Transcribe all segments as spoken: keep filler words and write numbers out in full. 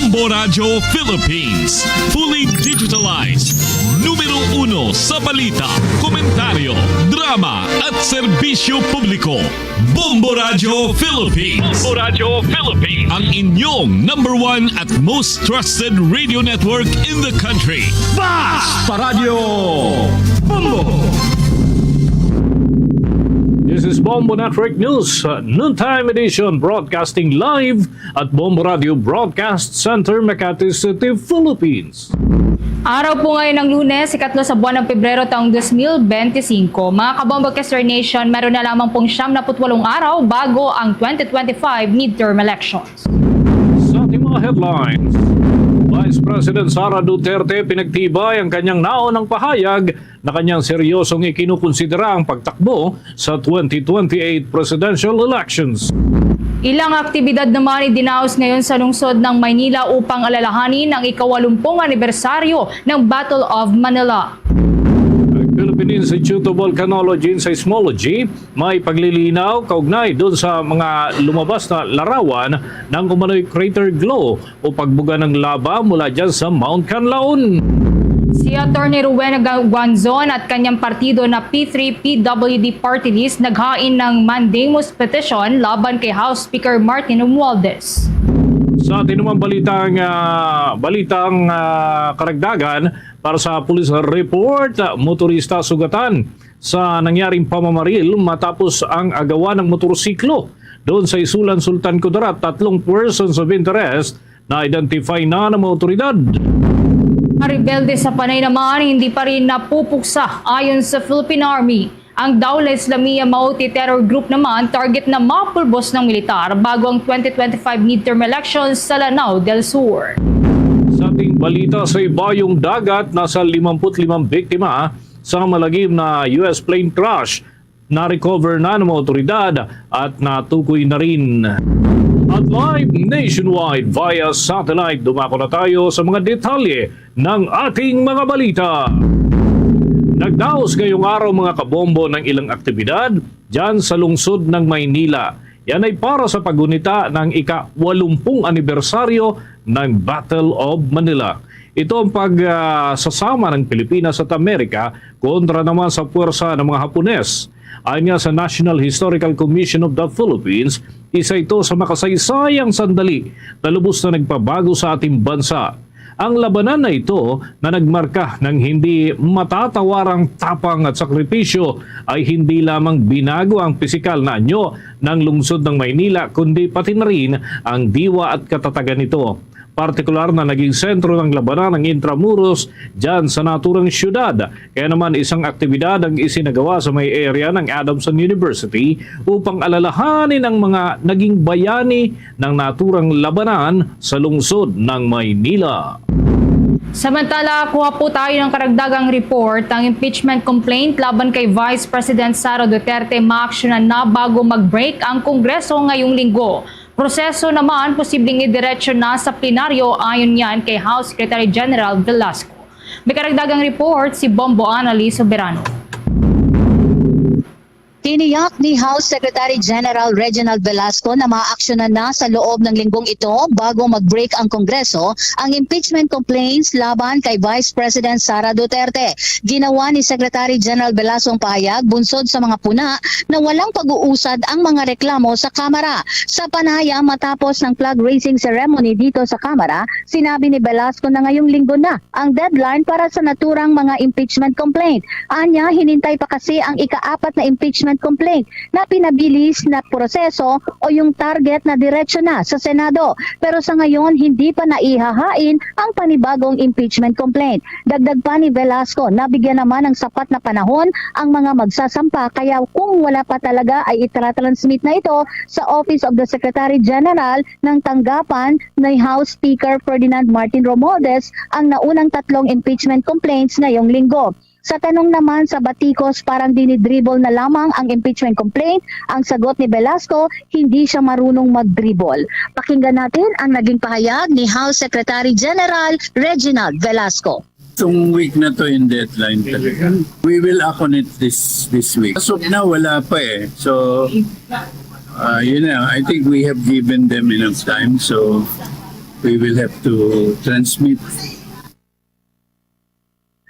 Bombo Radyo Philippines, fully digitalized. Numero uno sa balita, komentaryo, drama, at serbisyo publiko. Bombo Radyo Philippines. Bombo Radyo Philippines. Ang inyong number one at most trusted radio network in the country. Basta Radyo Bombo! This is Bombo Network News, uh, noontime edition, broadcasting live at Bombo Radio Broadcast Center, Makati City, Philippines. Araw po ngayon ng Lunes, ikatlo sa buwan ng Pebrero taong dos mil benti singko. Mga kabombo, Kester Nation, meron na lamang pong siyam na put walong araw bago ang twenty twenty-five midterm elections. Sa ating mga headlines, Vice President Sara Duterte pinagtibay ang kanyang naunang pahayag na kanyang seryosong ikinukonsidera ang pagtakbo sa twenty twenty-eight presidential elections. Ilang aktibidad naman idinaos ngayon sa lungsod ng Maynila upang alalahanin ang ikawalumpung anibersaryo ng Battle of Manila. Ang Philippine Institute of Volcanology and Seismology may paglilinaw kaugnay doon sa mga lumabas na larawan ng umano'y crater glow o pagbuga ng laba mula dyan sa Mount Kanlaon. Si Attorney Rowena Ga-, Guanzon at kanyang partido na P three P W D Party List naghain ng mandamus petition laban kay House Speaker Martin Romualdez. Sa atin naman balitang, ah, balitang, ah, karagdagan para sa police report, ah, motorista sugatan sa nangyaring pamamaril matapos ang agawan ng motorsiklo doon sa Isulan, Sultan Kudarat. Tatlong persons of interest na-identify na ng mga otoridad. Ang rebelde sa Panay naman hindi pa rin napupuksa. Ayon sa Philippine Army, ang Dawla Islamiyah Maute terror group naman target na mapulbos ng militar bago ang twenty twenty-five midterm elections sa Lanao del Sur. Sa ating balita, sa ibayong dagat, nasa limampu't limang biktima sa malagim na U S plane crash na-recover na ng mga otoridad at natukoy na rin. At live nationwide via satellite, dumako na tayo sa mga detalye ng ating mga balita. Nagdaos ngayong araw, mga kabombo, ng ilang aktibidad dyan sa lungsod ng Maynila. Yan ay para sa paggunita ng ika-walumpung anibersaryo ng Battle of Manila. Ito ang pag, ah, sasama ng Pilipinas at Amerika kontra naman sa puwersa ng mga Hapones. Ayon nga sa National Historical Commission of the Philippines, isa ito sa makasaysayang sandali na lubos na nagpabago sa ating bansa. Ang labanan na ito na nagmarka ng hindi matatawarang tapang at sakripisyo ay hindi lamang binago ang pisikal na anyo ng lungsod ng Maynila, kundi pati na rin ang diwa at katatagan nito. Partikular na naging sentro ng labanan ang Intramuros dyan sa naturang siyudad. Kaya naman, isang aktibidad ang isinagawa sa may area ng Adamson University upang alalahanin ang mga naging bayani ng naturang labanan sa lungsod ng Maynila. Samantala, kuha po tayo ng karagdagang report. Ang impeachment complaint laban kay Vice President Sara Duterte maaksyonan na bago mag-break ang Kongreso ngayong linggo. Proseso naman posibleng idiretso na sa plenaryo, ayon yan kay House Secretary General Velasco. May karagdagang report si Bombo Anali Soberano. Tiniyak ni House Secretary General Reginald Velasco na maaksyonan na sa loob ng linggong ito bago mag-break ang Kongreso ang impeachment complaints laban kay Vice President Sara Duterte. Ginawa ni Secretary General Velasco ang pahayag bunsod sa mga puna na walang pag-uusad ang mga reklamo sa Kamara. Sa panaya matapos ng flag raising ceremony dito sa Kamara, sinabi ni Velasco na ngayong linggo na ang deadline para sa naturang mga impeachment complaint. Anya, hinintay pa kasi ang ikaapat na impeachment complaint na pinabilis na proseso o yung target na diretso na sa Senado. Pero sa ngayon, hindi pa naihahain ang panibagong impeachment complaint. Dagdag pa ni Velasco, nabigyan naman ng sapat na panahon ang mga magsasampa, kaya kung wala pa talaga ay itra-transmit na ito sa Office of the Secretary General ng tanggapan ni House Speaker Ferdinand Martin Romualdez ang naunang tatlong impeachment complaints ngayong linggo. Sa tanong naman sa batikos, parang dinidribble na lamang ang impeachment complaint, ang sagot ni Velasco, hindi siya marunong mag-dribble. Pakinggan natin ang naging pahayag ni House Secretary General Reginald Velasco. Itong week na to yung deadline talaga. We will act on it this this week. As of now, wala pa eh. So, uh, yun na. I think we have given them enough time. So, We will have to transmit.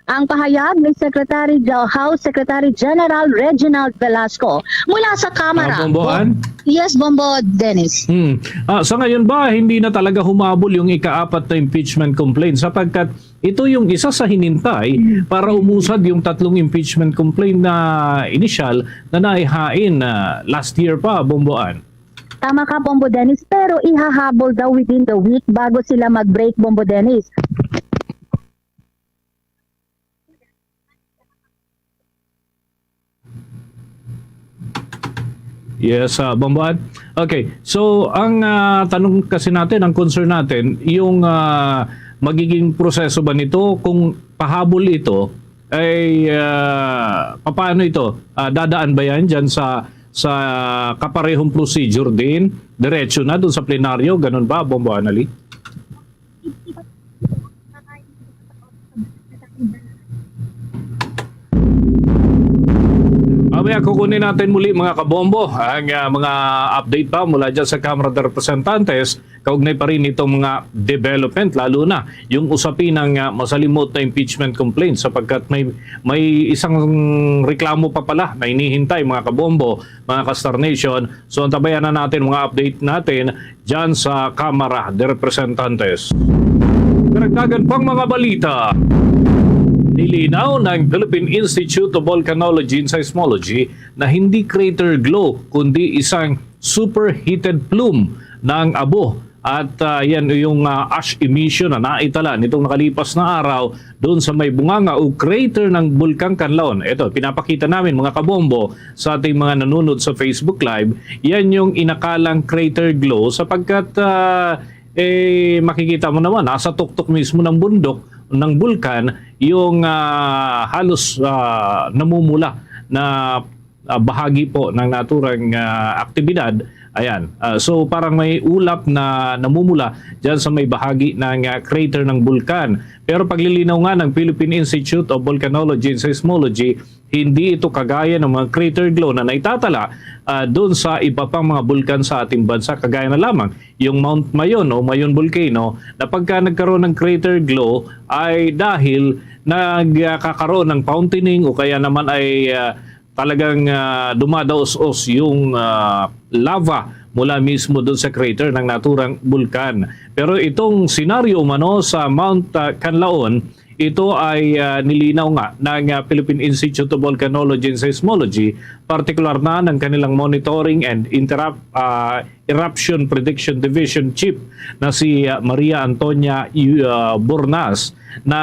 Ang pahayag ni Secretary House Secretary General Reginald Velasco mula sa Kamara. Ah, Bombo Ann? Yes, Bombo Dennis. Hmm. Ah, sa ngayon ba, hindi na talaga humabol yung ikaapat na impeachment complaint sapagkat ito yung isa sa hinintay para umusad yung tatlong impeachment complaint na initial na naihain na last year pa, Bombo Ann? Tama ka, Bombo Dennis, pero ihahabol daw within the week bago sila mag-break, Bombo Dennis. Yes, uh, Bombo Ann. Okay, so ang uh, tanong kasi natin, ang concern natin, yung uh, magiging proseso ba nito, kung pahabol ito, ay uh, paano ito? Uh, dadaan ba yan dyan sa, sa kaparehong procedure din? Diretso na doon sa plenaryo, ganun ba, Bombo Anali? Mamaya kukunin natin muli, mga kabombo, ang uh, mga update pa mula dyan sa Kamara de Representantes kaugnay pa rin itong mga development, lalo na yung usapin ng uh, masalimot na impeachment complaint sapagkat may may isang reklamo pa pala na inihintay, mga kabombo, mga ka-Star Nation. So antabayan na natin mga update natin dyan sa Kamara de Representantes. Karagdagan pang mga balita. Nilinaw ng Philippine Institute of Volcanology and Seismology na hindi crater glow kundi isang superheated plume ng abo. At uh, yan yung uh, ash emission na naitala nitong nakalipas na araw doon sa may bunganga o crater ng Bulkang Kanlaon. Ito, pinapakita namin, mga kabombo, sa ating mga nanunod sa Facebook Live, yan yung inakalang crater glow sapagkat uh, eh, makikita mo naman, nasa tuktok mismo ng bundok, ng bulkan, yung uh, halos uh, namumula na uh, bahagi po ng naturang uh, aktibidad. Ayan. Uh, so parang may ulap na namumula dyan sa may bahagi ng uh, crater ng bulkan. Pero paglilinaw nga ng Philippine Institute of Volcanology and Seismology, hindi ito kagaya ng mga crater glow na naitatala uh, doon sa iba pang mga bulkan sa ating bansa, kagaya na lamang yung Mount Mayon o Mayon Volcano, na pagka nagkaroon ng crater glow ay dahil nagkakaroon ng fountaining o kaya naman ay uh, talagang uh, dumadaos-os yung uh, lava mula mismo doon sa crater ng naturang bulkan. Pero itong senaryo umano sa Mount uh, Kanlaon, ito ay uh, nilinaw nga ng uh, Philippine Institute of Volcanology and Seismology, partikular na ng kanilang Monitoring and Interrupt uh, Eruption Prediction Division Chief na si uh, Maria Antonia uh, Bornas, na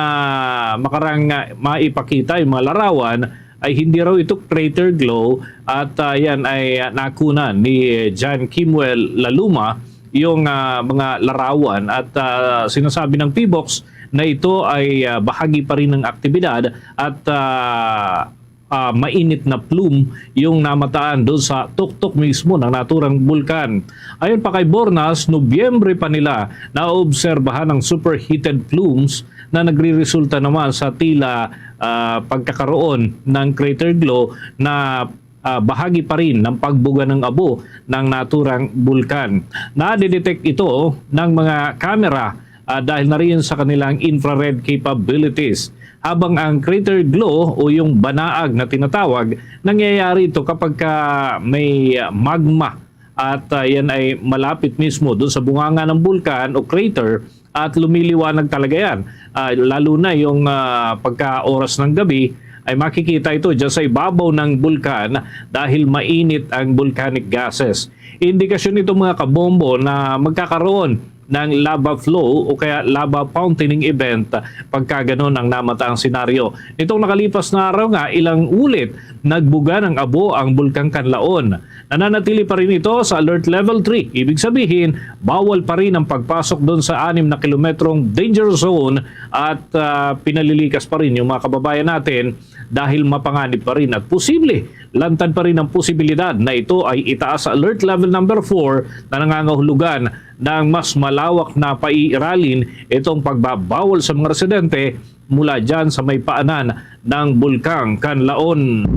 makarang uh, maipakita yung mga larawan ay hindi raw ito crater glow at uh, yan ay uh, nakunan ni John Kimuel Laluma yung uh, mga larawan at uh, sinasabi ng PHIVOLCS na ito ay uh, bahagi pa rin ng aktibidad at uh, uh, mainit na plume yung namataan doon sa tuktok mismo ng naturang bulkan. Ayon pa kay Bornas, Nobyembre pa nila naobserbahan ang superheated plumes na nagriresulta naman sa tila uh, pagkakaroon ng crater glow na uh, bahagi pa rin ng pagbuga ng abo ng naturang bulkan. Nadidetect ito ng mga kamera uh, dahil na rin sa kanilang infrared capabilities. Habang ang crater glow o yung banaag na tinatawag, nangyayari ito kapag ka may magma at uh, yan ay malapit mismo doon sa bunganga ng bulkan o crater at lumiliwanag talaga yan. Uh, lalo na yung uh, pagka oras ng gabi ay makikita ito dyan sa ibabaw ng bulkan dahil mainit ang volcanic gases. Indikasyon ito, mga kabombo, na magkakaroon ng lava flow o kaya lava fountaining event pagka ganun ang namataang senaryo. Nitong nakalipas na araw nga, ilang ulit nagbuga ng abo ang Bulkang Kanlaon. Nananatili pa rin ito sa Alert Level three. Ibig sabihin, bawal pa rin ang pagpasok doon sa anim na kilometrong danger zone at uh, pinalilikas pa rin yung mga kababayan natin dahil mapanganib pa rin at posible, lantad pa rin ang posibilidad na ito ay itaas sa Alert Level number four na nangangahulugan ng mas malawak na paiiralin itong pagbabawal sa mga residente mula dyan sa may paanan ng Bulkang Kanlaon.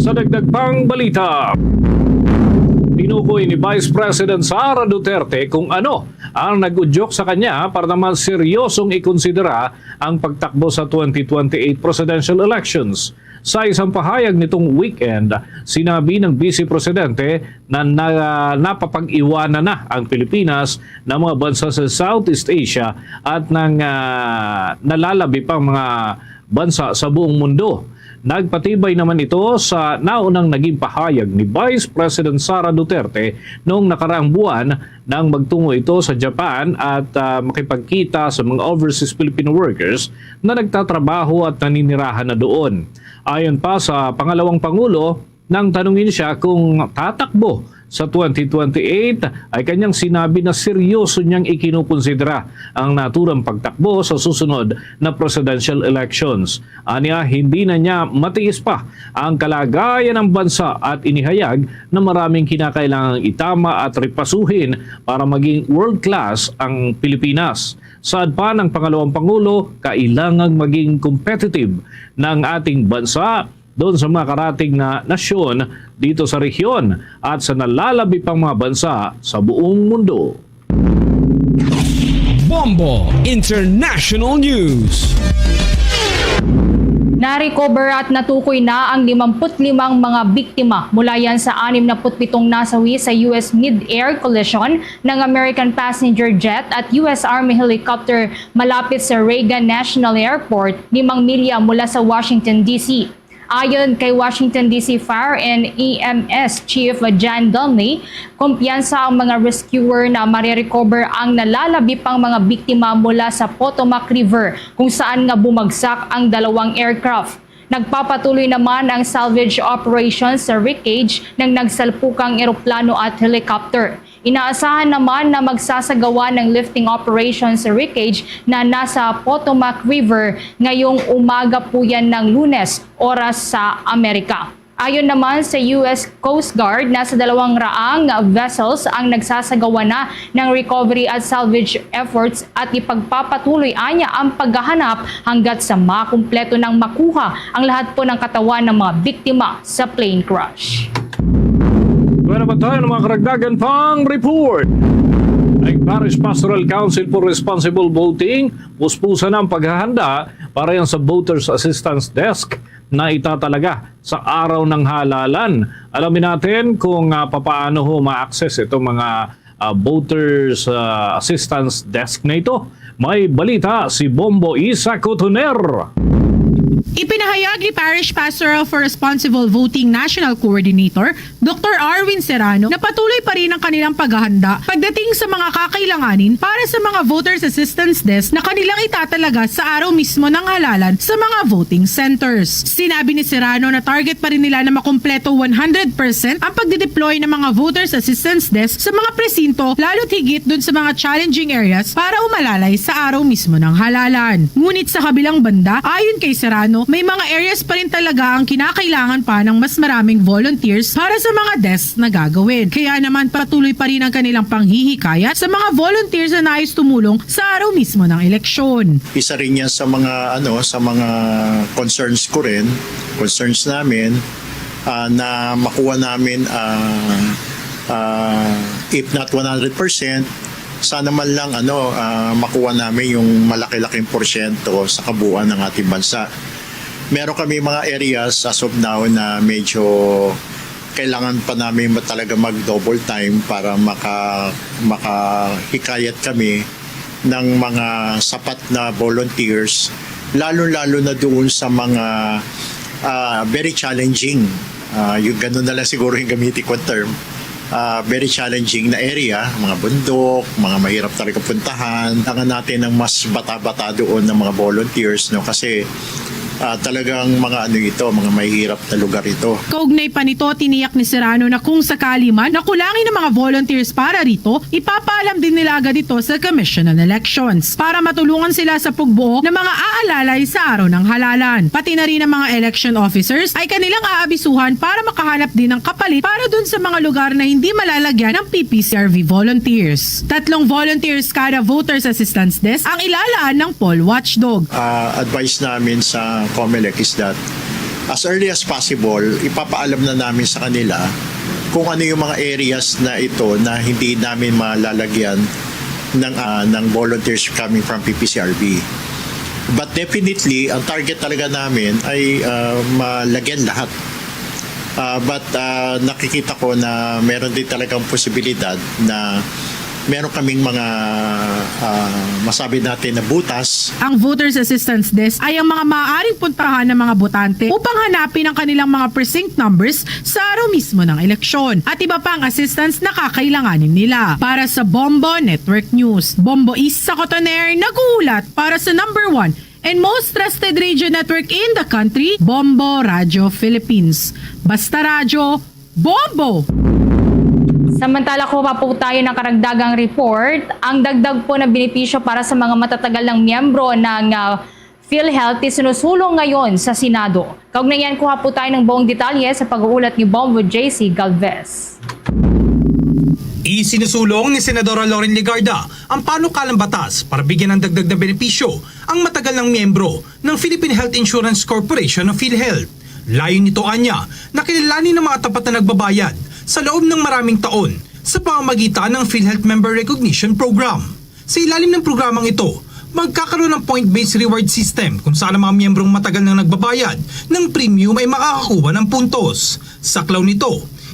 Sa dagdag pang balita, Tinukoy ni Vice President Sara Duterte kung ano ang nag-udyok sa kanya para naman seryosong ikonsidera ang pagtakbo sa twenty twenty-eight presidential elections. Sa isang pahayag nitong weekend, sinabi ng Vice Presidente na, na napapag-iwanan na ang Pilipinas ng mga bansa sa Southeast Asia at ng, ah, nalalabi pang mga bansa sa buong mundo. Nagpatibay naman ito sa naunang naging pahayag ni Vice President Sara Duterte noong nakaraang buwan nang magtungo ito sa Japan at, ah, makipagkita sa mga overseas Filipino workers na nagtatrabaho at naninirahan na doon. Ayon pa sa pangalawang pangulo, nang tanungin siya kung tatakbo sa twenty twenty-eight, ay kanyang sinabi na seryoso niyang ikinukonsidera ang naturang pagtakbo sa susunod na presidential elections. Anya, hindi na niya matiis pa ang kalagayan ng bansa at inihayag na maraming kinakailangang itama at ripasuhin para maging world-class ang Pilipinas. Saad pa ng pangalawang pangulo, kailangang maging competitive ng ating bansa doon sa mga karating na nasyon dito sa rehiyon at sa nalalabi pang mga bansa sa buong mundo. Bombo International News. Na-recover at natukoy na ang limampu't limang mga biktima mula yan sa anim na put pitong nasawi sa U S mid-air collision ng American passenger jet at U S Army helicopter malapit sa Reagan National Airport, limang milya mula sa Washington, D C. Ayon kay Washington, D C Fire and E M S Chief Jan Donnelly, kumpiyansa ang mga rescuer na marirecover ang nalalabi pang mga biktima mula sa Potomac River, kung saan nga bumagsak ang dalawang aircraft. Nagpapatuloy naman ang salvage operation sa wreckage ng nagsalpukang eroplano at helicopter. Inaasahan naman na magsasagawa ng lifting operation sa wreckage na nasa Potomac River ngayong umaga po yan ng Lunes, oras sa Amerika. Ayon naman sa U S Coast Guard, nasa dalawang raang vessels ang nagsasagawa na ng recovery at salvage efforts at ipagpapatuloy anya ang paghahanap hanggat sa makumpleto nang makuha ang lahat po ng katawan ng mga biktima sa plane crash. Wala pa tayo ng mga karagdagan pang report. Ang Parish Pastoral Council for Responsible Voting, puspusan ang paghahanda para yan sa Voters Assistance Desk na itatalaga sa araw ng halalan. Alamin natin kung uh, papaano ho ma-access itong mga uh, Voters uh, Assistance Desk na ito. May balita si Bombo Isa Cotoner. Ipinahayag ni Parish Pastoral for Responsible Voting National Coordinator Doktor Arwin Serrano na patuloy pa rin ang kanilang paghahanda pagdating sa mga kakailanganin para sa mga Voters Assistance Desk na kanilang itatalaga sa araw mismo ng halalan sa mga voting centers. Sinabi ni Serrano na target pa rin nila na makumpleto one hundred percent ang pagdideploy ng mga Voters Assistance Desk sa mga presinto, lalo't higit dun sa mga challenging areas para umalalay sa araw mismo ng halalan. Ngunit sa kabilang banda, ayon kay Serrano, may mga areas pa rin talaga ang kinakailangan pa ng mas maraming volunteers para sa mga desk na gagawin. Kaya naman patuloy pa rin ang kanilang panghihikayat sa mga volunteers na nais tumulong sa araw mismo ng eleksyon. Isa rin yan sa mga ano sa mga concerns ko rin, concerns namin ah, na makuha namin ah, ah, if not one hundred percent, sana man lang ano ah, makuha namin yung malaki-laking porsyento sa kabuuan ng ating bansa. Meron kami mga areas as of now na medyo kailangan pa namin ma- talaga mag double time para maka makahikayat kami ng mga sapat na volunteers, lalo-lalo na doon sa mga ah, very challenging. Ah, yung ganun na lang siguro yung gamitin kong term. Ah, very challenging na area, mga bundok, mga mahirap talaga puntahan. Kailangan natin ng mas bata-bata doon ng mga volunteers, no, kasi ah, talagang mga ano ito, mga mahirap na lugar ito. Kaugnay pa nito, tiniyak ni Serrano na kung sakali man na kulangin ang mga volunteers para rito, ipapaalam din nila agad ito sa Commission on Elections para matulungan sila sa pugbuo ng mga aalalay sa araw ng halalan. Pati na rin ang mga election officers ay kanilang aabisuhan para makahanap din ng kapalit para dun sa mga lugar na hindi malalagyan ng P P C R V volunteers. Tatlong volunteers kada Voters Assistance Desk ang ilalaan ng poll watchdog. Ah, advice namin sa COMELEC is that as early as possible, ipapaalam na namin sa kanila kung ano yung mga areas na ito na hindi namin malalagyan ng, ah, ng volunteers coming from P P C R B. But definitely, ang target talaga namin ay, ah, malagyan lahat. Ah, but, ah, nakikita ko na meron din talagang posibilidad na meron kaming mga, ah, masabi natin na butas. Ang Voters Assistance Desk ay ang mga maaaring puntahan ng mga botante upang hanapin ang kanilang mga precinct numbers sa araw mismo ng eleksyon at iba pang assistance na kakailanganin nila. Para sa Bombo Network News, Bombo Isa Cotoner nag-uulat para sa number one and most trusted radio network in the country, Bombo Radio Philippines. Basta Radyo, Bombo! Samantala, kuha po tayo ng karagdagang report. Ang dagdag po na benepisyo para sa mga matatagal ng miyembro ng, ah, PhilHealth isinusulong ngayon sa Senado. Kaugnay niyan, kuha po tayo ng buong detalye sa pag-uulat ni Bombo J C Galvez. Isinusulong ni Senadora Loren Legarda ang panukalang batas para bigyan ng dagdag na benepisyo ang matagal ng miyembro ng Philippine Health Insurance Corporation o PhilHealth. Layo nito, anya, na kilalanin ang mga tapat na nagbabayad sa loob ng maraming taon sa pamamagitan ng PhilHealth Member Recognition Program. Sa ilalim ng programang ito, magkakaroon ng point-based reward system kung saan ang mga miyembrong matagal nang nagbabayad ng premium ay makakakuha ng puntos. Saklaw nito,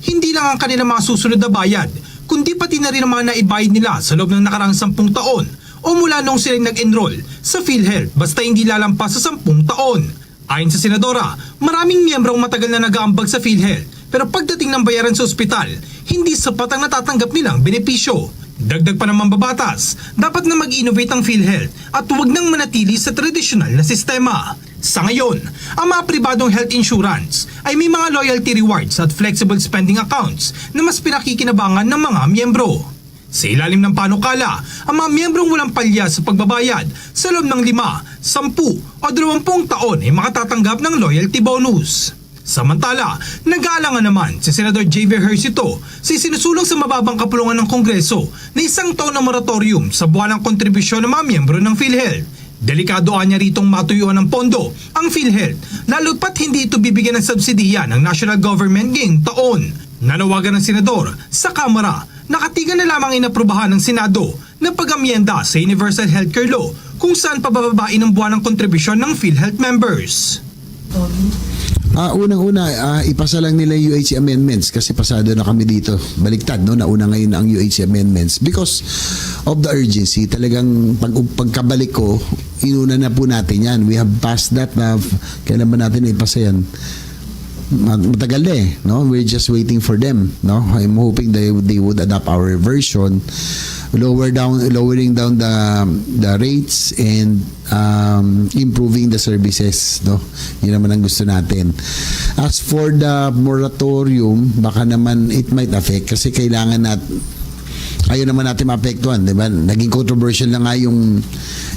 hindi lang ang kanilang mga susunod na bayad, kundi pati na rin ang mga naibayad nila sa loob ng nakaraang sampung taon o mula noong sila'y nag-enroll sa PhilHealth, basta hindi lalampas sa sampung taon. Ayon sa senadora, maraming miyembro ang matagal na nag-aambag sa PhilHealth, pero pagdating ng bayaran sa ospital, hindi sapat ang natatanggap nilang benepisyo. Dagdag pa ng mambabatas, dapat na mag-innovate ang PhilHealth at huwag nang manatili sa tradisyonal na sistema. Sa ngayon, ang mga pribadong health insurance ay may mga loyalty rewards at flexible spending accounts na mas pinakikinabangan ng mga miyembro. Sa ilalim ng panukala, ang mga miyembrong walang palya sa pagbabayad sa loob ng lima, sampu, o dalawampung taon ay makatatanggap ng loyalty bonus. Samantala, nag-aalangan naman si Senador J V Ejercito sa isinusulong sa mababang kapulungan ng Kongreso na isang taon na moratorium sa buwanang kontribusyon ng mga miyembro ng PhilHealth. Delikado anya ritong matuyuan ng pondo ang PhilHealth, lalo pat hindi ito bibigyan ng subsidiya ng national government ngayong taon. Nanawagan ang senador sa Kamara, nakatigan na lamang inaprubahan ng Senado na pag-amyenda sa Universal Healthcare Law kung saan pabababain ang buwanang kontribusyon ng PhilHealth members. Ah, unang-una, ah, ipasa lang nila yung U H C amendments kasi pasado na kami dito. Baliktad, no? Nauna ngayon ang U H C amendments because of the urgency. Talagang pag, pagkabalik ko, inuna na po natin yan. We have passed that. Na, kailan ba natin ipasa yan? Ma-, matagal na eh, no? We're just waiting for them, no? I'm hoping they, they would adopt our version, lower down, lowering down the, the rates and, um, improving the services, no? Yun naman ang gusto natin. As for the moratorium, baka naman it might affect kasi kailangan nat-, ayaw naman natin maapektuhan, di ba? Naging controversial na nga yung,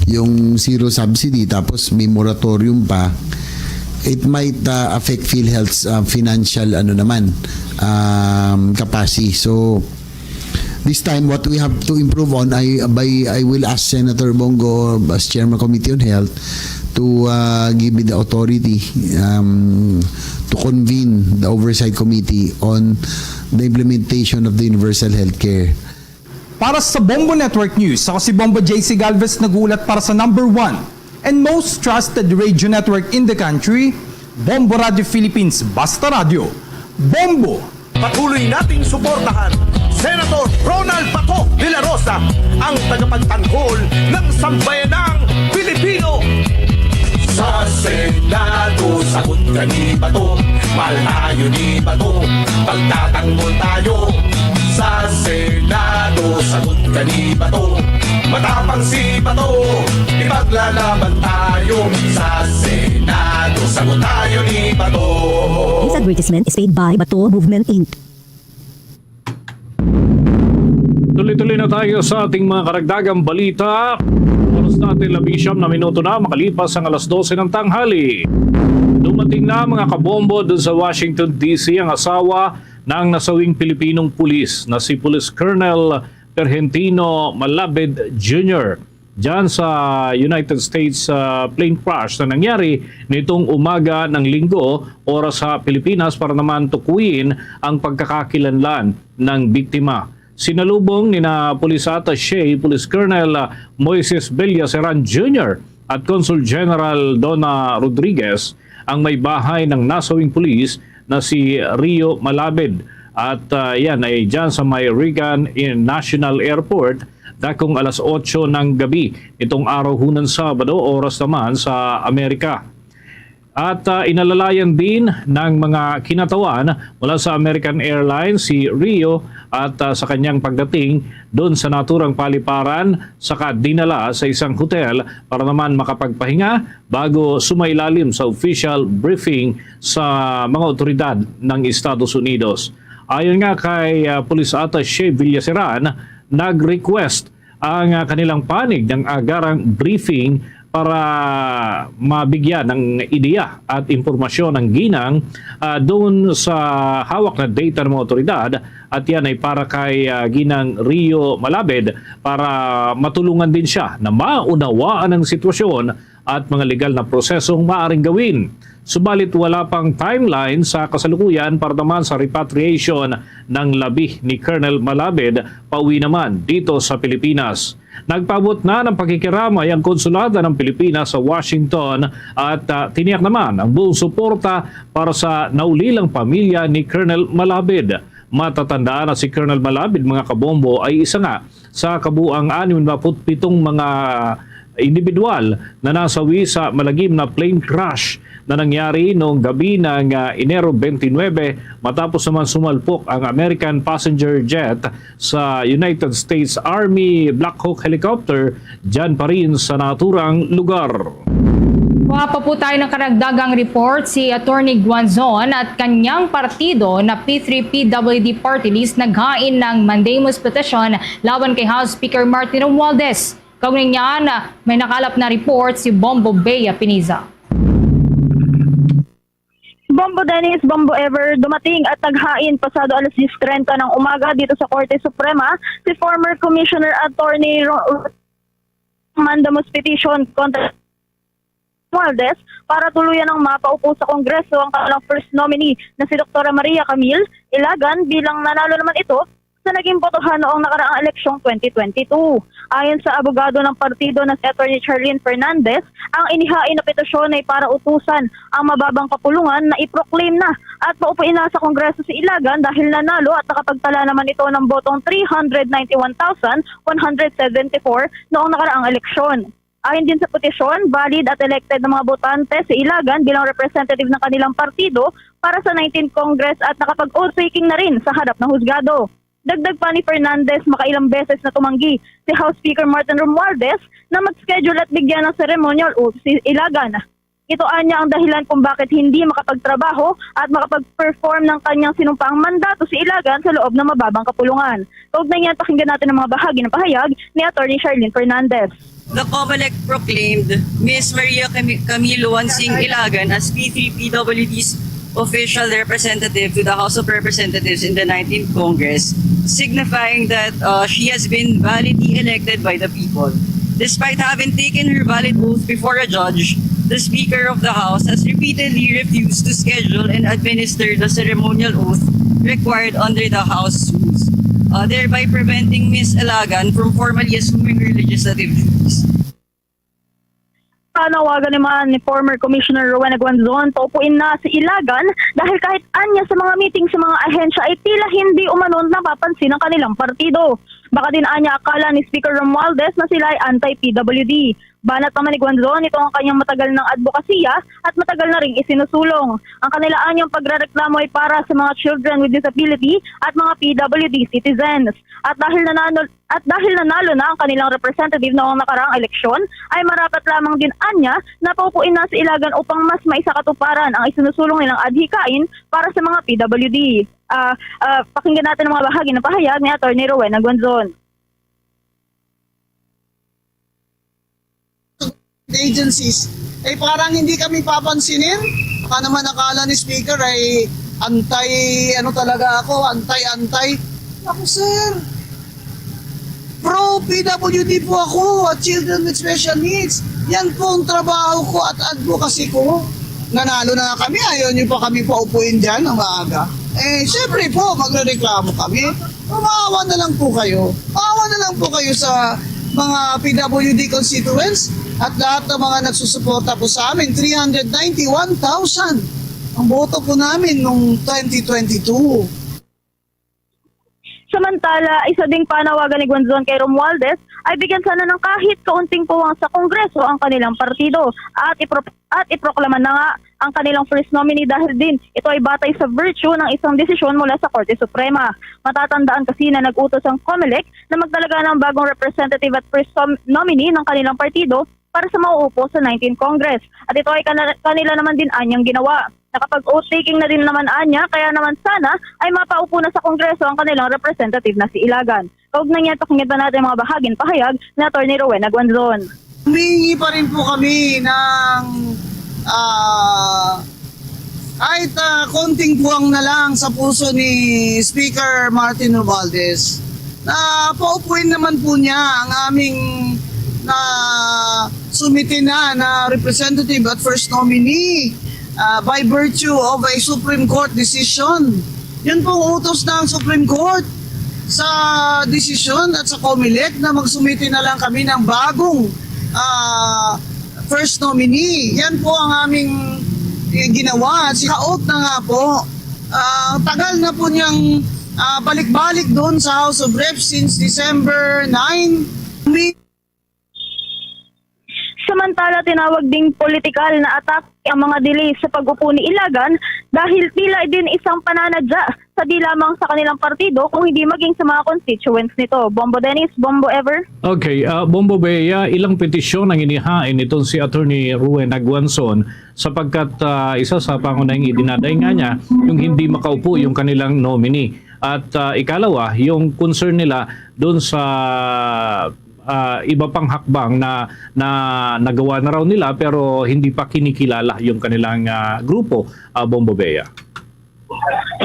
yung zero subsidy, tapos may moratorium pa. It might, uh, affect PhilHealth's, uh, financial, ano naman, um, capacity. So, this time, what we have to improve on, I, by, I will ask Senator Bong Go as Chairman Committee on Health to, uh, give me the authority, um, to convene the Oversight Committee on the implementation of the universal healthcare. Para sa Bombo Network News, ako si Bombo J C Galvez, nag-uulat para sa number one and most trusted radio network in the country, Bombo Radio Philippines, Basta Radyo. Bombo! Patuloy nating suportahan Senator Ronald Bato de la Rosa, ang tagapagtanggol ng sambayanang Pilipino. Sa Senado, sagot ka ni Bato. Mahal tayo ni Bato. Pagtatanggol tayo. Sa Senado, sagot ka ni Bato. Matapang si Bato. Ipaglalaban tayo. Sa Senado, sagot tayo ni Bato. This advertisement is paid by Bato Movement, Inc. Tuloy-tuloy na tayo sa ating mga karagdagang balita. Oras natin, labing siyam na minuto na makalipas ang alas dose ng tanghali. Dumating na, mga kabombo, dun sa Washington, D C, ang asawa ng nasawing Pilipinong pulis na si Police Colonel Perhentino Malabed Junior. dyan sa United States, ah, plane crash na nangyari nitong umaga ng Linggo, oras sa Pilipinas, para naman tukuyin ang pagkakakilanlan ng biktima. Sinalubong ni na Police Attaché Police Colonel, ah, Moises Villaseran Junior at Consul General Donna Rodriguez ang may bahay ng nasawing pulis na si Rio Malabid. At, ah, yan ay dyan sa may Reagan National Airport, dakong alas otso ng gabi itong araw hunan Sabado, oras naman sa Amerika. At, ah, inalalayan din ng mga kinatawan mula sa American Airlines si Rio at, ah, sa kanyang pagdating doon sa naturang paliparan, saka dinala sa isang hotel para naman makapagpahinga bago sumailalim sa official briefing sa mga otoridad ng Estados Unidos. Ayon nga kay, ah, Police Attaché Villaseran, nag-request ang, ah, kanilang panig ng agarang briefing para mabigyan ng ideya at impormasyon ang ginang, ah, doon sa hawak na data ng mga otoridad, at yan ay para kay, ah, Ginang Rio Malabed para matulungan din siya na maunawaan ang sitwasyon at mga legal na prosesong maaaring gawin. Subalit wala pang timeline sa kasalukuyan para naman sa repatriation ng labi ni Colonel Malabed pauwi naman dito sa Pilipinas. Nagpaabot na ng pakikiramay ang Konsulado ng Pilipinas sa Washington at, ah, tiniyak naman ang buong suporta para sa naulilang pamilya ni Colonel Malabed. Matatandaan na si Colonel Malabed, mga kabombo, ay isa nga sa kabuang anim na put pitong mga individual na nasawi sa malagim na plane crash na nangyari noong gabi ng, ah, Enero twenty-nine, matapos naman sumalpok ang American passenger jet sa United States Army Black Hawk helicopter dyan pa rin sa naturang lugar. Kuha pa po tayo ng karagdagang report. Si Attorney Guanzon at kanyang partido na P three P W D Party List naghain ng mandamus petition laban kay House Speaker Martin Romualdez. Kaugnay niyan, may nakalap na report si Bombo Bea Piniza. Bombo Dennis, Bombo Ever, dumating at naghain pasado alas diyes trenta ng umaga dito sa Korte Suprema si former Commissioner Attorney Ro-, mandamus petition kontra Romualdez para tuluyan ang mapaupo sa Kongreso ang kanilang first nominee na si Doktora Maria Camille Ilagan bilang nanalo naman ito sa naging botohan noong nakaraang eleksyong twenty twenty-two. Ayon sa abogado ng partido na si Attorney Charlene Fernandez, ang inihain na petisyon ay para utusan ang mababang kapulungan na i-proclaim na at paupuin na sa Kongreso si Ilagan dahil nanalo at nakapagtala naman ito ng botong three hundred ninety-one thousand one hundred seventy-four noong nakaraang eleksyon. Ayon din sa petisyon, valid at elected na mga botante si Ilagan bilang representative ng kanilang partido para sa nineteenth Congress at nakapag-oath taking na rin sa harap ng husgado. Dagdag pa ni Fernandez, makailang beses na tumanggi si House Speaker Martin Romualdez na mag-schedule at bigyan ng ceremonial oath si Ilagan. Ito anya ang dahilan kung bakit hindi makapagtrabaho at makapag-perform ng kanyang sinumpaang mandato si Ilagan sa loob ng mababang kapulungan. Kaugnay niyan, pakinggan natin ang mga bahagi ng pahayag ni Attorney Charlene Fernandez. The COMELEC proclaimed Miss Maria Cami-, Camille Wansing Ilagan as P three P W D's official representative to the House of Representatives in the nineteenth Congress, signifying that, uh, she has been validly elected by the people. Despite having taken her valid oath before a judge, the Speaker of the House has repeatedly refused to schedule and administer the ceremonial oath required under the House rules, uh, thereby preventing Miss Ilagan from formally assuming her legislative duties. Panawagan naman ni former Commissioner Rowena Guanzon, paupuin na si Ilagan dahil kahit anya sa mga meeting sa mga ahensya ay tila hindi umano napapansin ang kanilang partido. Baka din anya akala ni Speaker Romualdez na sila ay anti-P W D. Banat naman ni Guanzon, ito ang kanyang matagal ng adbokasya at matagal na ring isinusulong. Ang kanila anyang pagrereklamo ay para sa mga children with disability at mga P W D citizens. At dahil nanalo, at dahil nanalo na ang kanilang representative noong nakaraang eleksyon, ay marapat lamang din anya na paupuin na si Ilagan upang mas maisakatuparan ang isinusulong nilang adhikain para sa mga P W D. Ah, ah, pakinggan natin ang mga bahagi ng pahayag ni Attorney Rowena Guanzon. Agencies, eh, parang hindi kami papansinin. Baka naman akala ni Speaker ay anti, ano talaga ako, anti-anti. Ako, sir, pro P W D po ako at children with special needs. Yan po ang trabaho ko at advocacy ko. Nanalo na nga kami, ayaw niyo pa kami paupuin dyan ng maaga. Eh, syempre po, magrereklamo kami. Maawa na lang po kayo. Maawa na lang po kayo sa mga P W D constituents at lahat ng mga nagsusuporta po sa amin. Three hundred ninety-one thousand ang boto po namin nung twenty twenty-two. Samantala, isa ding panawagan ni Guanzon kay Romualdez ay bigyan sana ng kahit kaunting puwang sa Kongreso ang kanilang partido at ipro- at iproklama na nga ang kanilang first nominee dahil din ito ay batay sa virtue ng isang desisyon mula sa Korte Suprema. Matatandaan kasi na nag-utos ang Comelec na magtalaga ng bagong representative at first nom- nominee ng kanilang partido para sa mauupo sa nineteenth Congress. At ito ay kana- kanila naman din anyang ginawa. Nakapag-oath-taking na din naman anya, kaya naman sana ay mapaupo na sa Kongreso ang kanilang representative na si Ilagan. Kaugnay niyan, pakinggan pa natin ang mga bahaging pahayag ni Attorney Rowena Guanzon. Humingi pa rin po kami ng ah, kahit ah, konting puwang na lang sa puso ni Speaker Martin Romualdez na paupuin naman po niya ang aming na sumite na na representative at first nominee ah, by virtue of a Supreme Court decision. Yun pong utos ng Supreme Court sa desisyon at sa Comelec na magsumite na lang kami ng bagong ah, first nominee. Yan po ang aming eh, ginawa. Sikaot na nga po. Ah, tagal na po niyang ah, balik-balik doon sa House of Reps since December nine. May Samantala, tinawag ding politikal na atake ang mga delay sa pag-upo ni Ilagan dahil tila din isang pananadya sa di lamang sa kanilang partido kung hindi maging sa mga constituents nito. Bombo Dennis, Bombo Ever. Okay, ah, Bombo Bea, ilang petisyon ang inihain nitong si Attorney Rowena Guanzon sapagkat ah, isa sa pangunahing idinaday nga niya yung hindi makaupo yung kanilang nominee. At ah, ikalawa, yung concern nila doon sa ah, iba pang hakbang na, na nagawa na raw nila pero hindi pa kinikilala yung kanilang ah, grupo, ah, Bombo Bea.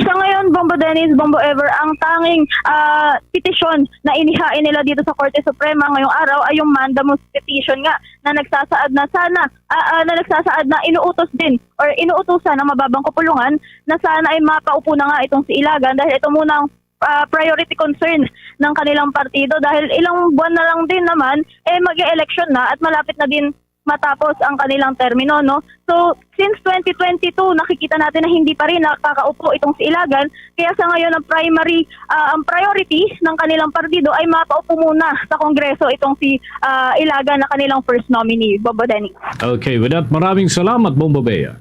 Sa ngayon, Bombo Dennis, Bombo Ever, ang tanging ah, petisyon na inihain nila dito sa Korte Suprema ngayong araw ay yung mandamus petition nga na nagsasaad na sana ah, ah, na nagsasaad na inuutos din or inuutosan ng mababang kapulungan na sana ay mapaupo na nga itong si Ilagan dahil ito muna ang ah, priority concern ng kanilang partido dahil ilang buwan na lang din naman eh mag-election na at malapit na din matapos ang kanilang termino, no? So, since twenty twenty-two, nakikita natin na hindi pa rin nakakaupo itong si Ilagan. Kaya sa ngayon, ang primary, ah, ang priority ng kanilang partido ay mapaupo muna sa Kongreso itong si ah, Ilagan na kanilang first nominee, Bombo Dennis. Okay, with that, maraming salamat, Bombo Bea.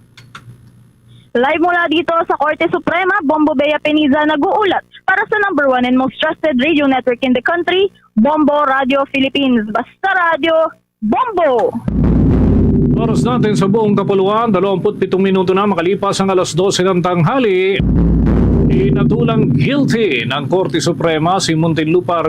Live mula dito sa Korte Suprema, Bombo Bea Peniza nag-uulat para sa number one and most trusted radio network in the country, Bombo Radio Philippines. Basta Radio, Bombo! Oras natin sa buong kapuluan, dalawampu't pitong minuto na makalipas ang alas dose ng tanghali. Hinatulang guilty ng Korte Suprema si Muntinlupa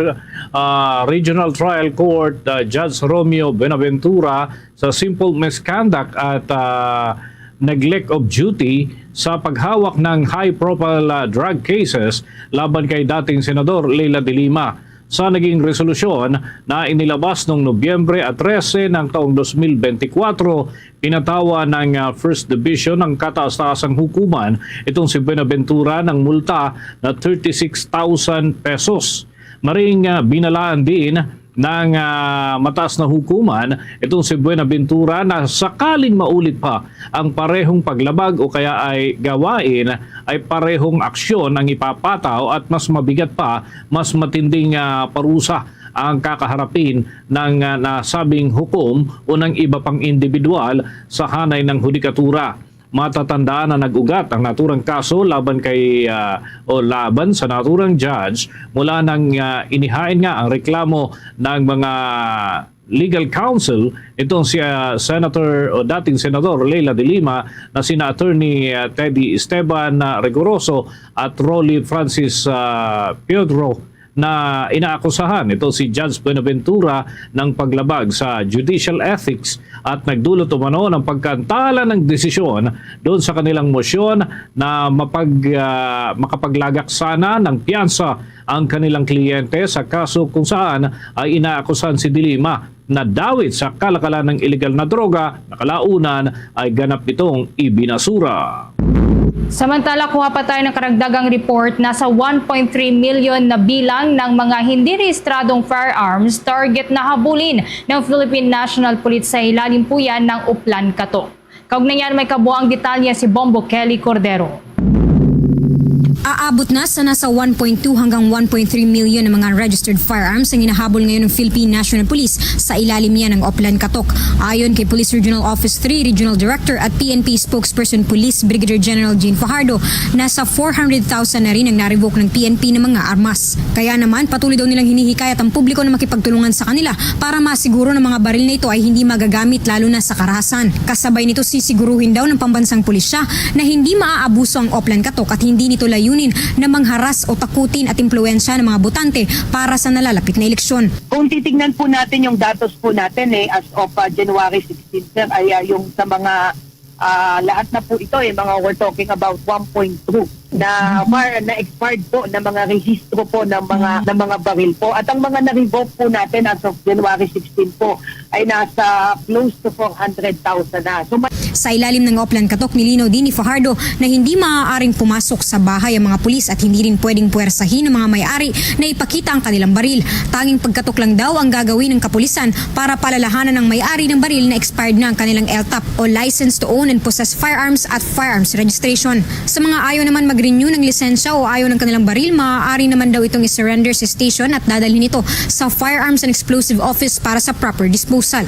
ah, Regional Trial Court ah, Judge Romeo Buenaventura sa simple misconduct at ah, neglect of duty sa paghawak ng high-profile ah, drug cases laban kay dating Senador Leila de Lima. Sa naging resolusyon na inilabas noong Nobyembre trese ng taong dos mil bente kwatro, pinatawan ng ah, First Division ng kataas-taasang hukuman itong si Buenaventura ng multa na thirty-six thousand pesos. Maring ah, binalaan din ng ah, mataas na hukuman itong si Buenaventura na sakaling maulit pa ang parehong paglabag o kaya ay gawain ay parehong aksyon ang ipapataw at mas mabigat pa, mas matinding ah, parusa ang kakaharapin ng ah, nasabing hukom o ng iba pang individual sa hanay ng hudikatura. Matatandaan na nag-ugat ang naturang kaso laban kay ah, o laban sa naturang judge mula nang ah, inihain nga ang reklamo ng mga legal counsel itong si ah, Senator o dating Senador Leila de Lima na sina Attorney ah, Teddy Esteban ah, Rigoroso at Rolly Francis ah, Pedro na inaakusahan ito si Judge Buenaventura ng paglabag sa judicial ethics at nagdulot umano ng pagkaantala ng desisyon doon sa kanilang motion na mapag, ah, makapaglagak sana ng piyansa ang kanilang kliyente sa kaso kung saan ay inaakusahan si De Lima na dawit sa kalakalan ng iligal na droga na kalaunan ay ganap nitong ibinasura. Samantala, kuha pa tayo ng karagdagang report, nasa one point three million na bilang ng mga hindi rehistradong firearms target na habulin ng Philippine National Police sa ilalim po yan ng Oplan Katok. Kaugnay niyan, may kabuang detalye si Bombo Kelly Cordero. Aabot na sa nasa one point two hanggang one point three million ang mga unregistered firearms ang hinahabol ngayon ng Philippine National Police sa ilalim niya ng Oplan Katok. Ayon kay Police Regional Office three Regional Director at P N P Spokesperson Police Brigadier General Jean Fajardo, nasa four hundred thousand na rin ang na-revoke ng P N P ng mga armas. Kaya naman, patuloy daw nilang hinihikayat ang publiko na makipagtulungan sa kanila para masiguro na mga baril na ito ay hindi magagamit, lalo na sa karahasan. Kasabay nito, sisiguruhin daw ng pambansang pulisya na hindi maaabuso ang Oplan Katok at hindi nito layunin na mangharas o takutin at impluwensya ng mga botante para sa nalalapit na eleksyon. Kung titignan po natin yung datos po natin, eh, as of, ah, January sixteen, sir, ay, ah, yung sa mga, ah, lahat na po ito, eh, mga, we're talking about one point two na far-, na expired po na mga rehistro po ng mga, ng mga baril po. At ang mga na-revoke po natin as of January sixteen po ay nasa close to four hundred thousand na. So, ma- Sa ilalim ng Oplan Katok, nilinaw din ni Fajardo na hindi maaaring pumasok sa bahay ang mga pulis at hindi rin pwedeng puwersahin ng mga may-ari na ipakita ang kanilang baril. Tanging pagkatok lang daw ang gagawin ng kapulisan para palalahanan ng may-ari ng baril na expired na ang kanilang L T O P o License to Own and Possess Firearms at Firearms Registration. Sa mga ayaw naman mag-renew ng lisensya o ayaw ng kanilang baril, maaari naman daw itong i-surrender sa station at dadalhin ito sa Firearms and Explosive Office para sa proper disposal.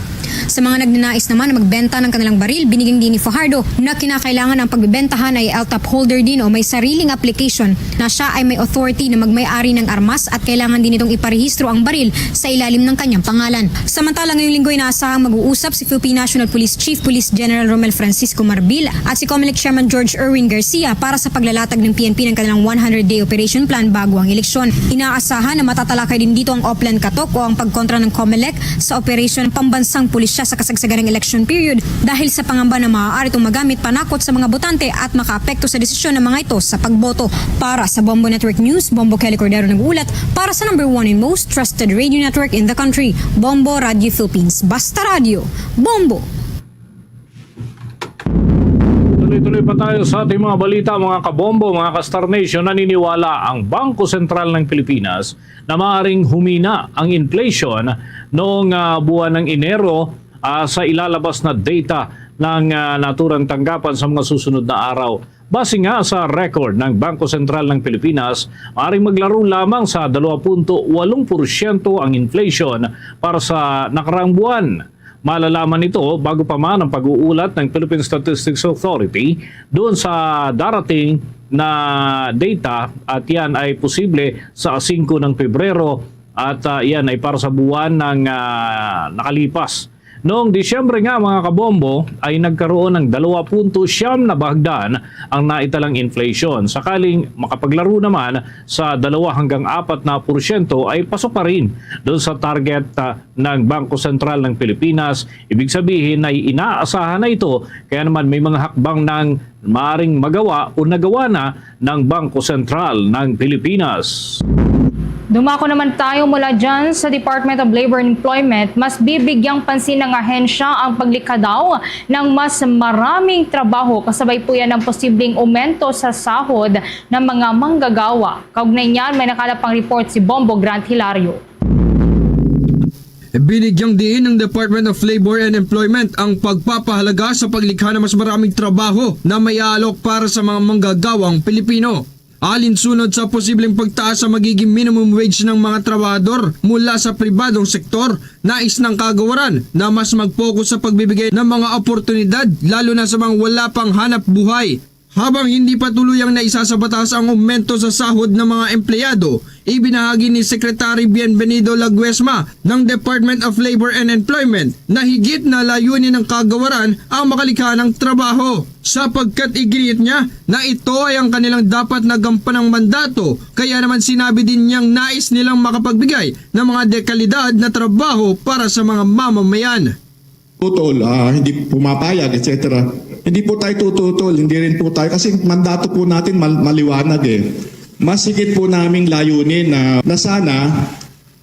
Sa mga nagnanais naman na magbenta ng kanilang baril, binigyang diin ni Fajardo na kinakailangan ang pagbebentahan ay L T O P holder din o may sariling application na siya ay may authority na magmay-ari ng armas at kailangan din itong iparehistro ang baril sa ilalim ng kanyang pangalan. Samantala, ngayong linggo, inaasahang mag-uusap si Philippine National Police Chief Police General Romel Francisco Marbil at si Comelec Chairman George Erwin Garcia para sa paglalatag ng P N P ng kanilang one hundred day operation plan bago ang eleksyon. Inaasahan na matatalakay din dito ang Oplan Katok o ang pagkontra ng Comelec sa operasyon ng pambansang pulisya sa kasagsagan ng election period dahil sa pangamba na maaari itong magamit panakot sa mga botante at makaapekto sa desisyon ng mga ito sa pagboto. Para sa Bombo Network News, Bombo Kelly Cordero nag-uulat para sa number one and most trusted radio network in the country, Bombo Radio Philippines. Basta Radio, Bombo! Tuloy-tuloy pa tayo sa ating mga balita, mga kabombo, mga ka-Star Nation. Naniniwala ang Bangko Sentral ng Pilipinas na maaaring humina ang inflation noong, ah, buwan ng Enero, ah, sa ilalabas na data ng, ah, naturang tanggapan sa mga susunod na araw. Base nga sa record ng Bangko Sentral ng Pilipinas, maaaring maglaro lamang sa dalawa punto walong porsyento ang inflation para sa nakaraang buwan. Malalaman ito bago pa man ang pag-uulat ng Philippine Statistics Authority doon sa darating na data, at yan ay posible sa singko ng Pebrero at, ah, yan ay para sa buwan ng, ah, nakalipas. Noong Disyembre nga, mga kabombo, ay nagkaroon ng dalawa punto siyam na bahagdan ang naitalang inflation. Sakaling makapaglaro naman sa dalawa hanggang apat na porsyento, ay pasok pa rin doon sa target, ah, ng Bangko Sentral ng Pilipinas. Ibig sabihin ay inaasahan na ito, kaya naman may mga hakbang nang maaring magawa o nagawa na ng Bangko Sentral ng Pilipinas. Dumako naman tayo mula dyan sa Department of Labor and Employment. Mas bibigyang pansin ng ahensya ang paglikha daw ng mas maraming trabaho, kasabay po yan ng posibleng aumento sa sahod ng mga manggagawa. Kaugnay niyan, may nakalap pang report si Bombo Grant Hilario. Binigyang diin ng Department of Labor and Employment ang pagpapahalaga sa paglikha ng mas maraming trabaho na may aalok para sa mga manggagawang Pilipino. Alinsunod sa posibleng pagtaas sa magiging minimum wage ng mga trabahador mula sa pribadong sektor, nais ng kagawaran na mas mag-focus sa pagbibigay ng mga oportunidad, lalo na sa mga wala pang hanap buhay. Habang hindi pa tuluyang naisa sa batas ang aumento sa sahod ng mga empleyado, ibinahagi ni Secretary Bienvenido Laguesma ng Department of Labor and Employment na higit na layunin ng kagawaran ang makalikha ng trabaho, sapagkat iginiit niya na ito ay ang kanilang dapat na gampanang mandato, kaya naman sinabi din niyang nais nilang makapagbigay ng mga dekalidad na trabaho para sa mga mamamayan. Tutol, ah, hindi pumapayag, et cetera. Hindi po tayo tututol, hindi rin po tayo, kasi mandato po natin mal-, maliwanag eh. Mas higit po naming layunin na, na sana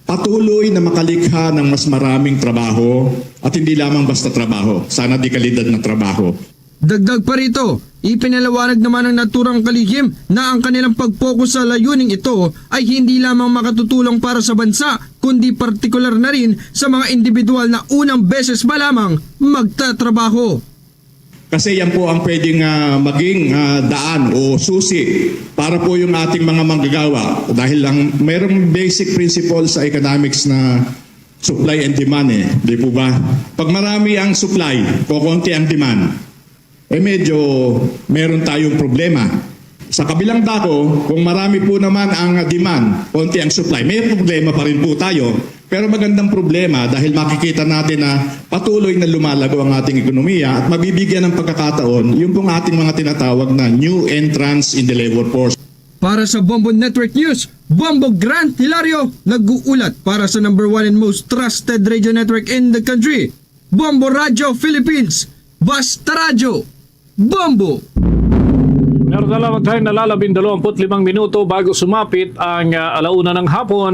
patuloy na makalikha ng mas maraming trabaho at hindi lamang basta trabaho, sana dekalidad na trabaho. Dagdag pa rito, ipinaliwanag naman ng naturang kalihim na ang kanilang pag-focus sa layuning ito ay hindi lamang makatutulong para sa bansa, kundi partikular na rin sa mga individual na unang beses pa lamang magtatrabaho. Kasi yan po ang pwedeng, ah, maging, ah, daan o susi para po yung ating mga manggagawa. Dahil ang mayroong basic principle sa economics na supply and demand eh, di po ba? Pag marami ang supply, kokonti ang demand, eh medyo meron tayong problema. Sa kabilang dako, kung marami po naman ang demand, konti ang supply, may problema pa rin po tayo. Pero magandang problema dahil makikita natin na patuloy na lumalago ang ating ekonomiya at mabibigyan ng pagkakataon yung pong ating mga tinatawag na new entrants in the labor force. Para sa Bombo Network News, Bombo Grant Hilario, nag-uulat para sa number one and most trusted radio network in the country, Bombo Radio Philippines. Basta Radyo, Bombo! Meron na lamang tayong nalalabing dalawampu't limang minuto bago sumapit ang, ah, alauna ng hapon.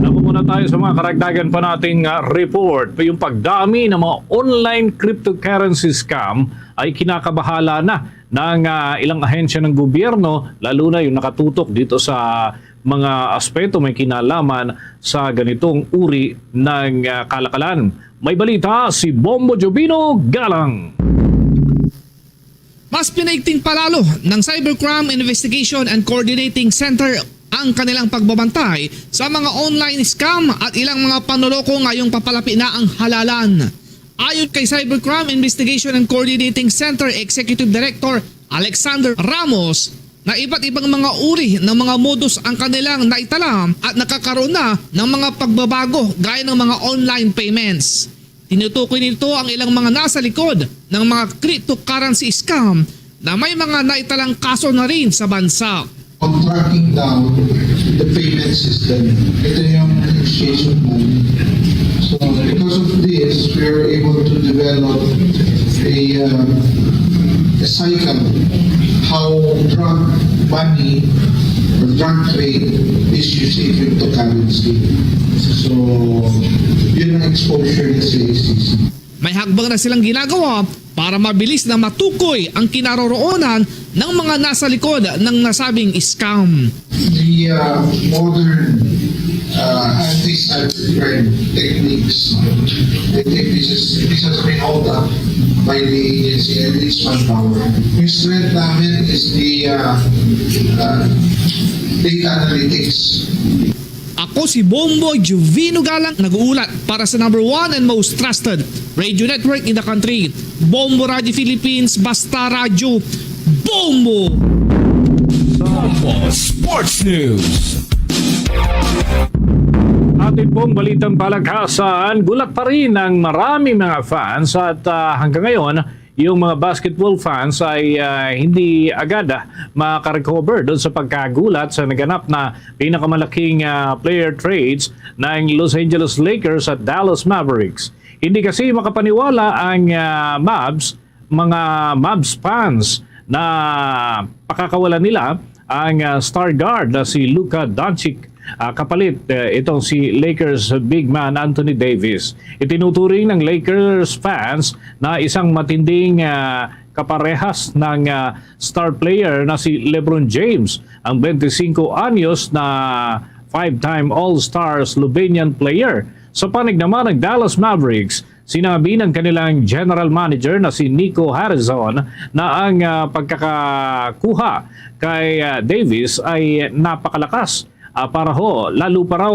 Naku, muna tayo sa mga karagdagan pa nating, ah, report. Yung pagdami ng mga online cryptocurrency scam ay kinakabahala na ng, ah, ilang ahensya ng gobyerno, lalo na yung nakatutok dito sa mga aspeto may kinalaman sa ganitong uri ng, ah, kalakalan. May balita si Bombo Jovino Galang. Mas pinaigting pa lalo ng Cybercrime Investigation and Coordinating Center ang kanilang pagbabantay sa mga online scam at ilang mga panuloko ngayong papalapi na ang halalan. Ayon kay Cybercrime Investigation and Coordinating Center Executive Director Alexander Ramos, na iba't ibang mga uri ng mga modus ang kanilang naitalam at nakakaroon na ng mga pagbabago gaya ng mga online payments. Tinutukoy nito ang ilang mga nasa likod ng mga cryptocurrency scam na may mga naitalang kaso na rin sa bansa. On tracking down the payment system. Ito yung exchange of money. So, because of this, we are able to develop a, uh, a cycle how drug money or drug trade is using cryptocurrency. So, yun ang exposure ng C I C C. May hakbang na silang ginagawa para mabilis na matukoy ang kinaroroonan ng mga nasa likod ng nasabing scam. The, uh, modern, uh, anti-cybercrime techniques, I think this is, this has been held up by the agency and its manpower. Yung strength namin is the, uh, uh, data analytics. Ako si Bombo Jovino Galang, nag-uulat para sa number one and most trusted radio network in the country, Bombo Radio Philippines, Basta Radyo, Bombo! Bombo Sports News. Atin pong balitang palakasan, gulat pa rin ang maraming mga fans at, ah, hanggang ngayon, yung mga basketball fans ay, ah, hindi agad, ah, makarecover doon sa pagkagulat sa naganap na pinakamalaking, ah, player trades ng Los Angeles Lakers at Dallas Mavericks. Hindi kasi makapaniwala ang, ah, Mavs, mga Mavs fans na pakakawalan nila ang, ah, star guard na si Luka Doncic, ah, kapalit, eh, itong si Lakers big man Anthony Davis. Itinuturing ng Lakers fans na isang matinding, ah, kaparehas ng, ah, star player na si LeBron James, ang twenty-five anyos na five-time All-Star Slovenian player. Sa panig naman ng Dallas Mavericks, sinabi ng kanilang general manager na si Nico Harrison na ang, ah, pagkakakuha kay, ah, Davis ay napakalakas, ah, para ho, lalo pa raw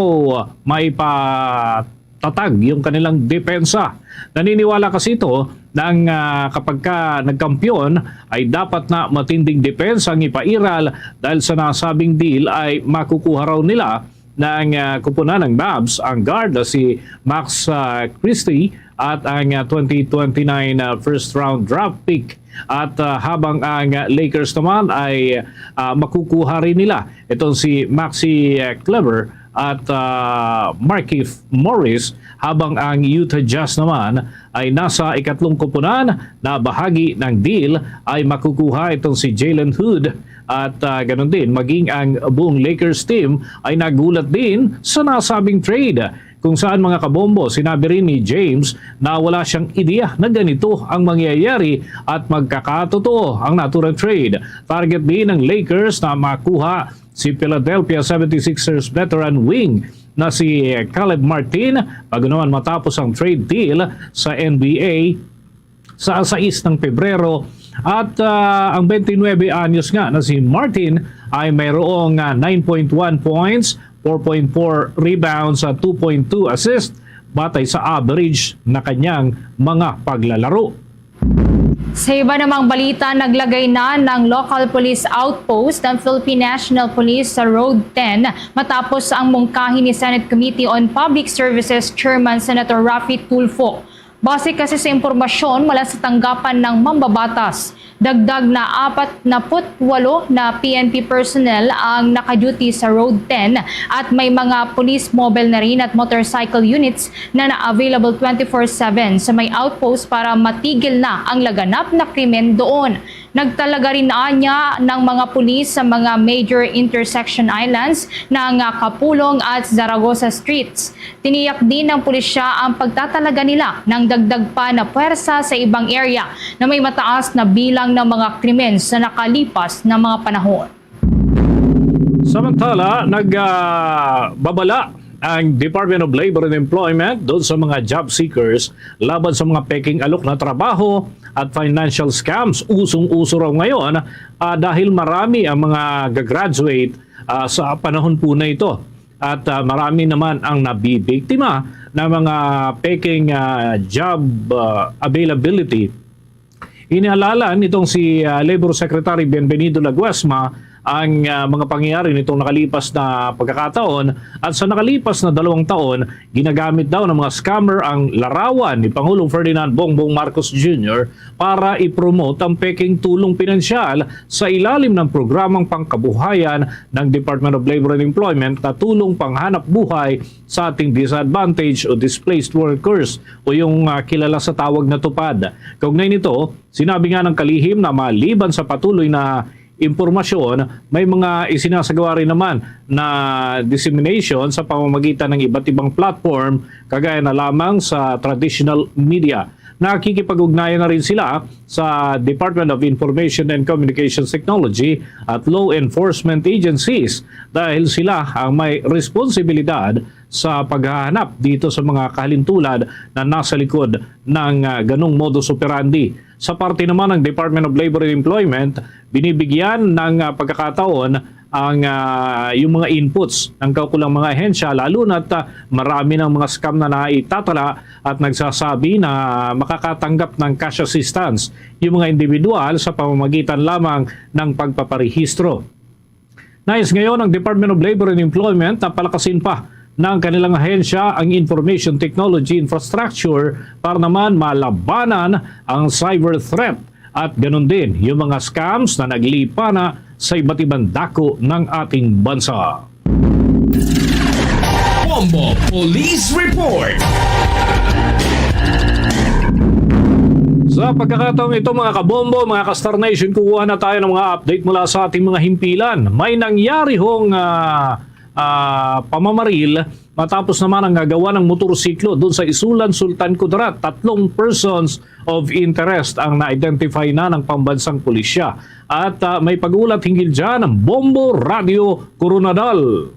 maipa-, tatag yung kanilang depensa. Naniniwala kasi ito na ang, ah, kapag ka nagkampiyon ay dapat na matinding depensa ang ipairal dahil sa nasabing deal ay makukuha raw nila ng, ah, kupunan ng Mavs ang guard na si Max, ah, Christie at ang, ah, twenty twenty-nine, ah, first round draft pick. At, ah, habang ang, ah, Lakers naman ay, ah, makukuha rin nila itong si Maxi, ah, Kleber at, ah, Markieff Morris, habang ang Utah Jazz naman ay nasa ikatlong kupunan na bahagi ng deal ay makukuha itong si Jalen Hood at, ah, ganun din maging ang buong Lakers team ay nagulat din sa nasabing trade. Kung saan, mga kabombo, sinabi rin ni James na wala siyang ideya na ganito ang mangyayari at magkakatotoo ang naturang trade. Target din ng Lakers na makuha si Philadelphia seventy-sixers veteran wing na si Caleb Martin bago naman matapos ang trade deal sa N B A sa sais ng Pebrero. At, ah, ang twenty-nine anyos nga na si Martin ay mayroong, ah, nine point one points, four point four rebounds at two point two assist batay sa average na kanyang mga paglalaro. Sa iba namang balita, naglagay na ng local police outpost ang Philippine National Police sa Road ten matapos ang mungkahi ni Senate Committee on Public Services Chairman Senator Raffy Tulfo. Base kasi sa impormasyon mula sa tanggapan ng mambabatas, dagdag na apat na put walo na P N P personnel ang naka-duty sa Road ten at may mga police mobile na rin at motorcycle units na na-available twenty-four seven sa may outpost para matigil na ang laganap na krimen doon. Nagtalaga rin anya ng mga pulis sa mga major intersection islands ng, ah, Kapulong at Zaragoza streets. Tiniyak din ng pulisya ang pagtatalaga nila ng dagdag pa na puwersa sa ibang area na may mataas na bilang ng mga krimen sa nakalipas na mga panahon. Samantala, nag, ah, babala ang Department of Labor and Employment doon sa mga job seekers laban sa mga peking alok na trabaho at financial scams. Usong-uso raw ngayon, ah, dahil marami ang mga gagraduate, ah, sa panahon po na ito. At, ah, marami naman ang nabibiktima ng mga peking, ah, job, ah, availability. Inialala nitong si, ah, Labor Secretary Bienvenido Laguesma ang, ah, mga pangyayari nitong nakalipas na pagkakataon, at sa nakalipas na dalawang taon, ginagamit daw ng mga scammer ang larawan ni Pangulong Ferdinand Bongbong Marcos Junior para i-promote ang peking tulong pinansyal sa ilalim ng programang pangkabuhayan ng Department of Labor and Employment na Tulong Panghanap Buhay sa ating disadvantaged o displaced workers, o yung, ah, kilala sa tawag na TUPAD. Kaugnay nito, sinabi nga ng kalihim na maliban sa patuloy na impormasyon, may mga isinasagawa rin naman na dissemination sa pamamagitan ng iba't ibang platform, kagaya na lamang sa traditional media. Nakikipag-ugnayan na rin sila sa Department of Information and Communications Technology at law enforcement agencies dahil sila ang may responsibilidad sa paghahanap dito sa mga kahalintulad na nasa likod ng, ah, ganong modus operandi. Sa parte naman ng Department of Labor and Employment, binibigyan ng, ah, pagkakataon ang, ah, yung mga inputs ng kaukulang mga ahensya, lalo na't, ah, marami ng mga scam na naitatala at nagsasabi na makakatanggap ng cash assistance yung mga individual sa pamamagitan lamang ng pagpaparehistro. Nais ngayon ang Department of Labor and Employment na palakasin pa ng kanilang ahensya ang information technology infrastructure para naman malabanan ang cyber threat at ganun din yung mga scams na naglipa na sa iba't ibang dako ng ating bansa. Bombo Police Report. Sa pagkakataong ito, mga kabombo, mga ka-Star Nation, kukuha na tayo ng mga update mula sa ating mga himpilan. May nangyari hong, ah, ah, pamamaril matapos naman ang nagawa ng motorsiklo doon sa Isulan, Sultan Kudarat. Tatlong persons of interest ang na-identify na ng pambansang pulisya. At, ah, may pag-ulat hinggil dyan ang Bombo Radio Koronadal.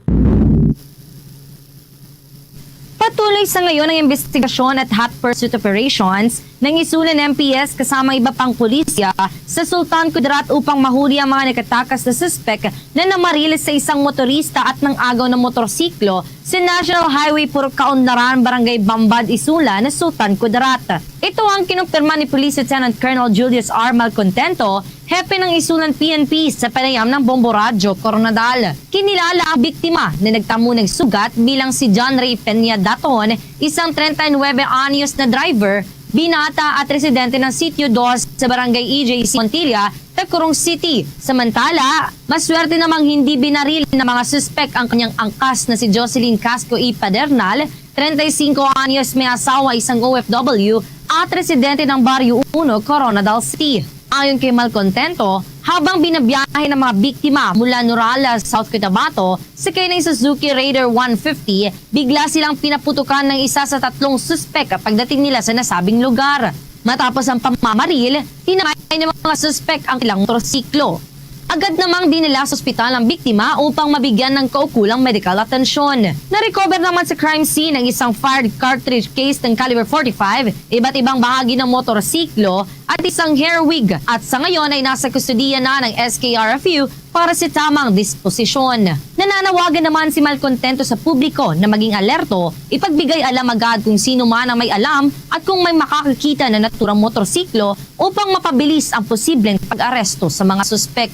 Patuloy sa ngayon ang investigasyon at hot pursuit operations Nangisulan ang M P S kasama iba pang pulisya sa Sultan Kudarat upang mahuli ang mga nakatakas na suspek na namaril sa isang motorista at nangagaw ng motorsiklo sa National Highway Purok Kaunlaran, Barangay Bambad, Isulan, Sultan Kudarat. Ito ang kinumpirma ni Police Lieutenant Colonel Julius R. Malcontento, hepe ng Isulan P N P sa panayam ng Bombo Radyo Koronadal. Kinilala ang biktima na nagtamo ng sugat bilang si John Ray Peña Daton, isang treinta y nueve anyos na driver, binata at residente ng Sitio Dos sa Barangay E J C Montilla, Tagcurong City. Samantala, maswerte namang hindi binaril ng mga suspek ang kanyang angkas na si Jocelyn Casco E. Padernal, treinta y cinco anyos, may asawa, isang O F W, at residente ng Barrio Uno, Coronadal City. Ayon kay Malcontento, habang binabiyahe ng mga biktima mula Nurala, South Cotabato, sakay ng Suzuki Raider one fifty, bigla silang pinaputukan ng isa sa tatlong suspek pagdating nila sa nasabing lugar. Matapos ang pamamaril, hinamay ng mga suspek ang ilang motorsiklo. Agad namang dinala sa ospital ang biktima upang mabigyan ng kaukulang medical atensyon. Na-recover naman sa crime scene ang isang fired cartridge case ng caliber forty-five, iba't ibang bahagi ng motorsiklo at isang hair wig, at sa ngayon ay nasa kustodiya na ng S K R F U para sa tamang disposisyon. Nananawagan naman si Malcontento sa publiko na maging alerto, ipagbigay alam agad kung sino man ang may alam at kung may makakakita na naturang motorsiklo upang mapabilis ang posibleng pag-aresto sa mga suspek.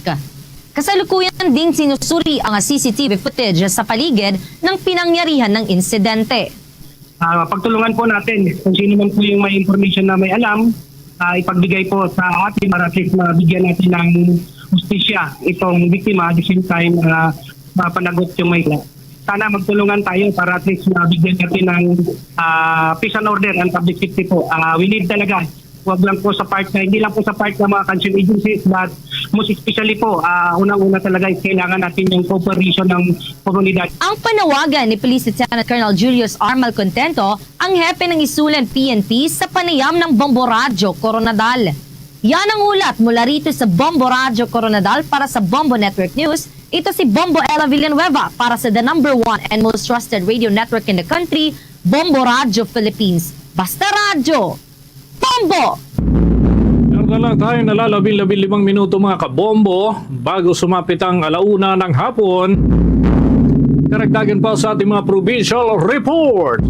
Kasalukuyan ding sinusuri ang C C T V footage sa paligid ng pinangyarihan ng insidente. Ah, pagtulungan po natin kung sino man po yung may information na may alam, ah, ipagbigay po sa atin para at least mabigyan natin ng hustisya itong biktima. At the same time, ah, mapanagot yung may... Sana magtulungan tayo para at least mabigyan natin ng, ah, peace and order and public safety po. Ah, we need talaga, wag lang po sa part na, hindi lang po sa part ng mga concerned agencies, but most especially po, ah, unang-una talaga is kailangan natin yung cooperation ng komunidad. Ang panawagan ni Police Lieutenant Colonel Julius R. Malcontento, ang hepe ng Isulan P N P, sa panayam ng Bombo Radyo Coronadal. Yan ang ulat mula rito sa Bombo Radyo Coronadal para sa Bombo Network News. Ito si Bombo Ella Villanueva para sa the number one and most trusted radio network in the country, Bombo Radyo Philippines. Basta Radyo, Bombo! Meron na lang tayo nalalabi-labi limang minuto, mga kabombo, bago sumapit ang alauna ng hapon. Karagdagan pa sa ating mga provincial report.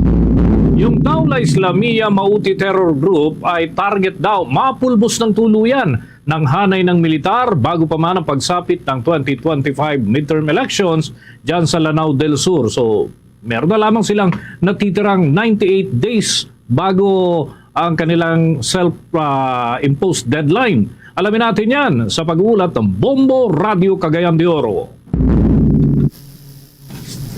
Yung Daula Islamia Mauti Terror Group ay target daw mapulbos ng tuluyan ng hanay ng militar bago pa man ang pagsapit ng twenty twenty-five midterm elections dyan sa Lanao del Sur. So, meron na lamang silang natitirang ninety-eight days bago ang kanilang self, ah, imposed deadline. Alamin natin yan sa pag-uulat ng Bombo Radyo Cagayan de Oro.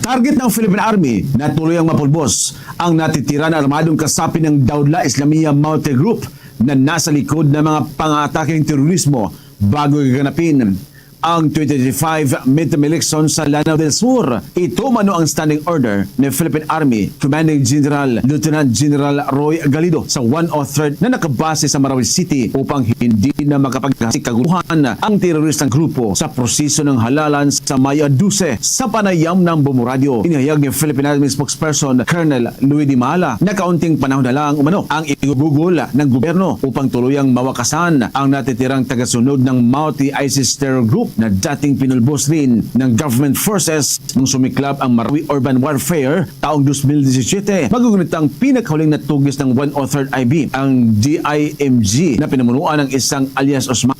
Target ng Philippine Army na tuluyang mapulbos ang natitira na armadong kasapi ng Daula Islamia Mauti Group na nasa likod ng mga pangatakeng terorismo bago gaganapin ang twenty twenty-five midterm election sa Lanao del Sur. Ito mano ang standing order ni Philippine Army Commanding General Lieutenant General Roy Galido sa one oh third na nakabase sa Marawi City upang hindi na makapaghasik kaguluhan ang teroristang grupo sa proseso ng halalan sa Mayo dose. Sa panayam ng Bombo Radyo, inihayag ni Philippine Army Spokesperson Colonel Louis Di Mala na kaunting panahon na lang umano ang igugugol ng gobyerno upang tuluyang mawakasan ang natitirang tagasunod ng Mauti ISIS terror group na dating pinulbos rin ng government forces nung sumiklab ang Marawi Urban Warfare taong dos mil disisiete. Magugunit ang pinakahuling natugis ng one oh third I B, ang D I M G, na pinamunuan ng isang alias Osman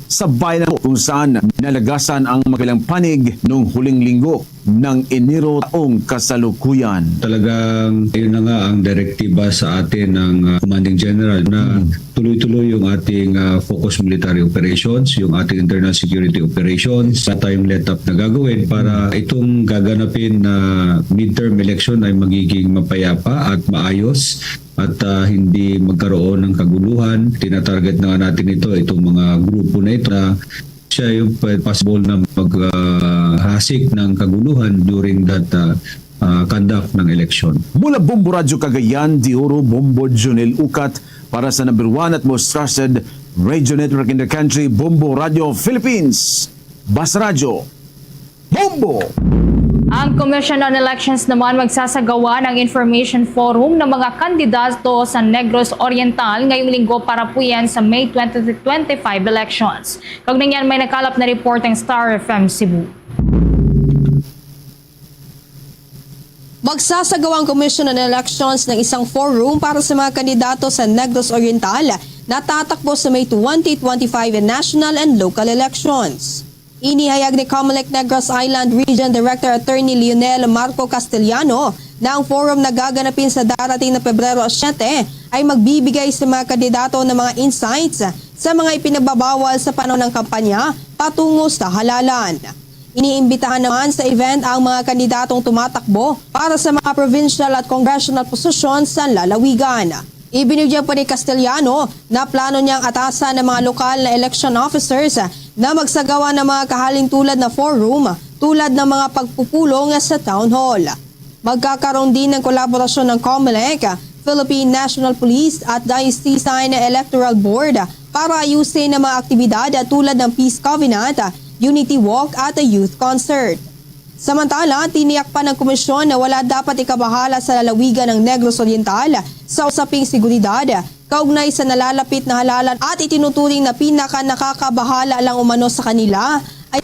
sa bayan ng kung saan nalagasan ang magkabilang panig noong huling linggo ng Enero taong kasalukuyan. Talagang yun na nga ang direktiba sa atin ng, ah, Commanding General na Mm. tuloy-tuloy yung ating, ah, focus military operations, yung ating internal security operations, sa tayong let-up na gagawin para itong gaganapin na midterm election ay magiging mapayapa at maayos at, ah, hindi magkaroon ng kaguluhan. Tinatarget na nga natin ito, itong mga grupo na ito na siya yung pa-, possible na mag, ah, hasik ng kaguluhan during that, ah, ah, conduct ng eleksyon. Mula Bombo Radyo Cagayan de Oro, Bombo Jonel Ucat para sa number one at most trusted radio network in the country, Bombo Radyo Philippines. Bas Radyo, Bombo! Ang Commission on Elections naman magsasagawa ng Information Forum ng mga kandidato sa Negros Oriental ngayong linggo para puyan sa May twenty twenty-five elections. Kaugnay niyan, may nakalap na report ang Star F M Cebu. Magsasagawa ang Commission on Elections ng isang forum para sa mga kandidato sa Negros Oriental na tatakbo sa May twenty twenty-five national and local elections. Inihayag ni Comelec Negros Island Region Director Attorney Lionel Marco Castellano na ang forum na gaganapin sa darating na Pebrero siyete ay magbibigay sa mga kandidato ng mga insights sa mga ipinagbabawal sa panahon ng kampanya patungo sa halalan. Iniimbitahan naman sa event ang mga kandidatong tumatakbo para sa mga provincial at congressional posisyon sa lalawigan. Ibinigyan pa ni Castellano na plano niyang atasan ang mga lokal na election officers na magsagawa ng mga kahalintulad na forum tulad ng mga pagpupulong sa town hall. Magkakaroon din ng kolaborasyon ng Comelec, Philippine National Police at Diocesan Electoral Board para ayusin ang mga aktibidad tulad ng Peace Covenant, Unity Walk at Youth Concert. Samantala, tiniyak pa ng komisyon na wala dapat ikabahala sa lalawigan ng Negros Oriental sa usaping seguridad kaugnay sa nalalapit na halalan at itinuturing na pinaka nakakabahala lang umano sa kanila ay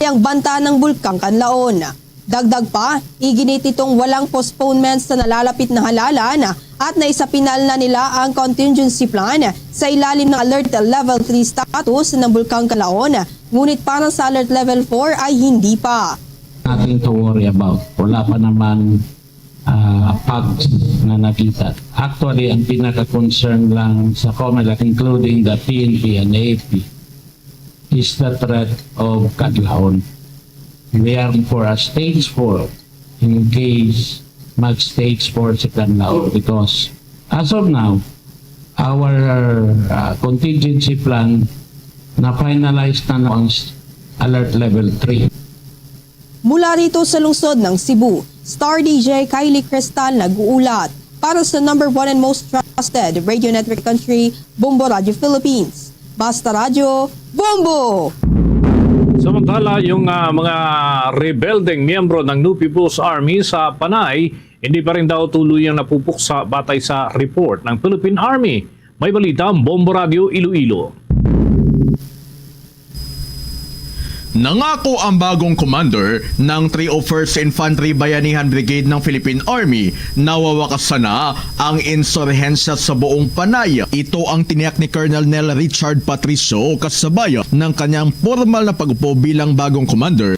ang banta ng Bulkang Kanlaon. Dagdag pa, iginit nitong walang postponement sa nalalapit na halalan at naisapinal na nila ang contingency plan sa ilalim ng Alert Level three status ng Bulkang Kanlaon, ngunit para sa Alert Level four ay hindi pa. Nothing to worry about. Wala pa naman ah, facts na nakita. Actually, ang pinaka-concern lang sa Comelec, including the P N P and A F P, is the threat of Kanlaon. We are for a stage four in case mag-stage four si Kanlaon, because as of now, our uh, contingency plan na finalized na noon, alert level three. Mula rito sa lungsod ng Cebu, Star D J Kylie Cristal nag-uulat para sa number one and most trusted radio network country, Bombo Radio Philippines. Basta Radyo, Bombo! Samantala, yung ah, mga rebeldeng miyembro ng New People's Army sa Panay hindi pa rin daw tuluyang napupuksa batay sa report ng Philippine Army. May balita ang Bombo Radio Iloilo. Nangako ang bagong commander ng three oh first Infantry Bayanihan Brigade ng Philippine Army na wawakasan na ang insurhensya sa buong Panay. Ito ang tiniyak ni Colonel Nel Richard Patricio kasabay ng kanyang formal na pag-upo bilang bagong commander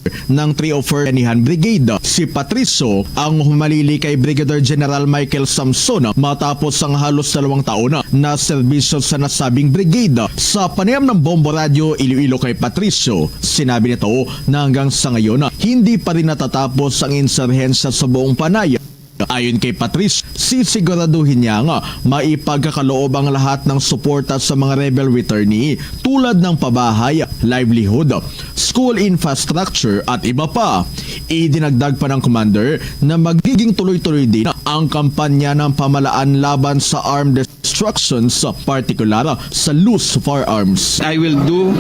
ng three oh four Bayanihan Brigade. Si Patricio ang humalili kay Brigadier General Michael Samson matapos ang halos dalawang taon na serbisyo sa nasabing brigade. Sa panayam ng Bombo Radio Iloilo kay Patricio, sinabi nito na hanggang sa ngayon, hindi pa rin natatapos ang insurhensya sa buong Panay. Ayon kay Patricio, sisiguraduhin niya nga maipagkakaloob ang lahat ng suporta sa mga rebel returnee tulad ng pabahay, livelihood, school infrastructure at iba pa. Idinagdag pa ng commander na magiging tuloy-tuloy din ang kampanya ng pamahalaan laban sa armed destructions, partikular sa loose firearms. I will do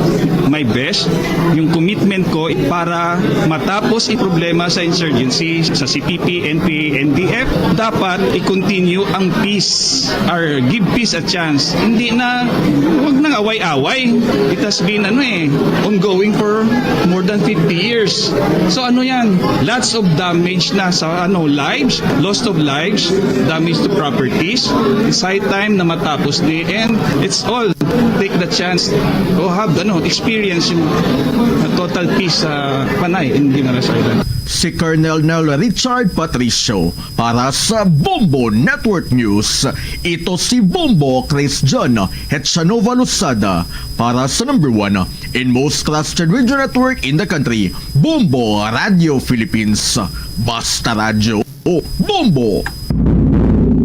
my best, yung commitment ko para matapos ang problema sa insurgency sa C P P, N P A, N D F, dapat i-continue ang peace or give peace a chance. Hindi na, wag nang away-away. It has been ano eh, ongoing for more than fifty years. So ano yan? Lots of damage na sa ano lives, loss of lives, damage to properties. It's high time na matapos ni and it's all take the chance to have ano experience yung total peace sa Panay in Guimaras Island. Si Colonel Nel Richard Patricio para sa Bombo Network News. Ito si Bombo Chris John Hetsanova Losada para sa number one and most trusted radio network in the country, Bombo Radio Philippines. Basta Radyo, Bombo!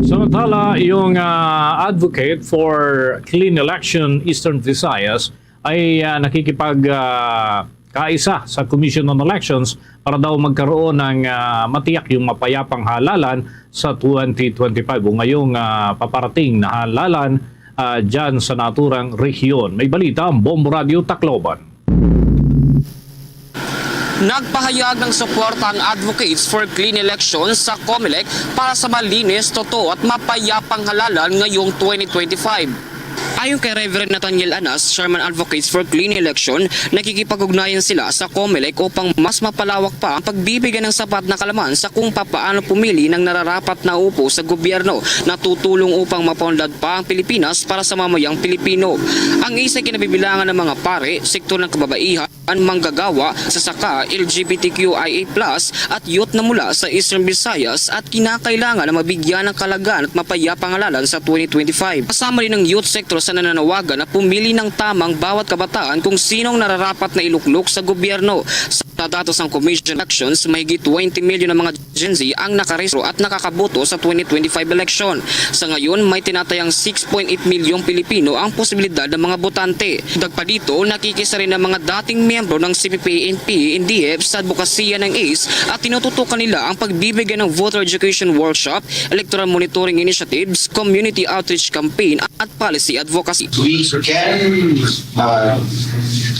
Samantala, yung ah, advocate for clean election Eastern Visayas ay ah, nakikipag ah, kaisa sa Commission on Elections para daw magkaroon ng, ah, matiyak yung mapayapang halalan sa twenty twenty-five o ngayong, ah, paparating na halalan, ah, dyan sa naturang rehiyon. May balita ang Bombo Radio Tacloban. Nagpahayag ng suporta ang Advocates for Clean Elections sa COMELEC para sa malinis, totoo at mapayapang halalan ngayong twenty twenty-five. Ayon kay Reverend Nathaniel Anas, Chairman Advocates for Clean Election, nakikipag-ugnayan sila sa COMELEC upang mas mapalawak pa ang pagbibigay ng sapat na kalaman sa kung papaano pumili ng nararapat na upo sa gobyerno na tutulong upang mapaunlad pa ang Pilipinas para sa mamayang Pilipino. Ang isa kinabibilangan ng mga pare, sektor ng kababaihan, manggagawa, sasaka, LGBTQIA plus, at youth na mula sa Eastern Visayas at kinakailangan na mabigyan ng kalagan at mapayapang halalan sa twenty twenty-five. Kasama rin ang youth sector sa nananawagan na pumili ng tamang bawat kabataan kung sinong nararapat na iluklok sa gobyerno. Sa datos ng Commission on Elections, mahigit twenty million ang mga Gen Z ang nakarehistro at nakakaboto sa twenty twenty-five election. Sa ngayon, may tinatayang six point eight milyong Pilipino ang posibilidad ng mga botante. Dagdag pa dito, nakikisa rin ang mga dating miyembro ng C P P, N P, N D F sa advokasya ng ACE at tinututukan nila ang pagbibigay ng voter education workshop, electoral monitoring initiatives, community outreach campaign at policy advocacy. We can uh,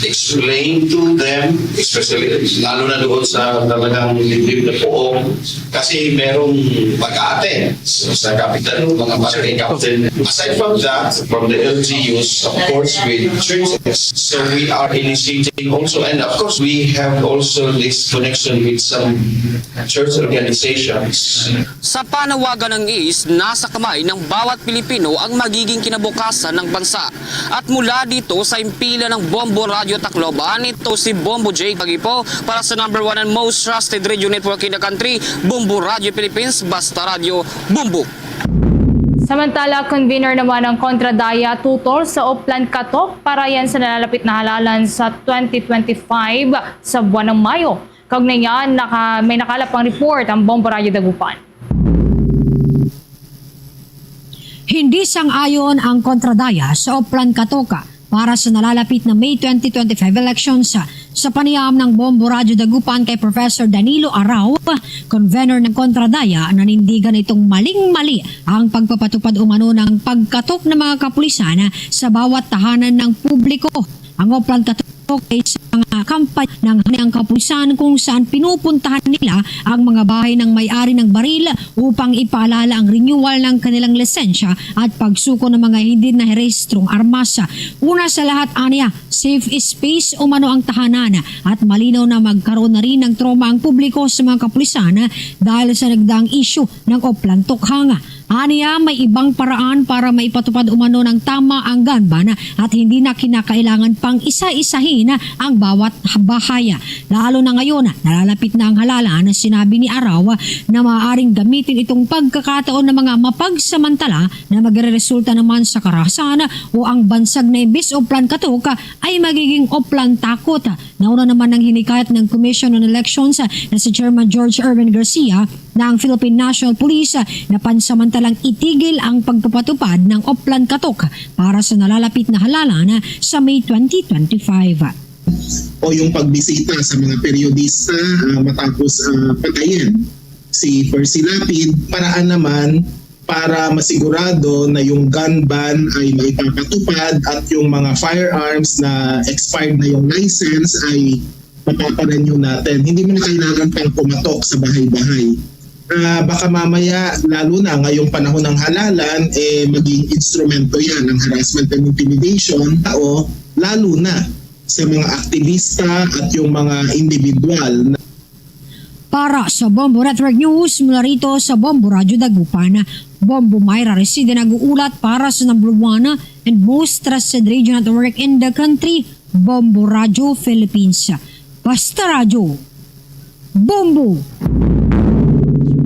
explain to them, especially lalo na doon sa talagang liblib na poong, kasi merong mag-a-attend sa capital, mga barangay captain. Aside from that, from the L G Us, of course, with churches. So we are initiating also, and of course, we have also this connection with some church organizations. Sa panawagan ng ACE, nasa kamay ng bawat Pilipino ang magiging kinabukasan ng bansa. At mula dito sa impila ng Bombo Radyo Tacloban, ito si Bombo J Kagipo para sa number one and most trusted radio network in the country, Bombo Radyo Philippines, Basta Radyo, Bombo. Samantala, convener naman ang Kontradaya Tutol sa Oplan Katok para yan sa nalalapit na halalan sa twenty twenty-five sa buwan ng Mayo. Kaugnay niyan, naka, may nakalap ang report ang Bombo Radyo Dagupan. Hindi sang-ayon ang Kontradaya sa Oplan Katoka para sa nalalapit na May twenty twenty-five elections. Sa panayam ng Bombo Radyo Dagupan kay Professor Danilo Arao, convener ng Kontradaya, nanindigan itong maling-mali ang pagpapatupad umano ng pagkatok ng mga kapulisan sa bawat tahanan ng publiko. Ang Oplan Katok ay sa mga kampanya ng Haniang Kapulisan kung saan pinupuntahan nila ang mga bahay ng may-ari ng baril upang ipaalala ang renewal ng kanilang lisensya at pagsuko ng mga hindi narehistrong armas. Una sa lahat, aniya, safe space umano ang tahanan at malinaw na magkaroon na rin ng trauma ang publiko sa mga kapulisan dahil sa nagdaang isyu ng Oplan Tokhang. Aniya, may ibang paraan para maipatupad umano ng tama ang gun ban at hindi na kinakailangan pang isa-isahin ang bawat bahay. Lalo na ngayon, nalalapit na ang halalan, sinabi ni Arao na maaaring gamitin itong pagkakataon ng mga mapagsamantala na magreresulta naman sa karahasan o ang bansag na imbis Oplan Katok ay magiging Oplan Takot. Nauna naman ang hinikayat ng Commission on Elections na si Chairman George Erwin Garcia na ang Philippine National Police na pansamantalang itigil ang pagpapatupad ng Oplan Katok para sa nalalapit na halalan sa May twenty twenty-five. O yung pagbisita sa mga periodista uh, matapos uh, patayin si Percy Lapid, paraan naman para masigurado na yung gun ban ay maipapatupad at yung mga firearms na expired na yung license ay mapaparenew natin. Hindi mo na kailangan pang pumatok sa bahay-bahay. Uh, baka mamaya, lalo na ngayong panahon ng halalan, eh, maging instrumento yan ng harassment and intimidation, tao, lalo na sa mga aktivista at yung mga individual. Para sa Bombo Network News, mula rito sa Bombo Radyo Dagupan, Bombo Myra Reside nag-uulat para sa number one and most trusted radio network in the country, Bombo Radyo Philippines. Basta Radyo, Bombo!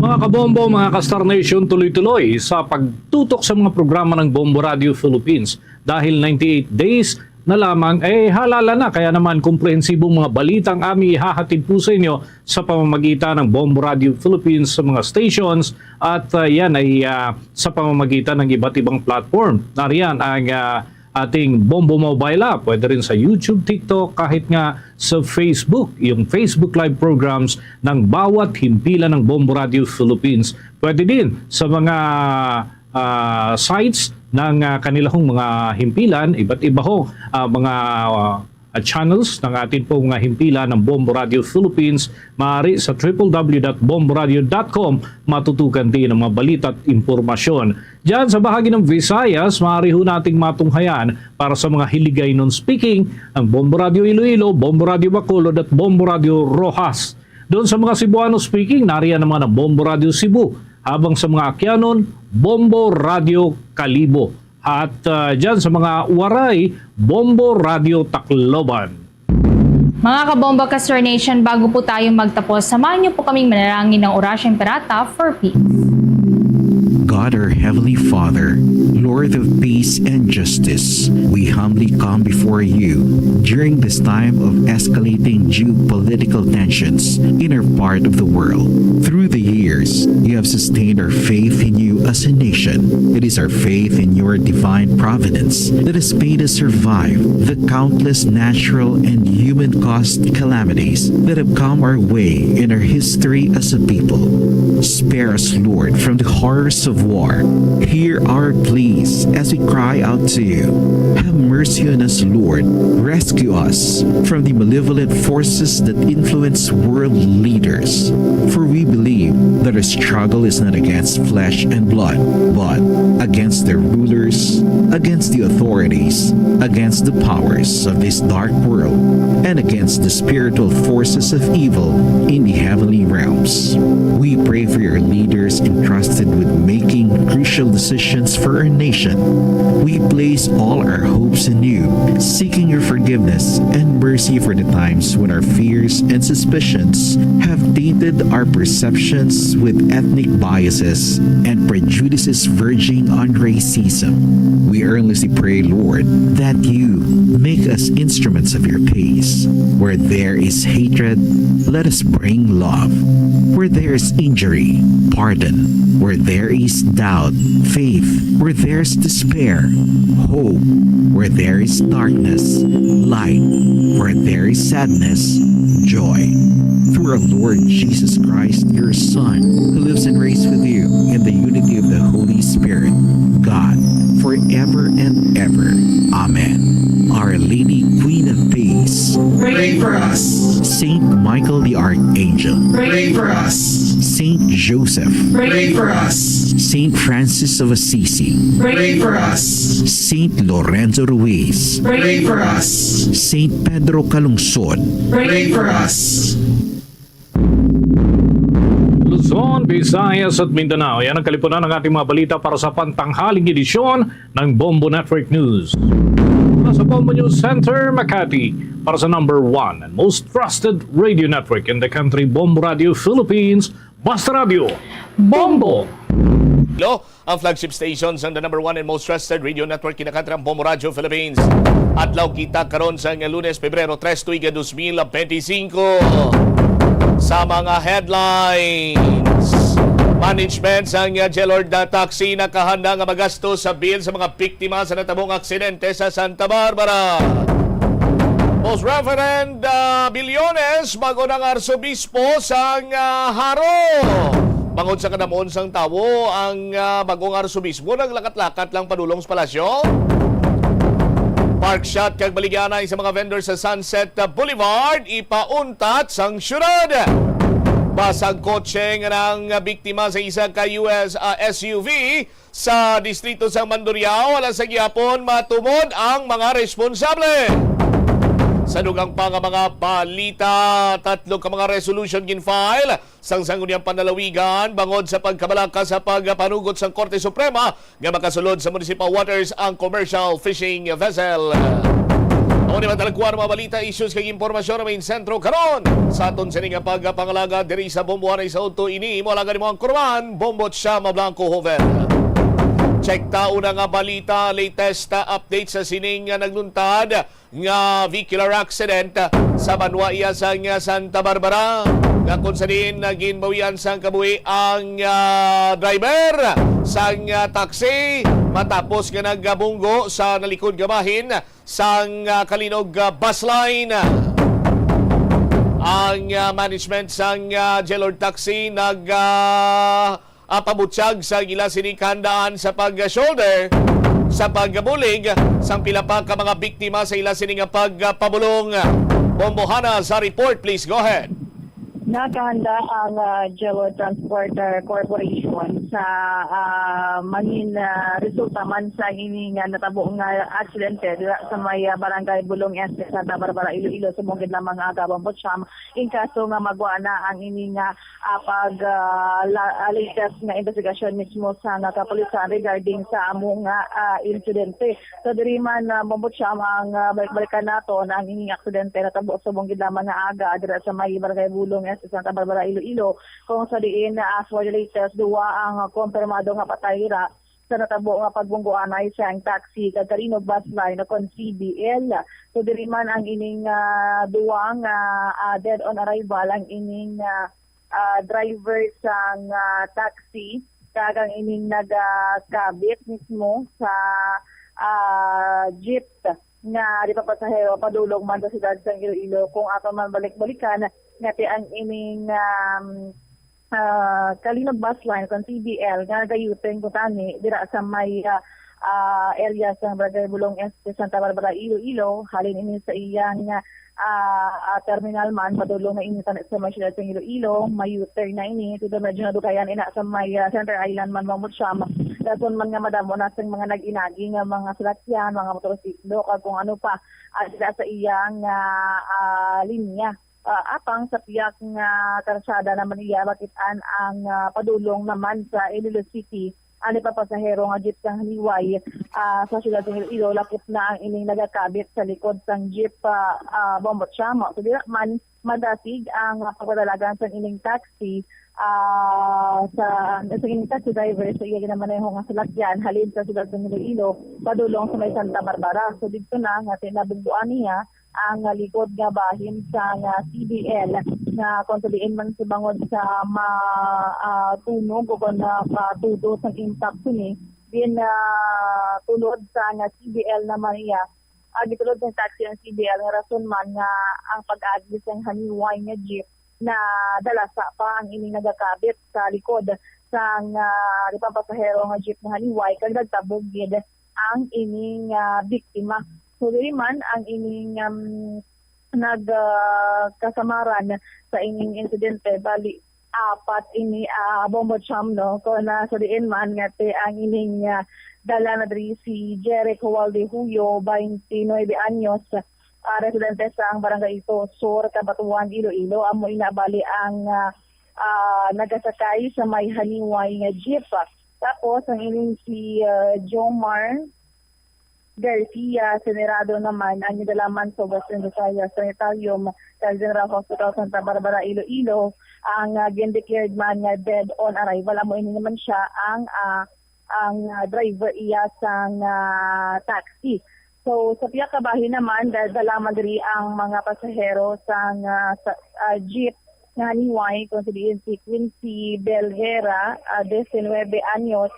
Mga kabombo, mga ka-Star Nation, tuloy-tuloy sa pagtutok sa mga programa ng Bombo Radio Philippines dahil ninety-eight days na lamang, eh, halala na. Kaya naman, komprehensibong mga balita ang aming ihahatid po sa inyo sa pamamagitan ng Bombo Radio Philippines sa mga stations at, ah, yan ay, ah, sa pamamagitan ng iba't ibang platform. Nariyan ang, ah, ating Bombo Mobile app, pwede rin sa YouTube, TikTok, kahit nga sa Facebook, yung Facebook Live programs ng bawat himpilan ng Bombo Radio Philippines. Pwede din sa mga, ah, sites ng, ah, kanilahong mga himpilan, iba't iba ho, ah, mga, ah, channels ng atin pong mga himpilan ng Bombo Radio Philippines. Maaari sa triple W dot bomboradio dot com matutukan din ang mga balita at impormasyon. Diyan sa bahagi ng Visayas, maaari ho nating matunghayan para sa mga Hiligaynon speaking, ang Bombo Radio Iloilo, Bombo Radio Bacolod, at Bombo Radio Roxas. Doon sa mga Cebuano speaking, nariyan naman ang Bombo Radio Cebu, habang sa mga Akyanon, Bombo Radio Kalibo. At, ah, dyan sa mga Waray, Bombo Radio Tacloban. Mga kabombo, Kastar Nation, bago po tayo magtapos, samahan niyo po kaming manalangin ng Orasyo Imperata for peace. God, our Heavenly Father, Lord of peace and justice, we humbly come before you during this time of escalating geopolitical tensions in our part of the world. Through the years, you have sustained our faith in you as a nation. It is our faith in your divine providence that has made us survive the countless natural and human-caused calamities that have come our way in our history as a people. Spare us, Lord, from the horrors of war. Hear our pleas as we cry out to you. Have mercy on us, Lord. Rescue us from the malevolent forces that influence world leaders. For we believe that our struggle is not against flesh and blood, but against the rulers, against the authorities, against the powers of this dark world, and against the spiritual forces of evil in the heavenly realms. We pray for your leaders entrusted with making crucial decisions for our nation. We place all our hopes in you, seeking your forgiveness and mercy for the times when our fears and suspicions have tainted our perceptions with ethnic biases and prejudices verging on racism. We earnestly pray, Lord, that you make us instruments of your peace. Where there is hatred, let us bring love. Where there is injury, pardon. Where there is doubt, faith. Where there's despair, hope. Where there is darkness, light. Where there is sadness, joy. Through our Lord Jesus Christ, your Son, who lives and reigns with you in the unity of the Holy Spirit, God, forever and ever. Amen. Our Lady, Queen of Peace, pray for us. Saint Michael the Archangel, pray for us. Saint Joseph, pray for us. Saint Francis of Assisi, pray for us. Saint Lorenzo Ruiz, pray for us. Saint Pedro Calungsod, pray for us. Luzon, Visayas at Mindanao. Yan ang kalipunan ng ating mga balita para sa pantanghaling edisyon ng Bombo Network News. Mula sa Bombo News Center, Makati, para sa number one and most trusted radio network in the country, Bombo Radio Philippines, Basta Radio, Bombo! Lo, ang flagship station sang the number one and most trusted radio network kinakantri ang Bombo Radio Philippines. Adlaw kita karon sa nga Lunes, Pebrero tres, tuig dos mil benti singko. Sa mga headlines, management sang Gaylord na taxi nakahanda nga magasto sa bill sa mga biktima sa natabong aksidente sa Santa Barbara. Post Reverend, ah, Billones, bag-o nang arsobispo sang, ah, Jaro. Bangod sa kadamon sang tawo, ang, ah, bag-ong arsobispo naglakat-lakat lang padulong sa palasyo. Park shot kag baligyanay sa mga vendor sa Sunset Boulevard, ipauntat sang syudad. Basag kotse nga nang biktima sa isa ka U S, ah, S U V sa distrito sang Mandurriao, alas sa gihapon matumod ang mga responsable. Sa dugang pa nga mga balita, tatlo ka mga resolution gin-file sang Sangguniang Panlalawigan bangod sa pagkabalaka sa pagpanugot sang Korte Suprema nga makasulod sa municipal waters ang commercial fishing vessel. Amo ni madalagkuan mga balita, issues kag impormasyon nga main sentro karon sa aton sini nga pagpangalagad diri sa Bombo. Anay sa udto ini, imo alagad, imo ang kurman, Bombo Chama Blanco Joven. Check ta una nga balita, latest, ah, update sa sining nga nagluntad nga vehicular accident sa banwa iya sang Santa Barbara, nga kung sa diin, ah, ginbawian sang kabuhi ang, ah, driver sang, ah, taxi. matapos nga nagabunggo sa nalikod nga bahin sang, ah, Calinog, ah, bus line. Ang, ah, management sang, ah, Gaylord Taxi nag, ah, ah, pabutyag sa ila sini kahandaan sa pag-shoulder, sa pagbulig sang pila pa ka mga biktima sa ila sini nga pagpabulong. Bombohana sa report, please go ahead. Nakahanda ang, ah, Gaylord Transporter Corporation sa, ah, mangin, ah, resulta man sa ini nga natabo nga aksidente dira sa may, ah, Barangay Bulong Este, Santa Barbara, Iloilo, subong gid lamang nga aga, Bombo Cham, in kaso nga magwa na ang ini nga, ah, pag, ah, la-, ah, latest nga investigasyon mismo sa nga kapulisan regarding sa amo nga, ah, insidente. So, diri man, ah, Bombo Cham, ang, ah, balik-balikan naton, ang ining aksidente natabo subong gid lamang nga aga dira sa may Barangay Bulong, sa Santa Barbara, Iloilo, kung sa diin, ah, as for the latest, duwa ang, ah, kompirmado nga patay dira sa natabo nga pagbunggoanay sang taxi kag Calinog bus line kon C B L. So, diri man ang ining, ah, duwa nga, ah, dead on arrival ang ining, ah, ah, driver sang, ah, taxi kag ang ining nagakabit mismo sa, ah, jeep nga di pa pasahero padulong man sa siyudad sang Iloilo. Kung aton man balik-balikan, nga ti ang ining, um, ah, Calinog bus line kon C B L nga nagayuteng kutani dira sa may, ah, ah, area sa Barangay Bulong Este, Santa Barbara, Iloilo. Halin ini sa iyang, ah, ah, terminal man, padulong na ini sa, sa may siyudad sa Iloilo, may U-turn na ini. Ito medyo nadugayan ina sa may, ah, Center Island man, Mamutsyam. Dason man nga madamo na sa mga nag-inagi nga mga salakyan, mga motorsiklo, kag kung ano pa, ah, dira sa iyang, ah, ah, linya. Ah, apang sa pihak nga karsada naman iya, makit-an ang, ah, padulong naman sa Iloilo City, ang nagpapasahero nga jeep sang Haniway, ah, sa siyudad sa Iloilo, lakip na ang ining nagakabit sa likod sang jeep, ah, ah, Bombo Chamo. So, dira man madasig ang, ah, pagpadalagan sang ining taxi, ah, sa, sa ining taxi driver sa iya ginamaneho nga salakyan halin sa siyudad sa Iloilo padulong sa may Santa Barbara. So, didto na nga tinabugbuan niya ang likod nga bahin sang, ah, C B L, nga kung sa diin man subong sa ma-, ah, tunog o kon mapatudo sang impact sini, din, ah, tulod sang C B L naman iya, ah, gitulod sang taxi ang C B L, nga rason man nga ang pag-agi sang Haniway nga jeep, nadalasa pa ang ining nagakabit sa likod sang, ah, nagpapasahero nga jeep nga Haniway, kag nagtabog gid ang ining, ah, biktima. So, diri man ang ining, um, nag, ah, kasamaran sa ining insidente, bali apat ini, ah, Bombo Cham, no? Kung na sa diin man nga ti ang ining, ah, dala na diri si Jeric Hualde Huyo, twenty-nuebe anyos, ah, residente sa ang Barangay Ito Sur, Cabatuan, Iloilo. Amo ina bali ang, ah, ah, nagasakay sa may Haniway nga jeep. Tapos, ang ining si, ah, Jomar Garcia Senerado naman ang gidala man sa Western Visayas Sanitarium sa General Hospital Santa Barbara, Iloilo. Ang, ah, gin-declared man nga dead on arrival, amo ini naman siya ang, ah, ang, ah, driver iya sang, ah, taxi. So, sa pihak kabahin naman, da-, dala man diri ang mga pasahero sang, ah, sa, ah, jeep nga Haniway, kung sa diin si Quincy Belhera, ah, diecinuebe anyos,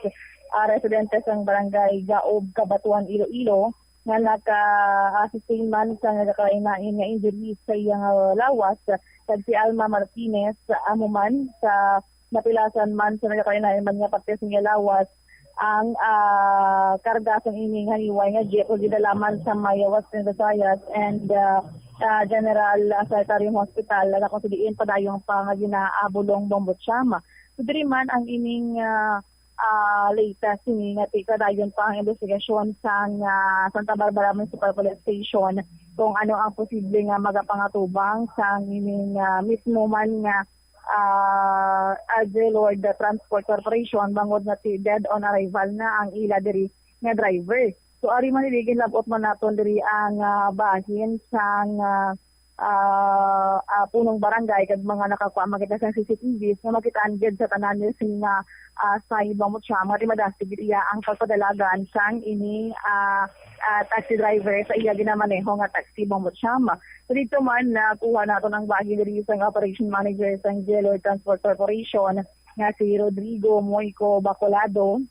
ah, residente sang Barangay Gaob, Cabatuan, Iloilo, nga naka-, ah, sustain man sa nagakalain-lain nga injuries sa iyang, ah, lawas, kag si Alma Martinez, amo man sa napilasan man sa nagakalain-lain man nga parte sa iyang lawas, ang, ah, karga sang ining Haniway nga jeep nga gidala man sa may Western Visayas and, ah, ah, General, ah, Sanitarium Hospital, na kung sa diin padayon pa nga ginaabulong Bombo Chama. So, diri man ang ining, ah, ah, latest ini nga ti-, padayon pa ang investigasyon sang, ah, Santa Barbara Municipal Police Station kung ano ang posible nga magapangatubang sang ining, ah, mismo man nga ah, ah, Gaylord Transport Corporation, bangod nga ti-, dead on arrival na ang ila diri nga driver. So, ari man diri, ginlab-ot man naton diri ang, ah, bahin sang, ah, ah, ah, punong barangay kag mga nakakuha man kita sang C C T Vs nga makitaan gid sa tanan ni sini nga, ah, sa ibang mutya, mga di madasig gid iya ang pagpadalagan sang ini, ah, ah, taxi driver sa iya ginamaneho nga taxi, Bombo Cham. So, dito man, nakuha naton ang bahin diri sang operation manager sang Gaylord Transport Corporation nga si Rodrigo Moico Bacolado,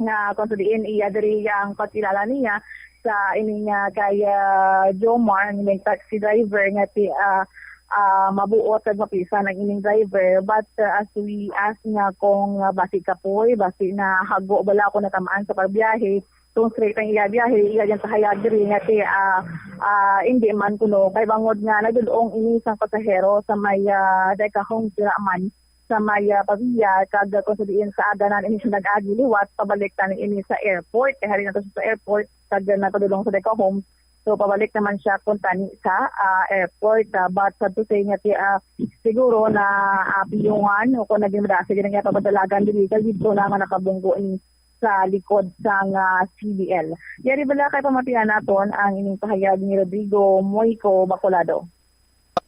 nga kung sa diin iya diri ang pagkilala niya sa ining, ah, kay, ah, Jomar, ang ining taxi driver nga ti, ah, ah, mabuot kag mapisan ang ining driver. But, ah, as we ask nga kung, ah, basi kapoy, basi na hago bala kung natamaan sa pagbiyahe, kung straight ang iya biyahe, iya gyang kahayag diri nga ti, ah, ah, hindi man kuno kay bangod nga nagdul-ong ini sang pasahero sa may, ah, Deca Homes dira man sa may, ah, Pavia, kag, ah, kung sa diin sa aganan ini siya nag-agi liwat, pabalik tani ini sa airport. Kay hari na to siya sa airport, kag, ah, nagpadulong sa Deca Homes. So, pabalik naman siya kung tani sa, ah, airport. Ah, but sad to say nga ti, ah, siguro na, ah, piyungan o kung naging madasig ang iya pagpadalagan diri, kay dito na nga nakabunggo ini sa likod sang, ah, C D L. Yari bala kay pamatian naton ang ining pahayag ni Rodrigo Moico Bacolado.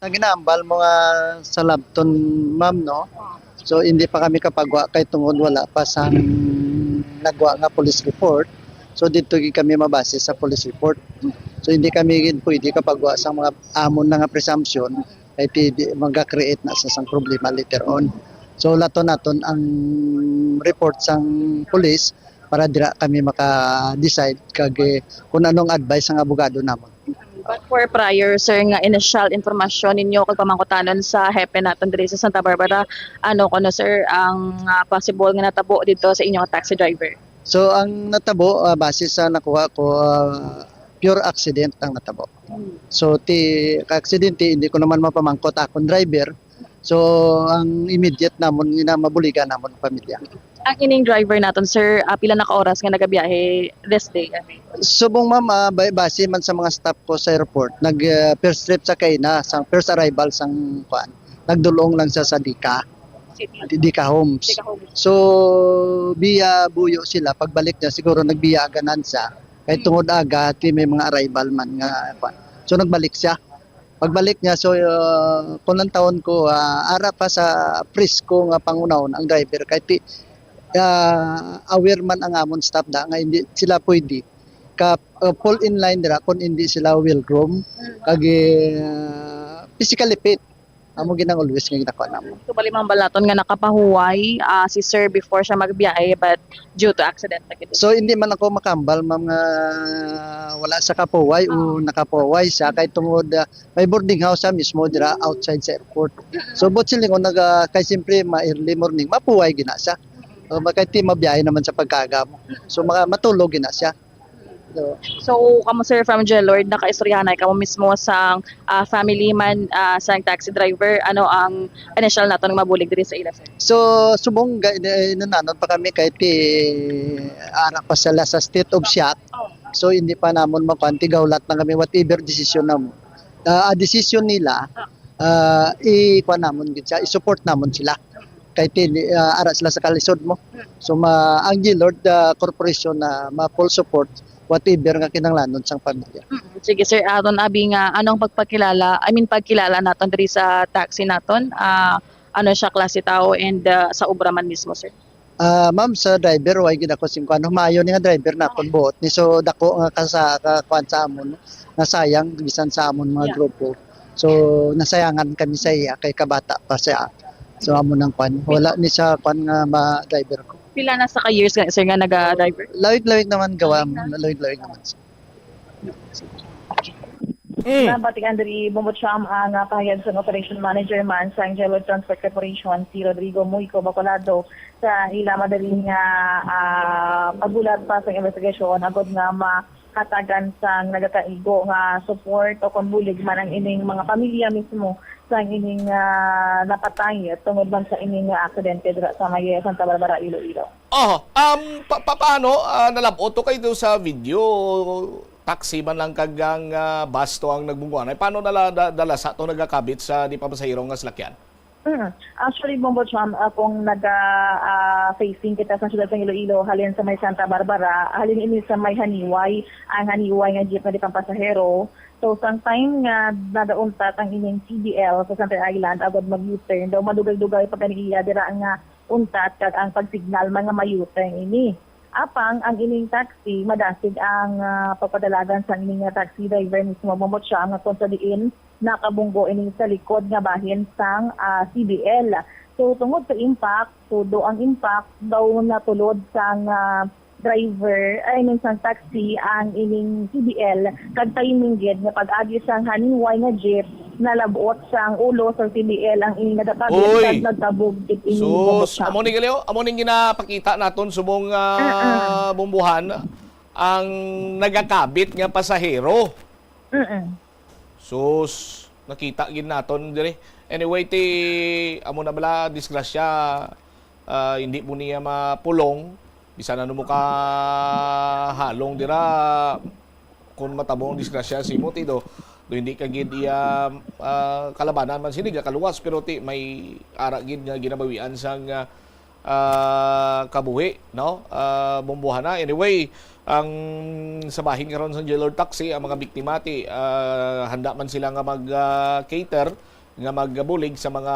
Ang ginaambal mo nga sa Labton, ma'am, no? So, hindi pa kami kapagwa kay tungod wala pa sang nagwa nga police report. So, dito gid kami mabase sa police report. So, hindi kami gid pwede kapagwa sa mga amon na nga presumption kay ti-, di, mag-create na sa sang problema later on. So, laton naton ang report sang police para dira kami maka-decide kag, eh, kung anong advice sang abogado namon. But for prior, sir, nga initial informasyon ninyo kag pamangkutanon sa hepe naton diri sa Santa Barbara, ano kuno, sir, ang, ah, possible nga natabo dito sa inyong taxi driver? So, ang natabo, ah, base sa nakuha ko, ah, pure accident ang natabo. So, ti ka-aksidente, hindi ko naman mapamangkot akon driver. So, ang immediate namon nga mabuligan namon ang pamilya. Ang ining driver naton, sir, ah, pila na ka oras nga nagabiyahe this day? Subong, ma'am, ah, ba-, base man sa mga staff ko sa airport, nag, ah, first trip sa kaina, sa first arrival sang kuan, nagdulong lang siya sa Dika, City. Dika Homes. Dika Homes. So, biya buyo sila, pagbalik niya, siguro nagbiya aganan siya. Kay tungod aga, ti may mga arrival man nga kuan. So, nagbalik siya. Pagbalik niya, so, uh, kung ang taon ko, ah, ara pa sa presko nga pangunahon ang driver. Kay ti, ah, aware man ang amon staff da nga hindi sila pwede ka, uh, fall in line dira kung hindi sila well groomed kag, uh, physically fit. Amo gid ang always nga ginakuha namo. So, bali, ma'am, balaton nga nakapahuway, ah, si sir before siya magbiyahe, but due to accident na gid. So, hindi man ako makambal, ma'am, nga wala sa kapuway o nakapuway siya kay tungod, ah, may boarding house sa mismo dira outside sa airport. So, but silingon naga kay siyempre ma-early morning, mapuway gina siya. So, makay ti mabiyahe naman sa pagkaga mo. So, maka-, matulog gina siya. So, So, kamo, sir, from Jellord, nakaistoryahanay kamo mismo sang, ah, family man, ah, sang taxi driver, ano ang initial naton nga mabulig diri sa ila, sir? So, subong ga-, ina-, inananon pa kami kay ti ara pa sila sa state of shock. So, hindi pa namon makuan, tigawlat na kami whatever decision namo. Ah, ah, decision nila, ah, i-kuan namon gid siya, i-support namon sila. Kay ti-, ah, ara sila sa kalisod mo. So, ma-, ang Jellord, ah, Corporation na ma-full support whatever nga kinahanglanon sang pamilya. Mm, sige, sir. Aton abi nga, anong pagpakilala, I mean, pagkilala naton diri sa taxi naton? Ah, ano siya klase tao and, ah, sa obra man mismo, sir? Ah, ma'am, sa driver, way gid ako sing kuan. Humayo ni nga driver na akon buot ni. So, dako nga kasa-, ka-, kuan sa amon, nasayang bisan sa amon mga grupo. So, nasayangan kami sa iya kay kabata pa siya. So, amo nang kuan. Wala ni sa kuan nga ma-driver ko. Pila na sa ka years nga, sir, nga naga-driver? Lawig-lawig naman gawa, ma'am. Lawig-lawig naman siya. Mm. Nabatikan diri, Bombo Cham, ang, ah, pahayag sang operation manager man sang Jellord Transport Corporation, si Rodrigo Muico Bacolado, sa ila madali nga, ah, paghulat pa sa investigasyon agod nga mahatagan sang nagakaigo nga support o kon bulig man ang ining mga pamilya mismo sang ining, ah, napatay tungod man sa ining, ah, aksidente dira sa may Santa Barbara, Iloilo. Oh, um, pa-, pa-, paano, ah, nalab-ot to kayo sa video? Taxi man lang kag ang, ah, bus to ang nagbungguan. Ay, paano nala-, da-, dala sa to nagakabit sa di pa masahiro nga salakyan? Mm. Actually, Bombo Cham, ah, kung naga, ah, facing kita sa siyudad ng Iloilo, halin sa may Santa Barbara, halin ini sa may Haniway, ang Haniway nga jeep nga di pampasahero. So, sang time nga nagauntat ang ining C D L sa Center Island, agad mag-U-turn, daw madugay-dugay pa gani iya dira nga untat kag ang pagsignal man nga may U-turn ini. Apang ang ining taxi, madasig ang, ah, pagpadalagan sang ining, ah, taxi driver mismo, Bombo Cham, nga kung sa diin nakabunggo ini sa likod nga bahin sang, ah, C D L. So, tungod sa impact, todo ang impact daw natulod sang, ah, driver, I mean, sang taxi ang ining C B L, kag timing gid nga pag-agi sang haninway nga jeep, nalab-ot sang ulo sang C B L ang ining nagakabit, uy, kag nagkabog gid ini. Sus, amo ni gali, oh. Amo ning ginapakita naton subong, ah, ah, bombohan ang nagakabit nga pasahero. Mm-mm. Sus, nakita gid naton diri. Anyway, ti, amo na bala, disgrasya, ah, hindi mo niya mapulong. Bisan ano mo ka halong dira, kung matabo ang disgrasya sa imo, ti, do, do hindi ka gid iya, ah, kalabanan man sini, gakaluwas, pero ti, may ara gid nga ginabawian sang, ah, ah, kabuhi, no? Ah, bombohana. Anyway, ang sa bahin karon sa Gaylord Taxi, ang mga biktima ti, ah, handa man sila nga mag, ah, cater, nga magbulig sa mga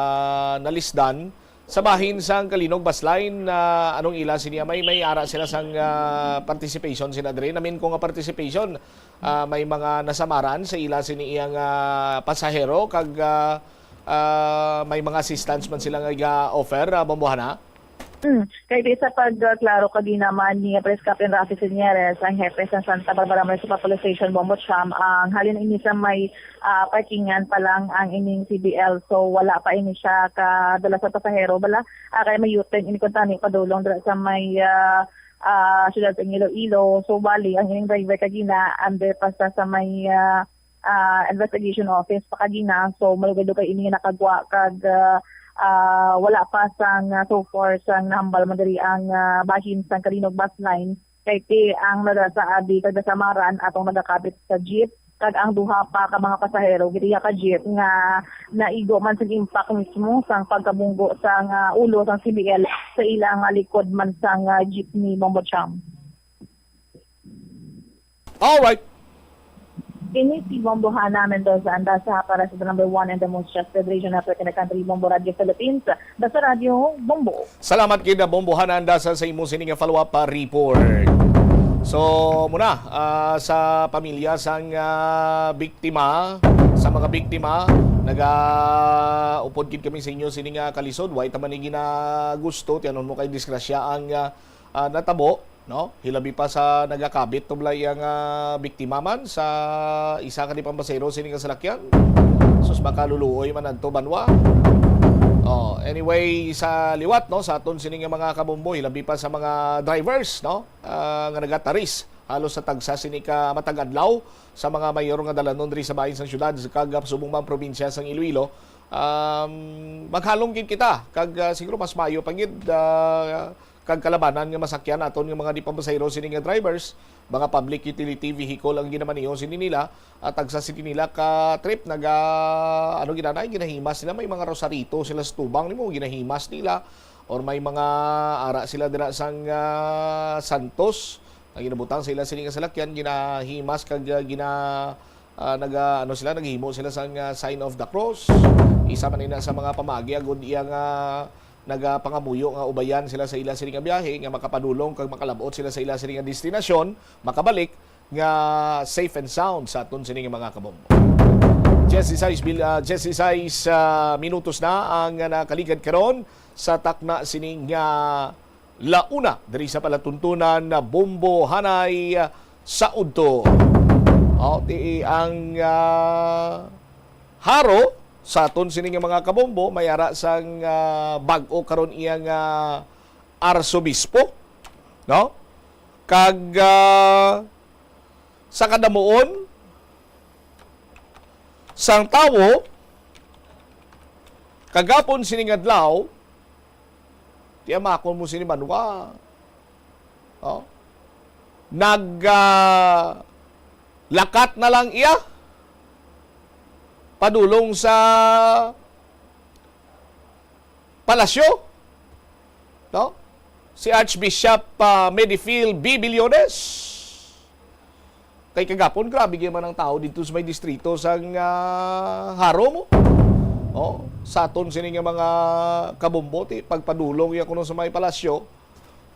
nalisdan. Sa bahin sang Calinog Bus Line, ah, anong ila sini? May, may ara sila sang, ah, participation sila diri. Namin ko nga participation, ah, may mga nasamaran sa ila sini iyang, ah, pasahero kag, ah, ah, may mga assistance man sila nga ga-offer, ah, bombohana? Mm. Kay di sa pagklaro kagina man ni Police Captain Rafi Señeres, ang hepe sa Santa Barbara Municipal Police Station, Bombo Cham, ang halin ini sa may, ah, parkingan pa lang ang ining C B L. So, wala pa ini siya kadala sa pasahero. Bala, ah, kay may U-turn ini kuntani padulong dira sa may, ah, ah, siyudad sa Iloilo. So, bali, ang ining driver kagina, under pa sa, sa may, ah, ah, investigation office pa kagina. So, malugay-lugay ini nga nakagwa kag, ah, ah, wala pa sang, ah, so far sang nahambal man diri ang, ah, bahin sang Calinog Bus Line. Kay ti ang nagasa abi kag nasamaran atong nagakabit sa jeep kag ang duha pa ka mga pasahero gid iya ka jeep nga naigo man sang impact mismo sang pagkabunggo sang, ah, ulo sang C B L sa ilang, ah, likod man sang, ah, jeepney, Bombo Cham. Alright. Ini si Bombo Hana Mendoza Andaza para sa the number one and the most trusted radio network in the country, Bombo Radio Philippines. Basta Radio Bombo. Salamat gid, Bombo Hana Andaza, sa imo sini nga follow-up, ah, report. So, muna, ah, sa pamilya sang, ah, biktima, sa mga biktima, nagaupod gid kami sa inyo sini nga kalisod. Wa ta man ni ginagusto, tiyanon mo kay disgrasya ang, ah, ah, natabo, no? Hilabi pa sa nagakabit to bala iya nga biktima man sa isa ka di pambasero sini nga salakyan. Sus, makaluluoy man adto, banwa. Oh, anyway, sa liwat, no, sa aton sini nga mga kabombo, hilabi pa sa mga drivers, no, ah, nga nagataris halos sa tagsa sini ka matag adlaw sa mga mayor nga dalanon diri sa bahin sang syudad kag subong man probinsya sang Iloilo. Um, maghalong gid kita kag, ah, siguro mas maayo pa gid, ah, kag kalabanan nga masakyan naton nga mga di pa pasahero sini nga drivers, mga public utility vehicle ang ginamaneho sini nila, at tagsa sini nila ka trip naga, ano, ginanay, ginahimas nila, may mga rosarito sila sa tubang nimo, ginahimas nila, or may mga ara sila dira sang, ah, santos nga ginabutang sa ila sini nga salakyan, ginahimas kag, ah, gina, ah, naga, ano sila, naghimo sila sang, ah, sign of the cross. Isa man ina sa mga pamagi agud iya nga nagapangamuyo nga ubayan sila sa ila sini nga biyahe, nga makapadulong kag makalab-ot sila sa ila sini nga destinasyon, makabalik nga safe and sound sa aton sini nga mga kabombo. Diyesisais bil-, ah, diyesisais, ah, minutos na ang nakaligad karon sa takna sini nga la una diri sa palatuntunan na Bombo Hanay sa udto. Oh, ti ang, ah, haro sa aton sini nga mga kabombo, may ara sang, ah, bag-o karon iya nga arsobispo, no? Kag, ah, sa kadamuon sang tawo, kagapon sining adlaw, ti amakon mo sini banwa. Oh. Nag, ah, lakat na lang iya padulong sa palasyo, no? Si Archbishop, ah, Mediphil B. Billones. Kay kagapon, grabe gyud man ang tao didto sa may distrito sang, ah, haro mo. Oh, sa aton sini nga mga kabombo, ti pagpadulong iya kuno sa may palasyo,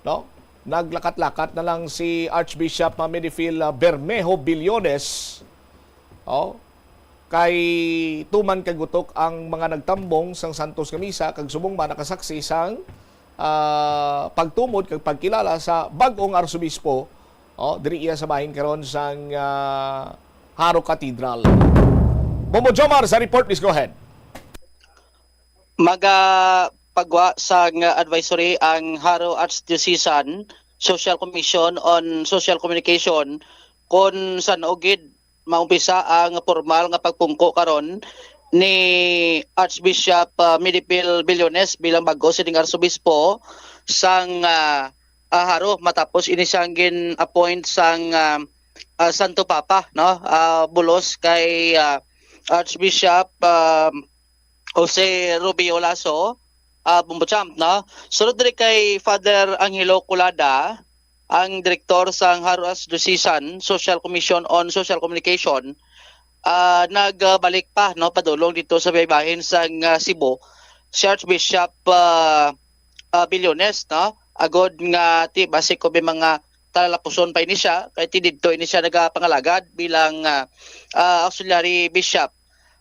no? Naglakat-lakat na lang si Archbishop, ah, Mediphil, ah, Bermejo Billones. Oh, kay tuman kag gutok ang mga nagtambong sang santos nga misa kag subong man nakasaksi sang ah, pagtumod kag pagkilala sa bag-ong arsobispo, oh, diri iya sa bahin karon sang, ah, Jaro Cathedral. Bombo Jomar sa report, please go ahead. Magapagwa sang advisory ang Jaro Archdiocesan Social Commission on Social Communication kung san-o gid maumpisa ang formal nga pagpungko karon ni Archbishop, ah, Medipil Billones bilang bag-o sining arsobispo sang, ah, ah, Jaro matapos ini siyang gin-appoint sang, ah, ah, Santo Papa, no? Ah, bulos kay, ah, Archbishop, ah, Jose Rubio Lasso, ah, Bombo Champ, no? Sunod diri kay Father Angelo Colada, ang direktor sang Jaro Archdiocesan Social Commission on Social Communication, ah, nagbalik pa, no, padulong dito sa baybayin sang, ah, Cebu, si Archbishop, ah, ah, Billones, no? Agod nga ti basi ko may mga talalapuson pa ini siya, kay ti didto ini siya nagapangalagad bilang, ah, ah, auxiliary bishop.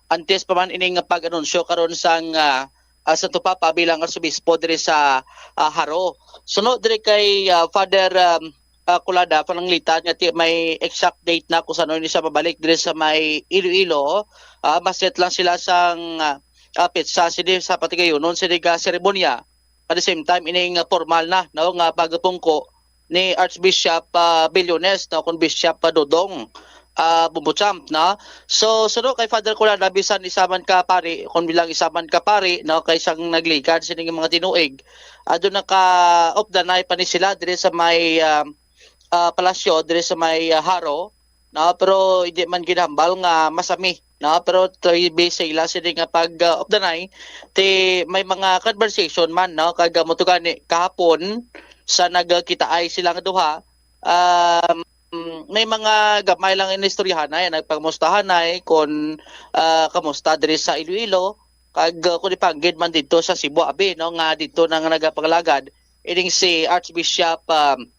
Antes pa man ini nga pag-anunsyo karon sang, ah, ah, Santo Papa bilang arsobispo diri sa, ah, Jaro. Suno diri kay, ah, Father, um, ah, Colada, pananglitan nga ti may exact date na kung sano ini siya mabalik diri sa may Iloilo. Ah, maset lang sila sang, ah, ah, petsa sini sa patigayunon sini nga seremonya. At the same time, ini nga formal na, no, nga pagpungko ni Archbishop, ah, Billones, no, kun Bishop, ah, Dodong, ah, Bumbuchamp, no. So, suno kay Father Colada, bisan isa man ka pari, kun bilang isa man ka pari, no, kay sang nagligad sining mga tinuig, ado naka-updanay pa ni sila diri sa may, ah, ah, palasyo, diri sa may, ah, Jaro, no, pero hindi man ginhambal nga masami, no, pero to be sa ila sini nga pag, ah, updanay, ti may mga conversation man, no, kag, ah, mo to gani kahapon sa nagkitaay sila nga duha, um, may mga gamay lang inistoryahanay, nagpangumustahanay kon, ah, kamusta diri sa Iloilo, kag, ah, kung ipanggid man dito sa Cebu, abi, no, nga dito na nga nagapangalagad ining si Archbishop, um,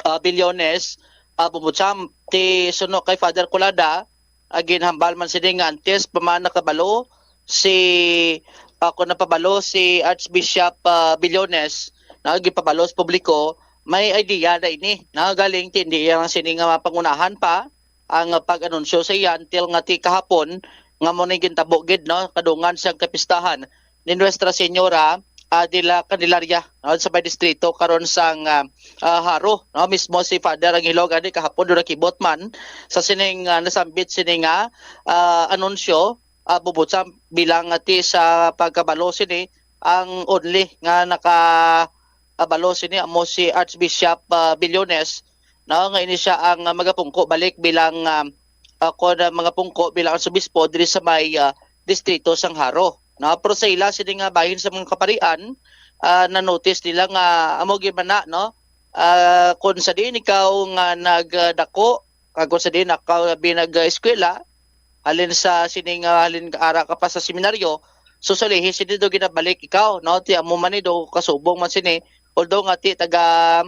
ah, Billones, ah, Bumbucham, ti suno kay Father Colada, ah, ginhambal man sini nga antes pa man nakabalo si, ah, kung napabalo si Archbishop, ah, Billones, na gipabalo sa publiko, may idea na ini, na galing ti hindi iya sini nga mapangunahan pa ang pag-anunsyo sa iya until nga ti kahapon nga mo ni gintabo gid, no, kadungan sang kapistahan ni Nuestra Señora, ah, de la Candelaria, no, sa may distrito karon sang, ah, ah, Jaro, no, mismo si Father Angelo gani kahapon do nakibot man sa sining, ah, nasambit sini nga, ah, anunsyo, ah, Bumbucham, bilang nga ti sa pagkabalo sini ang only nga nakabalo sini amo si Archbishop, ah, Billones, no, nga ini siya ang, ah, magapungko balik bilang, ah, ah, kon, ah, magapungko bilang arsobispo diri sa may, ah, distrito sang Jaro, no? Pero sa ila sini nga bahin sa mga kaparian, ah, na-notice nila nga amo gyud man na, no? Ah, kung sa diin ikaw nga nagdako, kag kung sa diin ikaw binag-eskwela, halin sa sini nga halin ara ka pa sa seminaryo, so sa lihi sini do ginabalik ikaw, no? Ti amo man ni do kasubong man sini, although nga ti taga,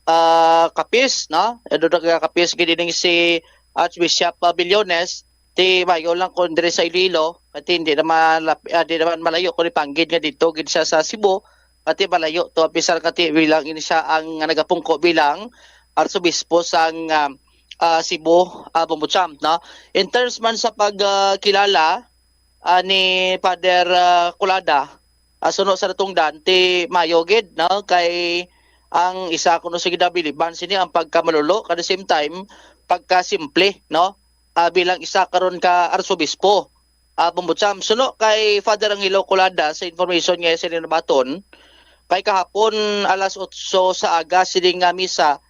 ah, Capiz, no? Ado taga Capiz gid ining si Archbishop, ah, Billones, ti mayo lang kung diri sa Iloilo, kay ti hindi naman lap-, ah, di naman malayo kung ipanggid nga dito gid siya sa Cebu, kay ti malayo to, apisar kay ti bilang ini siya ang nagapungko bilang arsobispo sang, ah, ah, Cebu, ah, Bumbucham, no? In terms man sa pag, ah, kilala, ah, ni Father, ah, Colada, ah, suno sa natungdan, ti mayo gid, no? Kay ang isa kuno sa ginabiliban sini ang pagkamalolo, at the same time, pagkasimple, no? Ah, bilang isa karon ka arsobispo, ah, Bumbucham. Suno kay Father Angelo Colada, sa information nga sini nabaton, kay kahapon alas otso sa aga sini nga misa,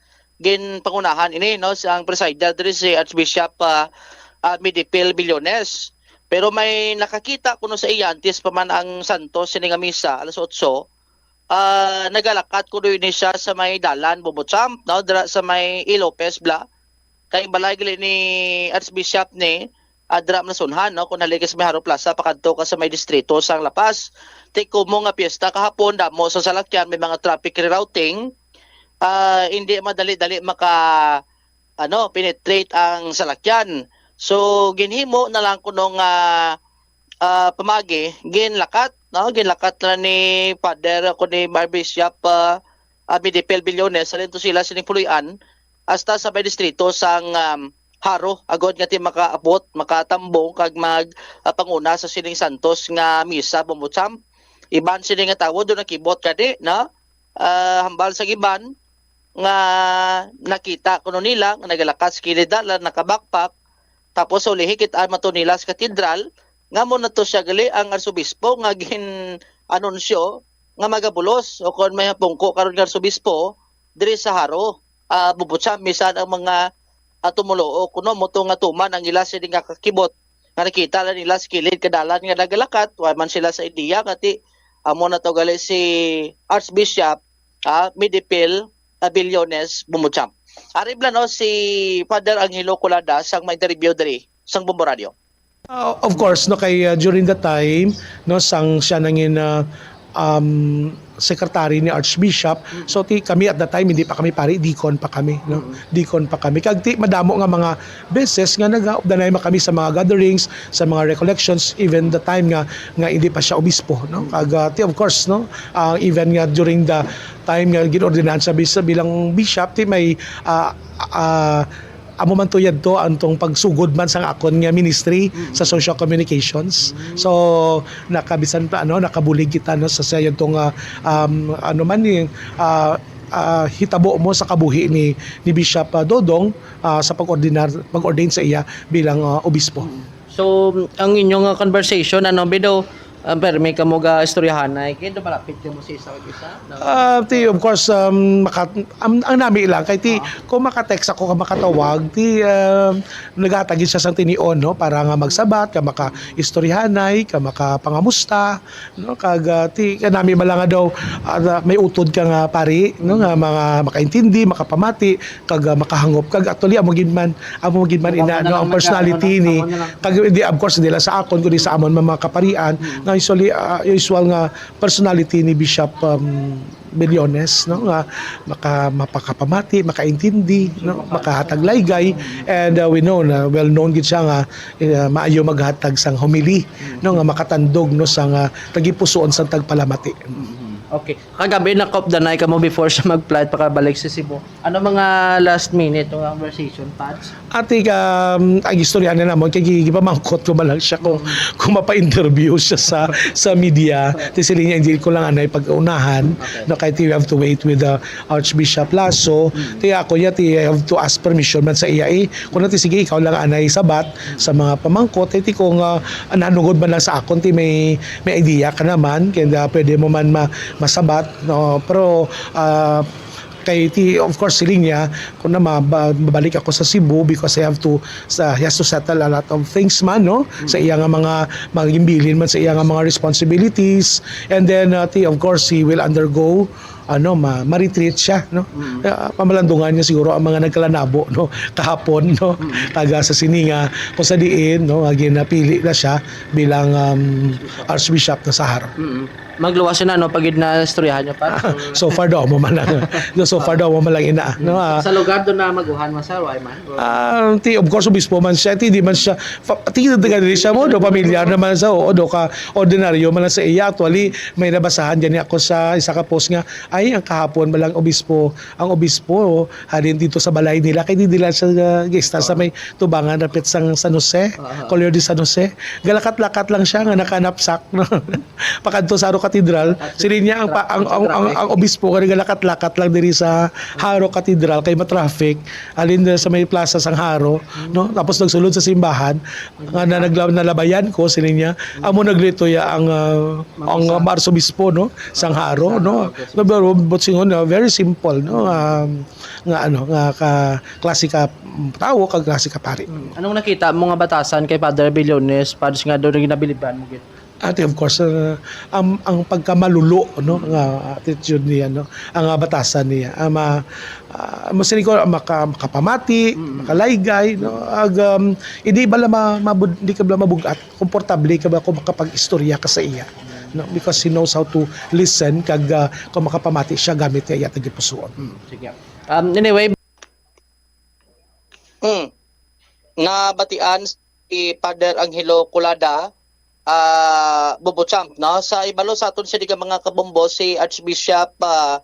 ginpangunahan ini, no, si ang presider diri si Archbishop, ah, ah, Medipil Billones. Pero may nakakita kuno sa iya antes pa man ang santo sini nga misa alas otso. Ah, nagalakat kuno ini siya sa may dalan Bumbucham, no, dira sa may E. Lopez bla. Kay balay gali ni Archbishop ni, ah, dira man sa unhan, no, kung halin ka sa may Jaro Plaza, pakadto ka sa may distrito sang La Paz. Ti kumo nga piyesta kahapon, damo sa salakyan, may mga traffic rerouting. Ah, hindi madali-dali maka, ano, penetrate ang salakyan. So, ginhimo na lang kuno nga, ah, pamaagi, ginlakat, no, ginlakat na ni Father, ako ni Mar-, Bishop, ah, ah, Midipel Billones, halin to sila sining puloy-an, hasta sa may distrito sang, um, Jaro, agod nga ti makaabot, makatambong, kag mag, ah, panguna sa sining santos nga misa, bumbucham. Iban sini nga tawo, do nakibot kadi, no? Ah, hambal sang iban, nga nakita kuno nila nga nagalakat sa kilid dalan, naka-backpack, tapos sa ulihi kit-an man to nila sa katedral, nga amo na to siya gali ang arsobispo nga gin-anunsyo nga magabulos o kon may pungko karon nga arsobispo diri sa Jaro, ah, bubutsa, misan ang mga, ah, tumoluo kuno mo to nga tuman ang ila sini nga kakibot nga nakita lang nila sa kilid ka dalan nga nagalakat, wa man sila sa ideya kati amo na to gali si Archbishop, ah, Midipil, ah, Billones Bumucham. Ari bala, no, si Father Angelo Colada sang ma-interview diri sang Bombo Radio. Ah, of course, no, kay, ah, during the time, no, sang siya nangin, ah, um, secretary ni Archbishop. So, ti kami at that time, hindi pa kami pari, deacon pa kami, no? Mm. Deacon pa kami. Kag ti madamo nga mga beses nga nagaupdanay man kami sa mga gatherings, sa mga recollections, even the time nga, nga hindi pa siya obispo, no? Kag, ah, ti, of course, no, ah, even nga during the time nga ginordinan siya bis-, bilang bishop, ti may, ah, ah, amo man to yadto ang tong pagsugod man sang akon nga ministry sa social communications. So, nakabisan pa, ano, nakabulig kita, no, sa, sa yadto nga, um, ano man ni, ah, ah, hitabo mo sa kabuhi ni, ni Bishop, ah, Dodong, ah, sa pag-ordinar, pag-ordain sa iya bilang, ah, obispo. So, ang inyong, ah, conversation, ano, bido, ah, permi kamo ga istoryahanay, kay do malapit kamo sa isa kag isa, no? Ah, ti, of course, um, maka-, ang, ang nami lang, kay ti, kung maka-text ako, ka makatawag, ti, um, naghatag siya sang tinion, no, para nga magsabat, ka maka-istoryahanay, ka makapangamusta, no, kag, ah, ti, kanami man lang nga daw, ah, na may utod ka nga pari, no, nga mga makaintindi, makapamati, kag, ah, makahangop, kag actually, amo gid man, amo gid man ina, no, ang personality ni, kag hindi, of course, hindi lang sa akon, kundi sa amon mga kaparian, nga usually, ah, usual nga personality ni Bishop, um, Billones, no, nga maka-, mapakapamati, makaintindi, no, makahatag laygay, and, uh, we know na well known gid siya nga, uh, maayo maghatag sang homily, no, nga makatandog, no, sa nga tagipusoon sang tagpalamati. Okay. Kagabi, nakaupdanay kamo before siya mag-flight pakabalik sa Cebu. Ano mga last minute nga conversation, Pads? Ati ka, um, ang istorya na namon, kay gi-, gipamangkot ko man lang siya kung, kung mapa-interview siya sa, sa media. Ti siling niya, hindi ko lang anay pag-unahan. Okay. No, kay ti we have to wait with the Archbishop Lasso. Ti ako niya, ti I have to ask permission man sa iya, eh. Kung nati, sige, ikaw lang anay sabat sa mga pamangkot. Eh, ti kung, ah, nanugod man lang sa akon, ti may, may idea ka naman, kaya pwede mo man ma-, masabat, no? Pero, ah, kay ti, of course, siling niya, kung na ma-, ba-, mabalik ako sa Cebu because I have to, sa, he has to settle a lot of things man, no? Sa iya nga mga, mga gimbilin man, sa iya nga mga responsibilities. And then, uh, ti, of course, he will undergo, ano, ma-, ma-retreat siya, no? Ah, pamalandungan niya siguro ang mga nagkalanabo, no? Kahapon, no? Kaga sa sininga, kung sa diin, no, nga ginapili na siya bilang, um, Archbishop na sa Jaro. Magluwas na, no, pag gid na istoryahan niyo pa. So far daw mo man lang. So far daw mo man lang ina, no? Ah, sa lugar doon na maguhan mo, sir, why man? Ah, ti, of course, obispo man siya, ti, di man siya, fa-, ti, taga diri siya mo, do, pamilyar naman sa, oo, do ka, ordinaryo man lang sa iya. Actually, may nabasahan gani ako sa isa ka post nga, ay, ang kahapon man lang obispo, ang obispo, halin dito sa balay nila, kay di nila siya, uh, gista sa may tubangan, rapit sang San Jose, Color de San Jose. Galakat-lakat lang siya nga nakanapsak, no? Pakadto sa Jaro Cathedral, sini niya ang pa-, ang, ang, ang, ang obispo nga nagalakat-lakat lang diri sa Jaro Cathedral kay ma-traffic. Alin na sa may plaza sang Jaro, no? Tapos nagsulod sa simbahan, nga na nagla-, nalabayan ko, sini niya, amo naglito ya ang, ah, ang, ah, arsobispo, no? Sang Jaro, no? Pero, but singon, ah, very simple, no? Um, nga, ano, nga ka, klase ka, mm, tawo, kag klase ka pari. Mm. Anong nakita mo nga batasan kay Father Billones, Pads, nga doon ginabiliban mo gid? Ati, of course, uh, ang, ang pagkamalulo, no, nga attitude niya, no, ang, ah, batasan niya, ang ma-, ah, mo sini ko, maka-, makapamati, makalaygay, no, ag, um, hindi bala ma-, mabud-, hindi ka bala mabug-at, komportable ka ba kung makapag-istorya ka sa iya, no, because he knows how to listen, kag, ah, kung makapamati siya gamit niya iya tagipusoon. Mm, sige. Um, anyway, Hmm. Nabatian si Father Angelo Colada ah, Bobo Champ, no? Sa ibalo sa aton sini nga mga kabombo, si Archbishop, ah,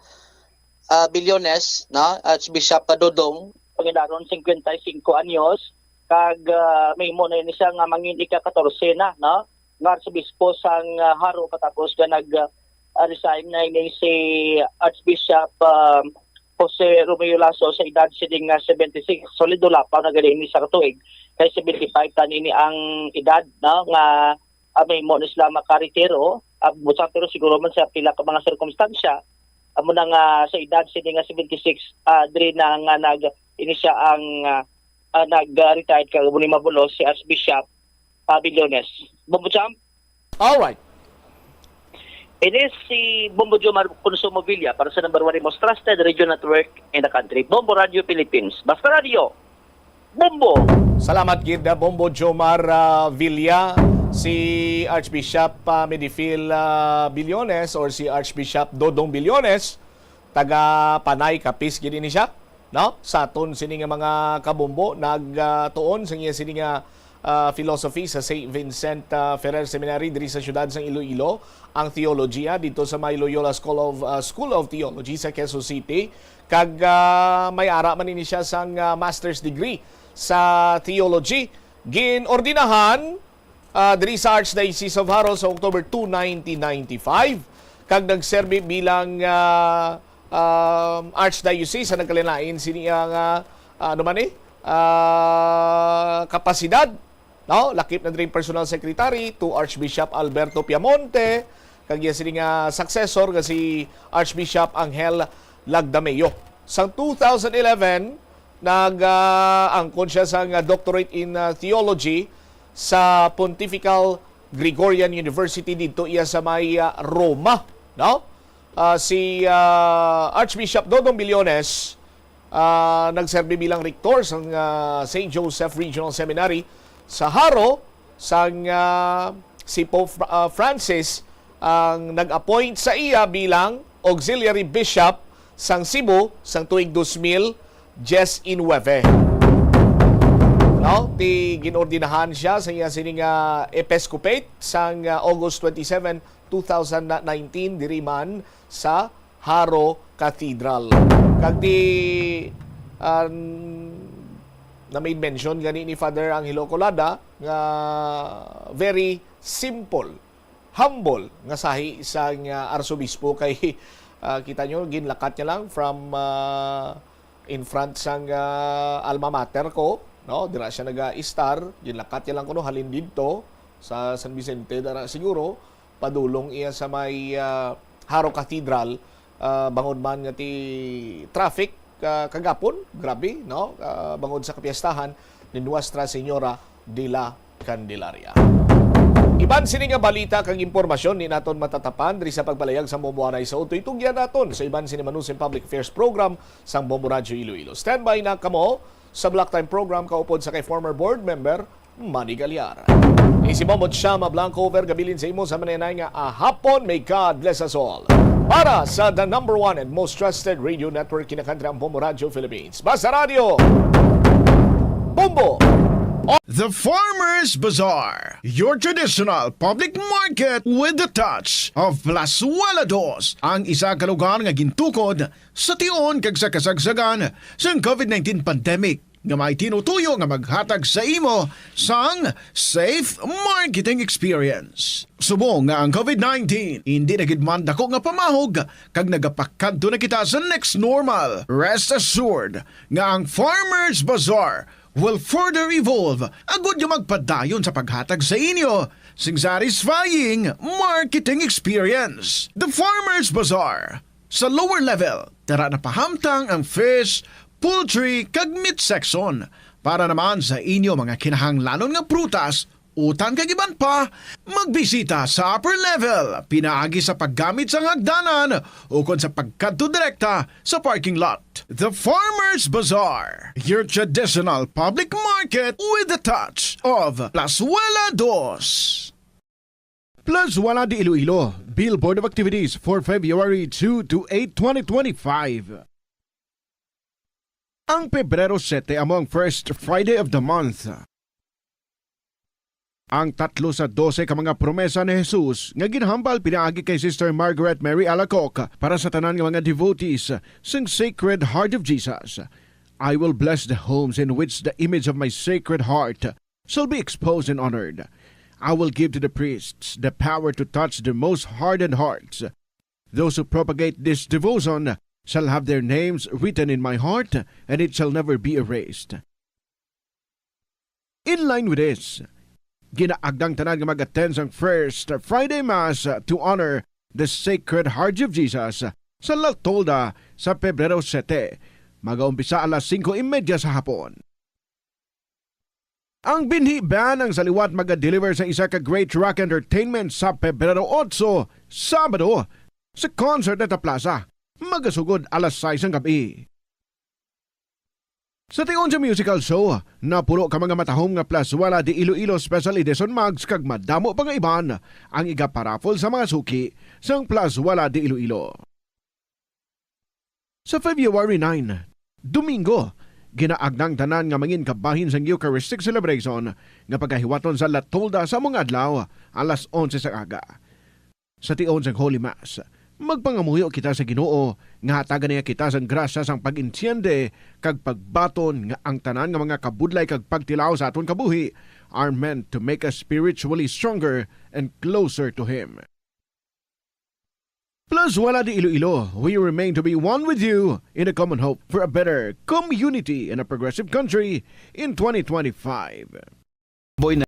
ah, Bilyones, no? Archbishop, ah, Dodong. Panginaron singkwenta y singko anyos, kag, ah, mahimo na ini siya nga mangin ika-katorse na, no? Nga arsobispo sang, ah, Jaro, katapos nga nag, ah, resign na ini si Archbishop, ah, Jose Romeo Lasso sa edad sini nga seventy-six. Solid, wala pa na gani ini sa tuig, kay seventy-five ta nini ang edad, no, nga, ah, mahimo na sila makaretiro. Ah, busa, pero siguro man sa pila ka mga sirkumstansya, amo na nga sa edad sini nga seventy-six, ah, diri na nga nag, ini siya ang, ah, ah, nag-retire, kag amo ni mabulos si Archbishop, ah, Bilyones. Bombo Champ? Alright. Ini si Bombo Jomar Consumo Villa para sa number one most trusted radio network in the country, Bombo Radio Philippines. Basta Radio, Bombo! Salamat gid, ah, Bombo Jomar, ah, Villa. Si Archbishop, ah, Medifil, ah, Bilyones or si Archbishop Dodong Bilyones, taga Panay, Capiz gid ini siya, no? Sa aton sini nga mga kabombo, nagtuon sa iya sini nga, ah, philosophy sa Saint Vincent, ah, Ferrer Seminary diri sa siyudad sang Iloilo, ang theology, ah, dito sa may Loyola School of, ah, School of Theology sa Quezon City. Kag, ah, may ara man ini siya sang, ah, master's degree sa theology. Gin-ordinahan, ah, diri sa Archdiocese of Jaro sa October two, nineteen ninety-five, kag nagserbi bilang, ah, um, Archdiocese sa nagkalain-lain sini nga, ah, ano man ni, ah, kapasidad, no? Lakip na diri personal secretary to Archbishop Alberto Piamonte, kag iya sini nga successor nga si Archbishop Angel Lagdameo. Sang two thousand eleven, nag, ah, angkon siya sang, ah, doctorate in, ah, theology sa Pontifical Gregorian University didto iya sa may, ah, Roma, no? Ah, si, ah, Archbishop Dodong Bilyones, ah, nagserbi bilang rektor sang, ah, Saint Joseph Regional Seminary sa Jaro, sang, ah, si Pope Fra-, ah, Francis ang nag-appoint sa iya bilang Auxiliary Bishop sang Cebu sang tuig dos mil diyes y nuwebe. No? Ti ginordinahan siya sa iya sini nga episcopate sang, ah, August twenty-seven, two thousand nineteen, diri man sa Jaro Cathedral. Kag ti, ah, na-made mention gani ni Father Angelo Colada nga very simple, humble nga sahi sang, ah, arsobispo kay, ah, kita nyo, ginlakat niya lang from, ah, in front sang, ah, alma mater ko, no? Dira siya naga-estar, ginlakat niya lang kuno halin didto sa San Vicente, dara siguro padulong iya sa may, ah, Jaro Cathedral, ah, bangod man nga ti traffic, ah, kagapon, grabe, no? Ah, bangod sa kapiestahan ni Nuestra Señora de la Candelaria. Iban sini nga balita kag impormasyon ni naton matatapan diri sa pagpalayag sa Bombo Anay sa Utoy. Tugyan naton sa iban sini manusin public affairs program sang Bombo Radyo Iloilo. Standby na kamo sa Block Time program kaupod sa kay former board member Manny Galyar. Ni si Bombo Chama Blanco, over gabilin sa imo sa maninay nga ahapon. May God bless us all. Para sa the number one and most trusted radio network kinakantri ang Bombo Radyo Philippines. Basta Radio Bombo! The Farmers Bazaar, your traditional public market with the touch of Plazuela Dos, ang isa ka lugar nga gintukod sa tion kag sa kasagsagan sang covid nineteen pandemic, nga may tinutuyo nga maghatag sa imo sang safe marketing experience. Subong nga ang covid nineteen indi na gid man dako nga pamahog kag nagapakadto na kita sa next normal, rest assured nga ang Farmers Bazaar will further evolve agud nga magpadayon sa paghatag sa inyo sing satisfying marketing experience. The Farmers Bazaar, sa lower level, dara na pahamtang ang fish, poultry, kag meat section. Para naman sa inyo mga kinahanglanon nga prutas, utan kag iban pa, magbisita sa upper level, pinaagi sa paggamit sang hagdanan ukon sa pagkadto direkta sa parking lot. The Farmers Bazaar, your traditional public market with the touch of Plazuela Dos. Plazuela de Iloilo, Billboard of Activities for February two to eight, twenty twenty-five. Ang Pebrero sete amo ang first Friday of the month. ang tatlo sa dose ka mga promesa ni Jesus nga ginhambal pinaagi kay Sister Margaret Mary Alacoque para sa tanan nga mga devotees sang Sacred Heart of Jesus. "I will bless the homes in which the image of my Sacred Heart shall be exposed and honored. I will give to the priests the power to touch the most hardened hearts. Those who propagate this devotion shall have their names written in my heart, and it shall never be erased." In line with this, ginaagnang tanan nga mag-attend sang First Friday Mass to honor the Sacred Heart of Jesus sa La Tolda sa Pebrero sete. Magaumpisa alas singko y media sa hapon. Ang Binhi Band ang sa liwat maga-deliver sa isa ka great rock entertainment sa Pebrero otso, Sabado, sa Concert at Plaza. Magasugod alas sais sang gabi. Sa tion sa musical show, napulo ka mga matahom nga Plazuela de Iloilo Special Edition mugs kag madamo pa nga iban ang igaparaffle sa mga suki sang Plazuela de Iloilo. Sa February nine, Domingo, ginaagnang tanan nga mangin kabahin sang Eucharistic Celebration nga pagahiwaton sa La Tolda sa mga adlaw, alas onse sa aga. Sa tion sang Holy Mass, magpangamuyo kita sa Ginoo nga hatagan niya kita sang grasya sang pag-entiende kag pagbaton nga ang tanan nga mga kabudlay kag pagtilaw sa aton kabuhi are meant to make us spiritually stronger and closer to Him. Plazuela de Iloilo, we remain to be one with you in a common hope for a better community and a progressive country in twenty twenty-five. Boy na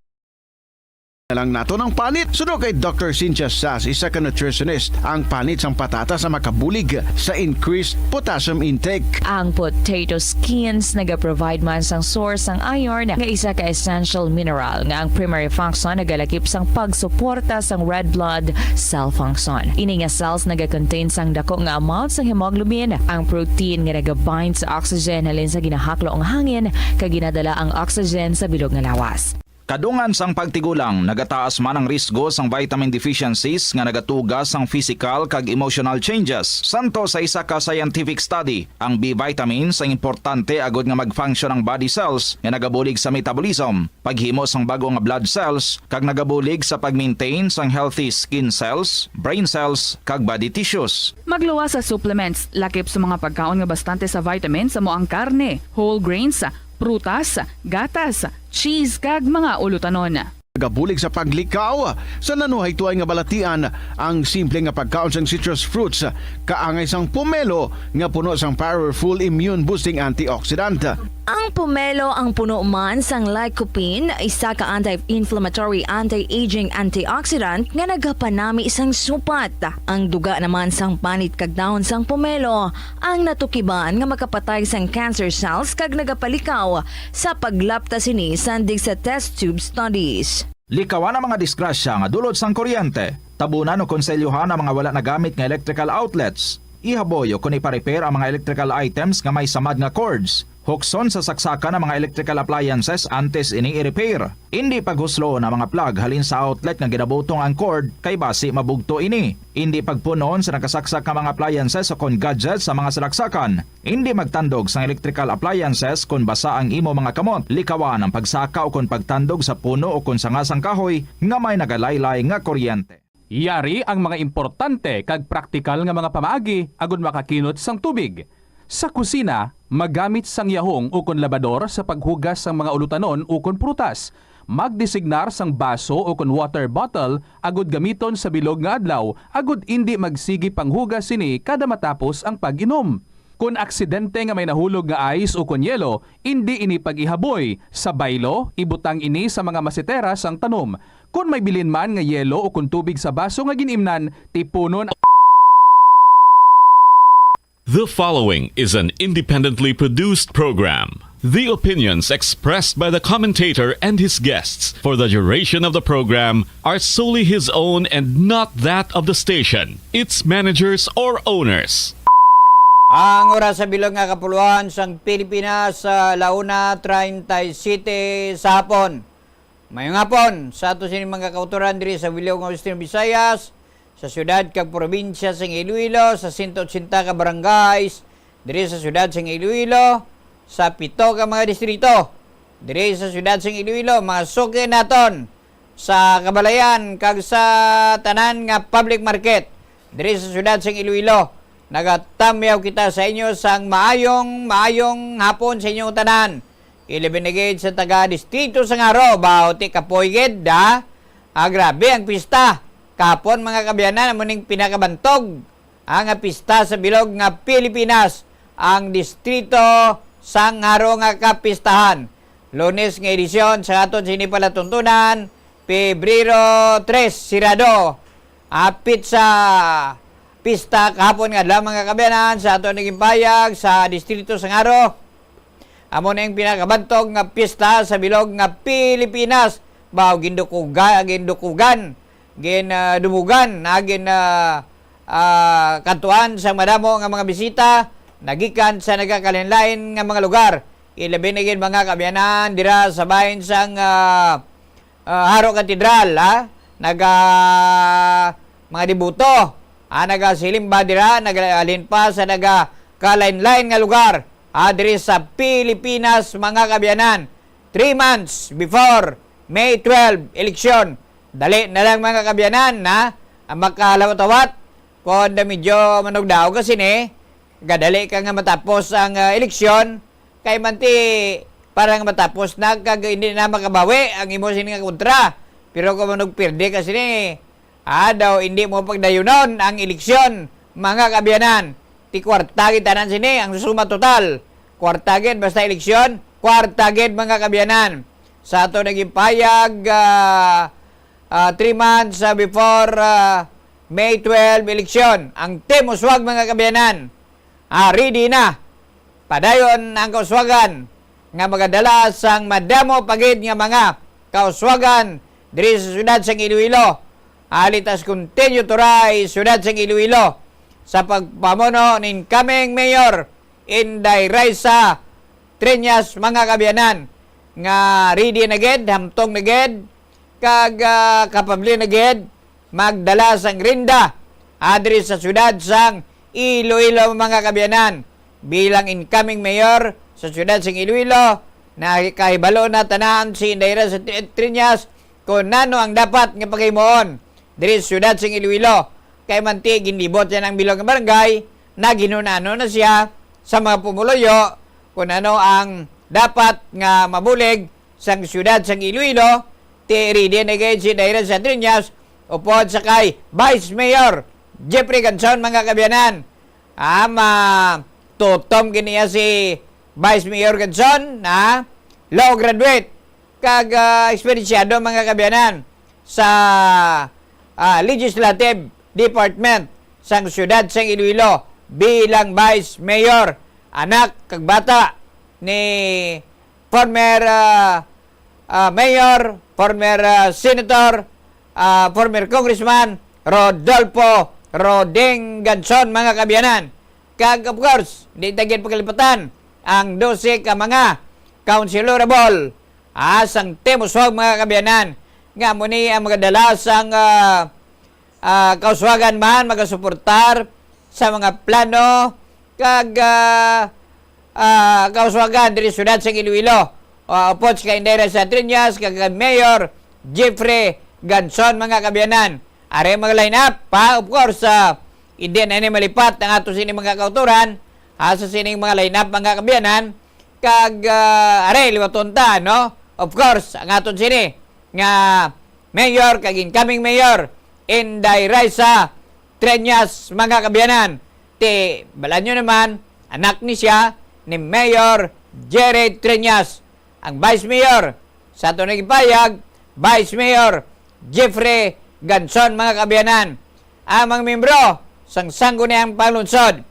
lang nato ng panit. Suno kay Doctor Cynthia Sas, isa ka nutritionist, ang panit sang patatas ang makabulig sa increased potassium intake. Ang potato skins nagaprovide man sang source sang iron nga isa ka essential mineral nga ang primary function nagalakip sang pagsuporta sang red blood cell function. Ini nga cells nagakontain sang dako nga amount sang hemoglobin, ang protein nga nagabind sa oxygen halin sa ginahaklo nga hangin kag ginadala ang oxygen sa bilog nga lawas. Kadungan sang pagtigulang, nagataas man ang risgo sang vitamin deficiencies nga nagatuga sang physical kag emotional changes. Santo sa isa ka scientific study, ang B vitamins ang importante agud nga mag-function ang body cells nga nagabulig sa metabolism, paghimo sang bag-o nga blood cells, kag nagabulig sa pag-maintain sang healthy skin cells, brain cells, kag body tissues. Magluwas sa supplements, lakip sa mga pagkaon nga bastante sa vitamins, amo ang karne, whole grains, prutas, gatas, cheese, kag mga ulutanon. Nagabulig sa paglikaw sa nanuhaytoay nga balatian ang simple nga pagkaon sang citrus fruits, kaangay sang pomelo nga puno sang powerful immune-boosting antioxidant. Ang pomelo ang puno man sang lycopene, isa ka anti-inflammatory, anti-aging antioxidant nga nagapanami sang supat. Ang duga naman sang panit kag dahon sang pomelo ang natukiban nga makapatay sang cancer cells kag nagapalikaw sa paglapta sini sandig sa test tube studies. Likawan ang mga disgrasya nga dulot sang kuryente. Tabunan o konselyohan ang mga wala nagamit nga electrical outlets. Ihaboy o kon ipa-repair ang mga electrical items nga may samad nga cords. Hukson sa saksakan ang mga electrical appliances antes ini i-repair. Indi paghusloon ang mga plug halin sa outlet nga ginabutong ang cord, kay basi mabugto ini. Indi pagpun-on sa nakasaksak nga mga appliances o kon gadgets sa mga salaksakan. Indi magtandog sang electrical appliances kon basa ang imo mga kamot. Likawan ang pagsaka o kon pagtandog sa puno o kon sanga sang kahoy nga may nagalaylay nga kuryente. Yari ang mga importante kag praktikal nga mga pamaagi agud makakinot sang tubig. Sa kusina, magamit sang yahong ukon labador sa paghugas sang mga ulutanon ukon prutas. Magdesignar sang baso ukon water bottle agud gamiton sa bilog nga adlaw agud indi magsigi panghugas sini kada matapos ang pag-inom. Kon aksidente nga may nahulog nga ice ukon yelo, indi ini pag-ihaboy. Sa baylo, ibutang ini sa mga masetera sang tanom. Kon may bilin man nga yelo ukon tubig sa baso nga gin-imnan, tipunon. The following is an independently produced program. The opinions expressed by the commentator and his guests for the duration of the program are solely his own and not that of the station, its managers, or owners. Ang oras sa bilog nga kapuluan sang Pilipinas, sa la una treinta y siete sa hapon. Mayong hapon sa ato sini mga kautoran diri sa Wilog nga Austria, Visayas, sa siyudad kag probinsya sang Iloilo, sa sento otsenta ka barangays diri sa siyudad sang Iloilo, sa pito ka mga distrito diri sa siyudad sang Iloilo, mga suki naton. sa Kabalayan kag sa tanan nga public market diri sa siyudad sang Iloilo. Nagatamyaw kita sa inyo sang maayong, maayong hapon sa inyong tanan. Ilabi na gid sa taga distrito sang Jaro, baho ti kapoy gid, ha? Ah, grabe ang pista. Kahapon, mga kaabyanan, amo ning pinakabantog, ah, nga pista sa bilog nga Pilipinas, ang distrito sang Jaro nga kapistahan. Lunes nga edisyon sa aton sini palatuntunan, Pebrero tres, sirado. Apit sa pista kahapon nga adlaw, mga kaabyanan, sa aton naging payag sa distrito sang Jaro. Amo na ang pinakabantog nga pista sa bilog nga Pilipinas. Baho, gindukuga-, gindukugan, gin, ah, dumugan, na gin, ah, ah, kantuan sa madamo nga mga bisita nagikan sa nagakalain-lain nga mga lugar. Ilabi na gid, mga kaabyanan, dira sa bahin sang, ah, ah, Jaro Cathedral, ha? Naga, mga deboto, ha? Nagasilimba dira, nagahalin pa sa nagakalain-lain nga lugar, ha? Diri sa Pilipinas, mga kaabyanan. Three months before May twelve election. Dali na lang, mga kaabyanan, ha? Ang makalawat-awat, kung medyo manugdaog ka sini, gadali ka nga matapos ang, ah, eleksyon, kay manti, para nga matapos na, kag hindi na makabawi ang imo sini nga kontra. Pero kung manugpirde ka sini, ah, daw hindi mo pagdayunon ang eleksyon, mga kaabyanan. Ti kwarta gid tanan sini, ang suma total. Kwarta gid, basta eleksyon, kwarta gid, mga kaabyanan. Sa ato naging payag, ah, ah, three months, ah, before, ah, May twelve election, ang Team Uswag, mga kaabyanan, ah, ready na. Padayon ang kauswagan nga magadala sang madamo pa gid nga mga kauswagan diri sa siyudad sang Iloilo. Alitas continue to rise, siyudad sang Iloilo, sa pagpamuno ni incoming Mayor Inday Raisa Treñas, mga kaabyanan, nga ready na gid, hamtong na gid, kag, ah, kapable na gid magdala sang renda, ah, diri sa siyudad sang Iloilo, mga kaabyanan. Bilang incoming mayor sa siyudad sang Iloilo, nakahibalo na tanan si Inday Raisa Treñas kung ano ang dapat nga paghimuon diri sa siyudad sang Iloilo. Kay manti, ginlibot niya ang bilog nga barangay, naghinunano na siya sa mga pumuluyo kung ano ang dapat nga mabulig sang siyudad sang Iloilo. Ti ready na gid si Inday Raisa Treñas upod sa kay Vice Mayor Jeffrey Ganzon, mga kaabyanan. Ah, ma-, tutom gid niya si Vice Mayor Ganzon, ha? Law graduate, kag, ah, eksperensyado, mga kaabyanan, sa, ah, legislative department sang siyudad sang Iloilo bilang vice mayor, anak kag bata ni former, ah, ah, mayor, former, ah, senator, ah, former congressman Rodolfo Roding Ganzon, mga kaabyanan. Kag, of course, di ta gid pagkalipatan ang dose ka mga councilorable, ah, sang Team Uswag, mga kaabyanan, nga amo ni ang magadala sang, ah, ah, kauswagan man magasuportar sa mga plano kag, ah, ah, kauswagan diri sa siyudad sang Iloilo. Ah, upod kay Inday Raisa Treñas kag kay Mayor Jeffrey Ganzon, mga kaabyanan. Ari ang mga line-up, ha? Of course, ah, hindi na ni malipat ang ato sini mga kautoran, ha, sa sining mga line-up, mga kaabyanan. Kag, ah, ari, liwaton ta, no? Of course, ang aton sini nga mayor kag incoming mayor, Inday Raisa Treñas, mga kaabyanan. Ti, balaan nyo naman, anak ni siya ni Mayor Jerry Treñas, ang Vice Mayor sa ato naging payag, Vice Mayor Jeffrey Ganzon, mga kaabyanan. Ang mga membro sang Sangguniang Panglungsod,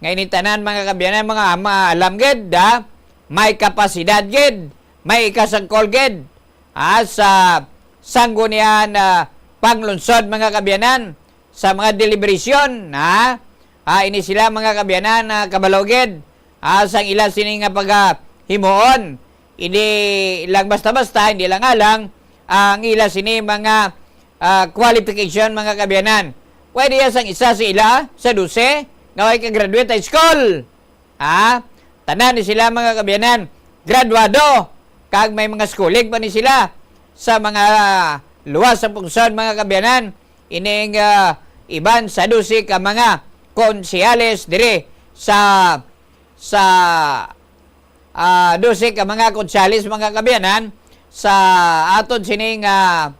nga ini tanan, mga kaabyanan, mga maalam gid, ha? May kapasidad gid, may ikasangkol gid, ha, sa Sangguniang, ah, Panglungsod, mga kaabyanan, sa mga deliberasyon, ha? Ah, ini sila, mga kaabyanan, na kabalo gid, ah, sang ila sini nga pagahimuon. Hindi lang basta-basta, hindi lang alang ang ila sini mga, ah, qualification, mga kaabyanan. Pwede ya sang isa sa ila sa dose nga way ka-graduate high school. Ha? Tanan ni sila, mga kaabyanan, graduado, kag may mga schooling pa ni sila sa mga luwas sa pungsod, mga kaabyanan, ining, ah, iban sa dose ka mga konsehales diri sa, sa, ah, dose ka mga konsehales, mga kaabyanan, sa aton sining, ah,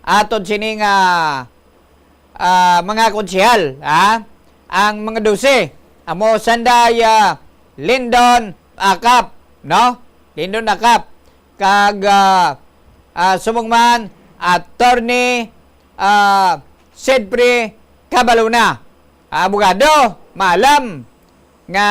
aton sining, ah, ah, mga konsehal, ha? Ang mga dose, amo sanday, ah, Lindon Akap, no? Lindon Akap, kag, ah, ah, subong man, Attorney, ah, Sedpre Cabaluna. Abogado, maalam nga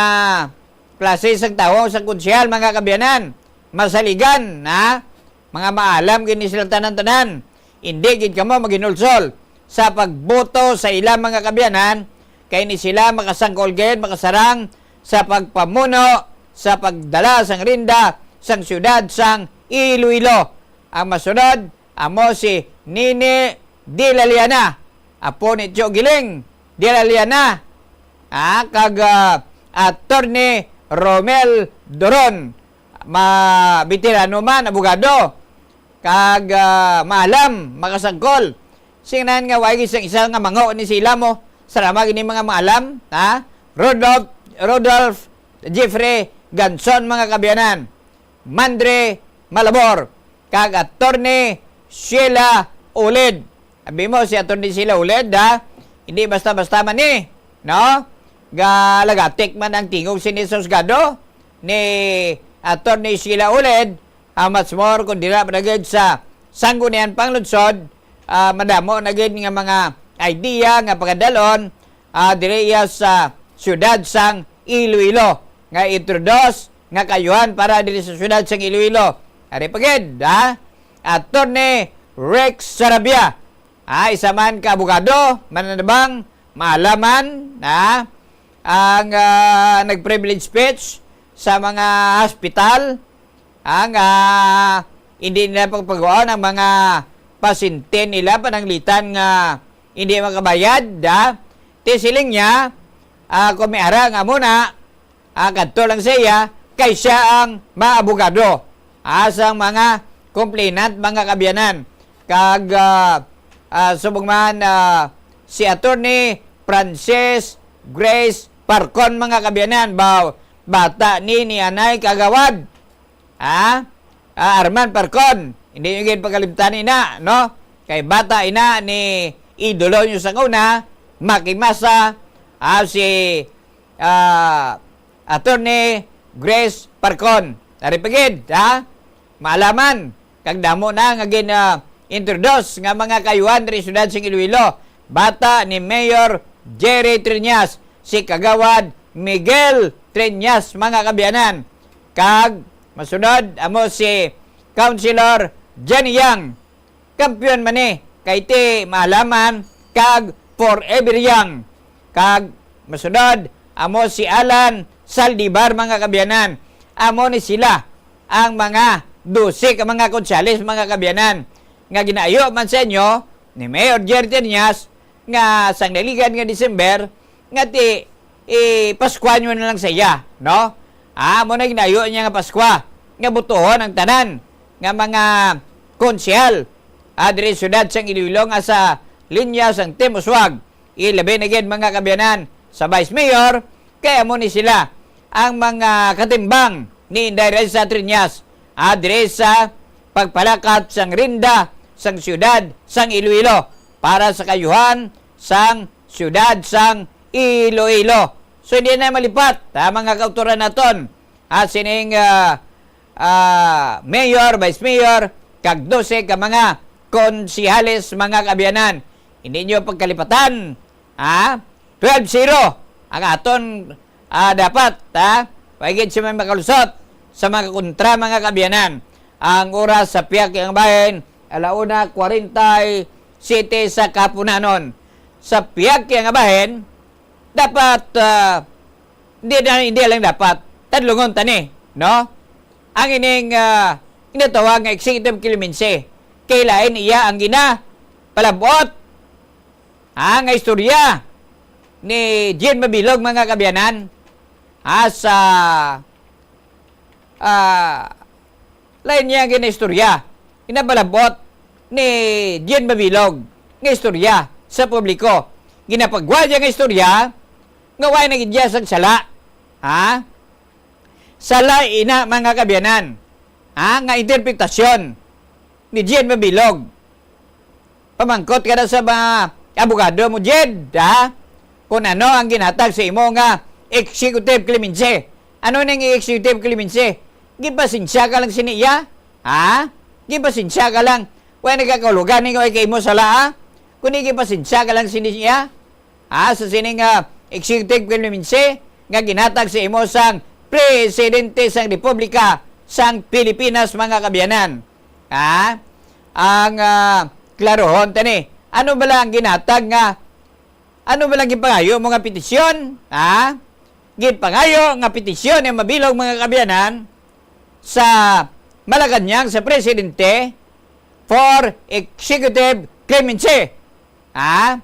klase sang tawo sa konsehal, mga kaabyanan. Masaligan, ha? Mga maalam gid ni sila tanan-tanan. Indi gid kamo maghinulsol sa pagboto sa ila, mga kaabyanan, kay ni sila makasangkol gid, makasarang sa pagpamuno, sa pagdala sang renda sang siyudad sang Iloilo. Ang masunod, amo si Nini Dilaliana, apo ni Tio Giling Dilaliana, ah, kag, ah, Attorney Romel Doron, ma-, veterano man, abogado, kag, ah, maalam, makasangkol. Singnan nga way isang isa nga mango ni sila mo, sarama gini mga maalam, ha? Rodolph, Rodolph Jeffrey Ganson, mga kaabyanan. Mandre Malabor, kag Attorney Sheila Ulid. Abi mo si Attorney Sheila Ulid, ha? Hindi basta-basta man ni, no? Galagatik man ang tingog sini sa husgado ni Attorney Sheila Ulid, ah, much more kung dira pa na gid sa Sangguniang Panlunsod, ah, madamo na gid nga mga idea nga pagadalon, ah, diri iya sa siyudad sang Iloilo, nga introduce nga kaayuhan para diri sa siyudad sang Iloilo. Ari pa gid, ha? Attorney Rex Sarabia, ha? Isa man ka abogado, mananabang, maalaman, ha? Ang, ah, nag-privilege speech sa mga hospital, ang, ah, hindi nila pagpaguon ang mga pasyente nila, pananglitan nga hindi makabayad, ha? Ti siling niya, ah, kung may ara nga muna, ah, kadto lang sa iya, kay siya ang maabogado, ah, sang mga complainant, mga kaabyanan. Kag, ah, ah, subong man, ah, si Attorney Frances Grace Parcon, mga kaabyanan, baw, bata ni, ni anay kagawad. Ha? Ah, Arman Parcon, hindi nyo gid pagkalimtan ina, no? Kay bata ina ni idolo nyo sa una, makimasa, ah, si, ah, Attorney Grace Parcon. Ari pa gid, ha? Maalaman, kag damo na nga gin, ah, introduce nga mga kaayuhan diri sa siyudad sing Iloilo. Bata ni Mayor Jerry Triñas, si Kagawad Miguel Triñas, mga kaabyanan. Kag masunod, amo si Councilor Jenny Yang. Kampiyon man ni kay ti maalaman kag forever young. Kag masunod, amo si Alan Saldivar, mga kaabyanan. Amo ni sila ang mga dose ka mga konsehales, mga kaabyanan, nga ginaayo man sa inyo ni Mayor Jerry Triñas nga sang naligan nga December, nga ti, eh, Paskuhan nyo na lang sa iya, no? Ah, mo na ginayo niya nga Paskwa, nga butuhon ang tanan nga mga konsehal, ah, diri sa siyudad sang Iloilo nga sa linya sang Team Uswag. Ilabi na gid, mga kaabyanan, sa Vice Mayor, kay amo ni sila ang mga katimbang ni Inday Raisa Triñas, ah, diri sa pagpalakat sang renda sang siyudad sang Iloilo para sa kaayuhan sang siyudad sang Iloilo. So, hindi na malipat, ha, mga kautoran naton, ha, sining, ah, ah, mayor, vice mayor, kag dose ka mga konsehales, mga kaabyanan. Hindi nyo pagkalipatan, ha? Twelve zero ang aton, ah, dapat, ha? Wa gid siya may makalusot sa mga kontra, mga kaabyanan. Ang oras sa Pihak Iyang Bahin, ala una kwarenta y siyete sa kahapunanon. Sa Pihak Iyang Bahin, dapat, ah, hindi na, hindi lang dapat, tadlungon ta ni, no? Ang ining, ah, ginatawag nga executive clemency, kay lain iya ang gina palabot, ah, nga istorya ni Jean Mabilog, mga kaabyanan, ah, sa, ah, lain niya ginaistorya. Ginapalabot ni Jed Mabilog nga istorya sa publiko. Ginapagwa niya nga istorya nga wala na gid niya sang sala. Ha? Sala ina, mga kaabyanan. Ha? Nga interpretasyon ni Jed Mabilog. Pamangkot ka na sa mga abogado mo, Jed, ha? Kung ano ang ginhatag sa imo nga executive clemency. Ano ning executive clemency? Gipasensya ka lang sini iya? Ha? Gipasensya ka lang. Wala nagkakahulugan ni kay imo sala, ha? Kundi gipasensya ka lang sini iya? Ha? Sa sini nga executive clemency nga ginhatag sa imo sang Presidente sang Republika sang Pilipinas, mga kaabyanan. Ha? Ang, ah, klarohon tani. Ano bala ang ginhatag nga, ano bala ang gipangayo mo nga petisyon? Ha? Gipangayo nga petisyon ni Mabilog, mga kaabyanan, sa Malacañang sa presidente for executive clemency. Ha?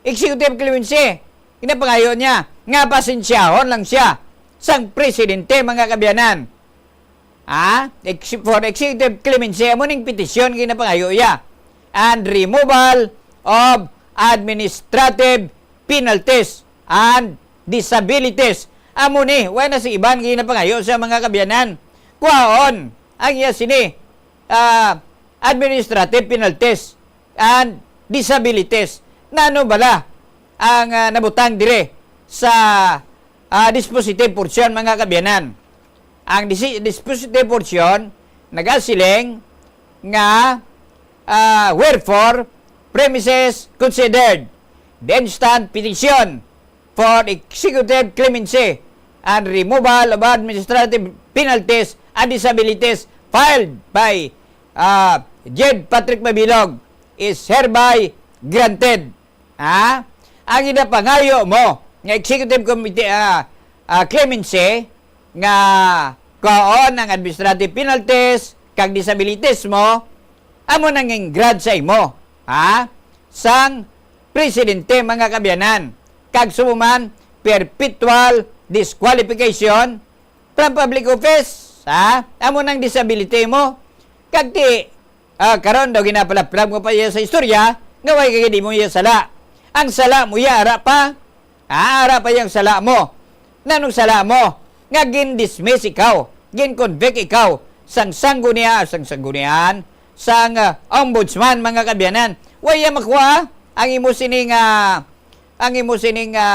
Executive clemency. Ginapangayo niya nga pasensyahon lang siya sang presidente, mga kaabyanan. Ha? Ex-, for executive clemency, amo ning petisyon ginapangayo iya. And removal of administrative penalties and disabilities. Amo ni, wala na sa iban ginapangayo sa, mga kaabyanan. Kuhaon ang iya sini, ah, administrative penalties and disabilities. Nano bala ang, ah, nabutang dire sa, ah, dispositive portion, mga kaabyanan? Ang disi-, dispositive portion nagasiling nga, ah, wherefore premises considered the instant petition for executive clemency and removal of administrative penalties and disabilities filed by, ah, Jed Patrick Mabilog is hereby granted. Ha? Ang ginapangayo mo nga executive committee, ah, ah, clemency nga kuhaon ang administrative penalties kag disabilities mo, amo nang ing-grant sa imo, ha? Sang presidente, mga kaabyanan, kag sumuman perpetual disqualification from public office, ha? Amo nang disability mo. Kag ti, ah, karon daw ginapalaplam ko pa iya sa istorya nga way kay di mo iya sala. Ang sala mo iya ara pa. Ah, ara pa yang sala mo. Nanong sala mo nga gin-dismiss ikaw, gin-convict ikaw sang sanggunian, sang sanggunian, sang, ah, ombudsman, mga kaabyanan? Way iya makuha ang imo sini nga, ang imo sini nga,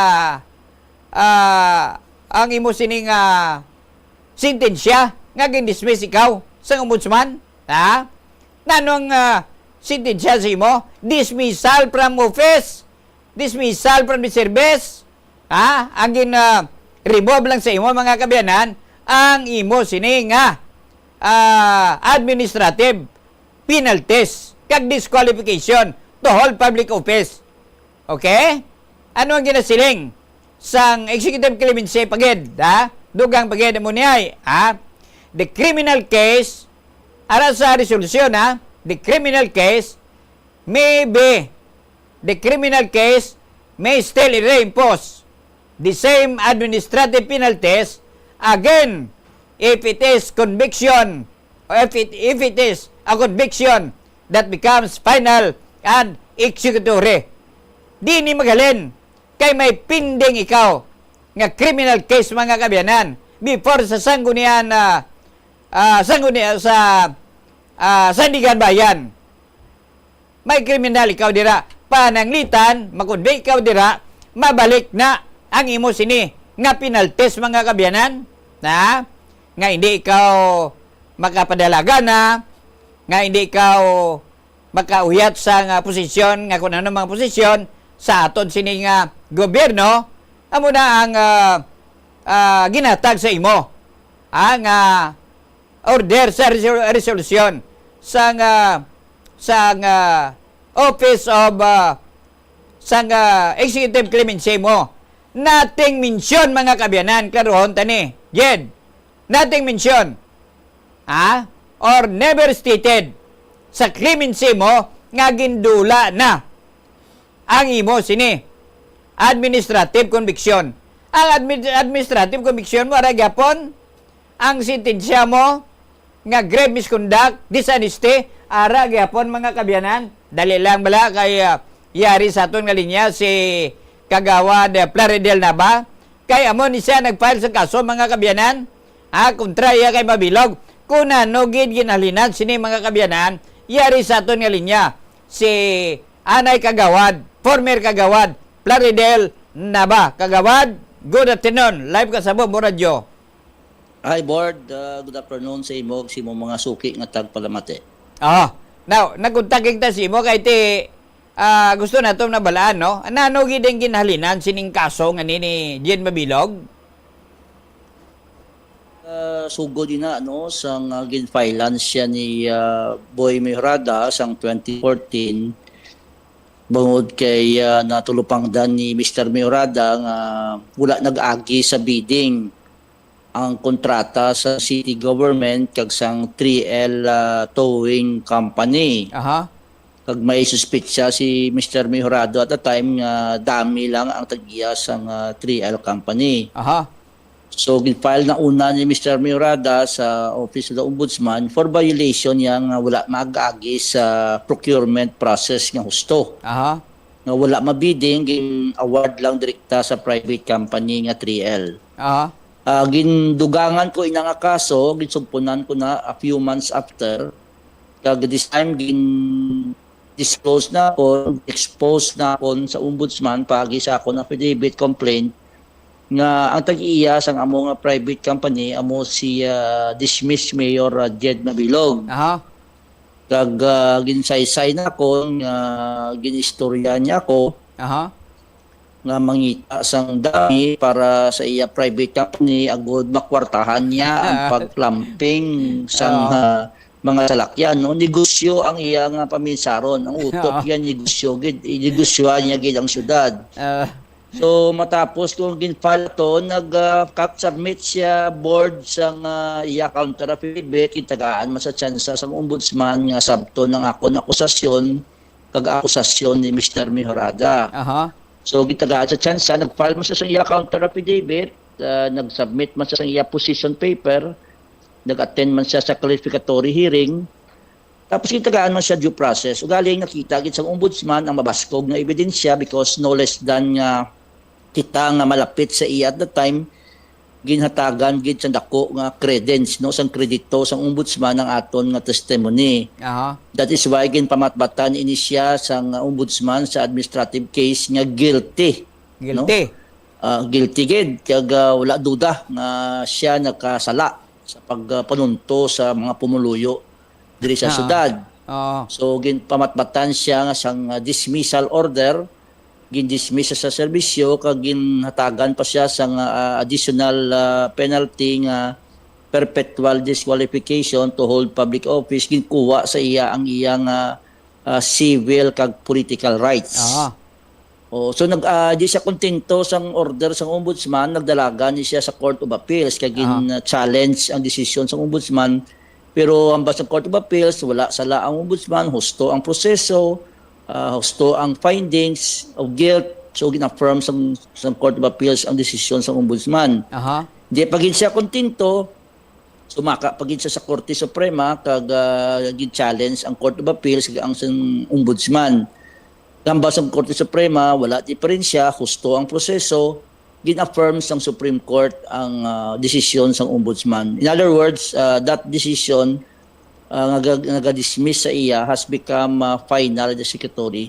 ah, ang imo sini nga sentensya nga gin-dismiss ikaw sang ombudsman? Ha? Nanong, ah, sentensya sa imo? Dismissal from office, dismissal from the service. Ha? Ang gin, ah, remove lang sa imo, mga kaabyanan, ang imo sini nga, ah, administrative penalties kag disqualification to hold public office. Okay? Ano ang ginasiling sang executive clemency pa gid, ha? Dugang pa gid mo niya, ha? The criminal case, ara sa resolusyon, ha? The criminal case may be, the criminal case may still reimpose the same administrative penalties again if it is conviction, or if it, if it is a conviction that becomes final and executory. Di ni maghalin kay may pending ikaw nga criminal case, mga kaabyanan, before sa sanggunian, ah, ah, sanggunian sa, ah, Sandigan Bayan. May kriminal ikaw dira. Pananglitan, makonvict ikaw dira, mabalik na ang imo sini nga penalties, mga kaabyanan, na nga hindi ikaw makapadalaga na, nga hindi ikaw makauyat sa nga posisyon, nga kung ano mga posisyon sa aton sini nga gobyerno, amo na ang, ah, ah, ginatag sa imo, ah, nga order sa resol-, resolusyon sang, ah, sang, ah, Office of, ah, sang, ah, Executive Clemency mo. Nothing mention, mga kaabyanan, klarohon tani. Jed, nothing mention, ha? Or never stated sa clemency mo nga gindula na ang imo sini administrative conviction. Ang admi-, administrative conviction mo, ara gyapon, ang sentensya mo, nga grave misconduct, dishonesty, ara gihapon, mga kaabyanan. Dali lang bala kay, ah, yari sa aton nga linya si Kagawad, eh, Plaridel Nava. Kay amo ni siya nag-file sa kaso, mga kaabyanan. Ha, kontra iya kay Mabilog. Kung ano gid ginhalinan sini, mga kaabyanan, yari sa aton nga linya si anay Kagawad, former Kagawad Plaridel Nava. Kagawad, good afternoon. Live ka sa Bombo Radio. Hi, Board. Uh, good afternoon sa imo, sa imo mga suki nga tagpalamati. Ah, now, nagkontak kita sa imo kay ti, ah, gusto nato na balaan, no? Ano gid ang ginhalinan sining kaso nga ni, ni Jin Mabilog? Uh, sugod ina, no, sang, uh, ginfilean siya ni, uh, Boy Mejorada sang twenty fourteen, bangod kay, uh, natulupangdan ni Mister Mejorada nga wala nag-agi sa bidding ang kontrata sa city government kag sang three L, ah, towing company. Aha. Kag may suspitsa si Mister Mejorado at the time nga dami lang ang tag-iya sang, ah, three L company. Aha. So, gin-file na una ni Mister Mejorada sa Office of the Ombudsman for violation niya nga wala mag-agi sa procurement process nga husto. Aha. Nga wala mabidding, gin-award lang direkta sa private company nga three L. Aha. Ah, gindugangan ko ina nga kaso, ginsugpunan ko na a few months after. Kag this time, gin-disclose na ako, expose na ako sa ombudsman paagi sa akon affidavit complaint nga ang tag-iya sang amo nga private company amo si, ah, dismissed Mayor, ah, Jed Mabilog. Aha. Kag, ah, ginsaysay na ako nga ginistorya niya ako Aha. nga mangita sang dami para sa iya private company agud makwartahan niya ang pagplumping sang, Oo. ah, mga salakyan, no? Negosyo ang iya nga paminsaron. Ang utok Oo. niya, negosyo gid, negosyohan niya gid ang syudad. Ah. So, matapos kong gin-file to, nag, ah, kap-, submit siya, Board, sang, ah, iya counter affidavit, gitagaan man sa tsansa sang ombudsman nga sabton ang akon akusasyon kag akusasyon ni Mister Mejorada. Aha. So, gitagaan sa tsansa, nag-file man siya sa iya counter affidavit, ah, nag-submit man siya sa iya position paper, nag-attend man siya sa clarificatory hearing, tapos gitagaan man siya due process. Ugaling nakita gid sang ombudsman ang mabaskog nga ebidensya because no less than nga kita nga malapit sa iya at the time, ginhatagan gid sang dako nga credence, no, sang kredito sang ombudsman ang aton nga testimony. Aha. That is why ginpamatbatan ini siya sang ombudsman sa administrative case nga guilty, no? Guilty. Ah, guilty gid, kag, ah, wala duda nga siya nakasala sa pagpanunto sa mga pumuluyo diri sa Ah. syudad. Oo. So, ginpamatbatan siya nga sang, ah, dismissal order, gindismiss siya sa serbisyo, kag ginhatagan pa siya sang, ah, additional, ah, penalty nga perpetual disqualification to hold public office. Ginkuha sa iya ang iyang, ah, ah, civil kag political rights. Ah. Oh, so nag, ah, di siya kontento sang order sang ombudsman, nagdalagan ni siya sa Court of Appeals kay Ah. gin-challenge ang desisyon sang ombudsman. Pero ang sa Court of Appeals, wala sala ang ombudsman, husto ang proseso, ah, husto ang findings of guilt. So gin-affirm sang, sang Court of Appeals ang desisyon sang ombudsman. Aha. Di pa gid siya kontento, sumaka pa gid siya sa Korte Suprema kag, ah, gin-challenge ang Court of Appeals kag ang sang ombudsman. Gambal sang Korte Suprema, wala diferensya, husto ang proseso, gin-affirm sang Supreme Court ang, ah, desisyon sang ombudsman. In other words, ah, that decision, ah, nga ga-, nga ga-dismiss sa iya has become, ah, final and executory.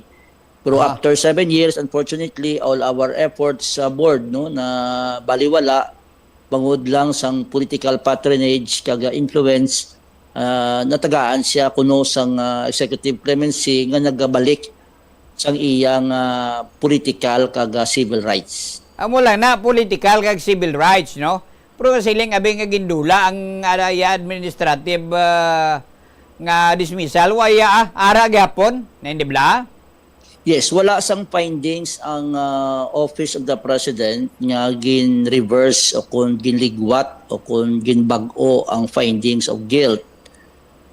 Pero Ah. after seven years, unfortunately, all our efforts sa board, no, na baliwala, bangod lang sang political patronage kag influence, ah, natagaan siya kuno sang, ah, executive clemency nga nagabalik sang iyang, ah, political kag, ah, civil rights. Amo lang na, political kag civil rights, no? Pero siling abi nga gindula ang, ah, iya administrative, ah, nga dismissal, wa iya, ah, ara gihapon, na hindi bala? Yes, wala sang findings ang, ah, Office of the President nga gin-reverse o kon ginligwat o kon ginbag-o ang findings of guilt.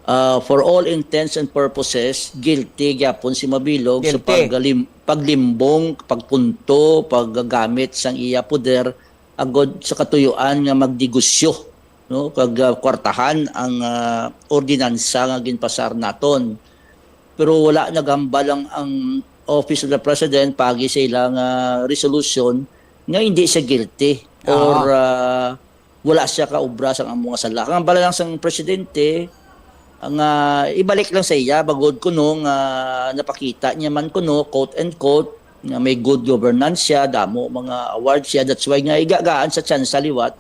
Ah, for all intents and purposes, guilty gyapon si Mabilog sa Guilty. paglim-, paglimbong, pagpunto, paggamit sang iya poder agod sa katuyoan nga magnegosyo no, kag, ah, kwartahan ang, ah, ordinansa nga ginpasar naton. Pero wala nagambal ang, ang Office of the President pagi sa ilang, ah, resolution nga hindi siya guilty or, Oo. ah, wala siya kaobra sang amo nga sala. Ang bala lang sang presidente nga ibalik lang sa iya, bangod kuno nga napakita niya man kuno, quote and quote, nga may good governance siya, damo mga awards siya. That's why nga igagaan sa tsansa liwat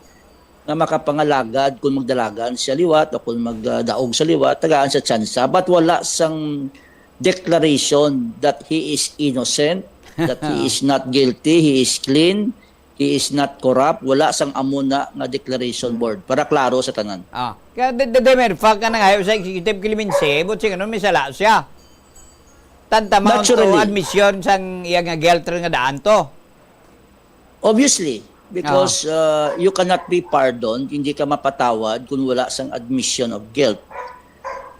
nga makapangalagad kung magdalagan siya liwat o kung magdaog sa liwat, tagaan sa tsansa. But wala sang declaration that he is innocent, that he is not guilty, he is clean, he is not corrupt. Wala sang amo na nga declaration, Board, para klaro sa tanan. Ah, kaya the, the, the mere fact ka na nga, sa executive clemency, but sing ano, may sala siya. Tantamount to Naturally. admission sang iya nga guilt nga daan to. Obviously, because, Oo. uh, you cannot be pardoned, hindi ka mapatawad kung wala sang admission of guilt.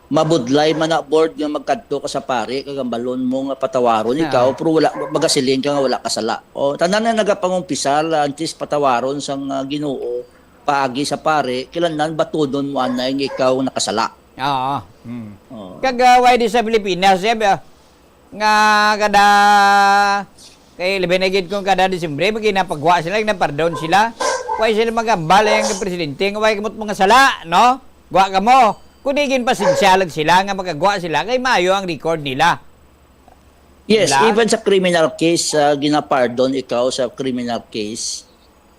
Mabudlay man na, Board, nga magkadto ka sa pari kag hambalon mo nga patawaron Ah. ikaw, pero wala, magasiling ka nga wala ka sala. O, tanan na nagapangumpisal, antes patawaron sang, ah, Ginoo, paagi sa pari, kinahanglan batunon mo anay nga ikaw nakasala. Oo. Hmm. Oo. Kag, ah, why di sa Pilipinas, eh, ba, nga kada, kay labi na gid kung kada Disyembre, may ginapagwa sila, ginapardon sila. Why sila magambal ang presidente nga why kamot mga sala, no? Gwa kamo. Kundi ginpasensya lang sila nga magagwa sila kay maayo ang record nila. Yes, Wala? even sa criminal case, ah, ginapardon ikaw sa criminal case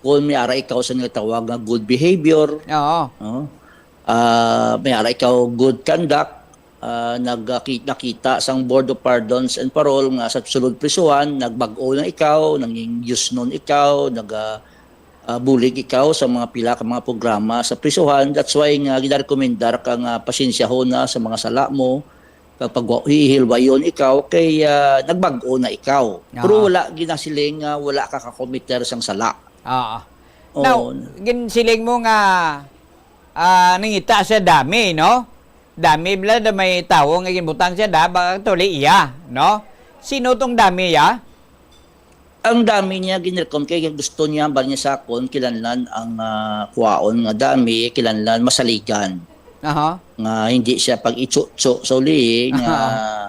kung may ara ikaw sa nagtawag nga good behavior, Oo. no? Ah, may ara ikaw good conduct, ah, nagaki-, nakita sang Board of Pardons and Parole nga sa sulod prisuhan, nagbag-o na ikaw, nanging yusnon ikaw, naga, ah, bulig ikaw sa mga pila ka mga programa sa prisuhan. That's why nga ginarekomendar ka nga pasensyahon na sa mga sala mo, kag pag-, hihilwayon ikaw kay, ah, nagbag-o na ikaw. Pero Aha. wala ginasiling nga wala ka kakomiter sang sala. Oo. Oo. Now, ginsiling mo nga, ah, nangita siya dami, no? Dami bala na may tawo nga ginbutang siya da, baka tuli iya, no? Sino tong dami ya? Ang dami niya ginrekom kay gusto niya, bal niya sa akon, kilanlan ang, ah, kuwaon nga dami, kilanlan masaligan. Aha. Nga hindi siya pag-itso-tso sa uli, nga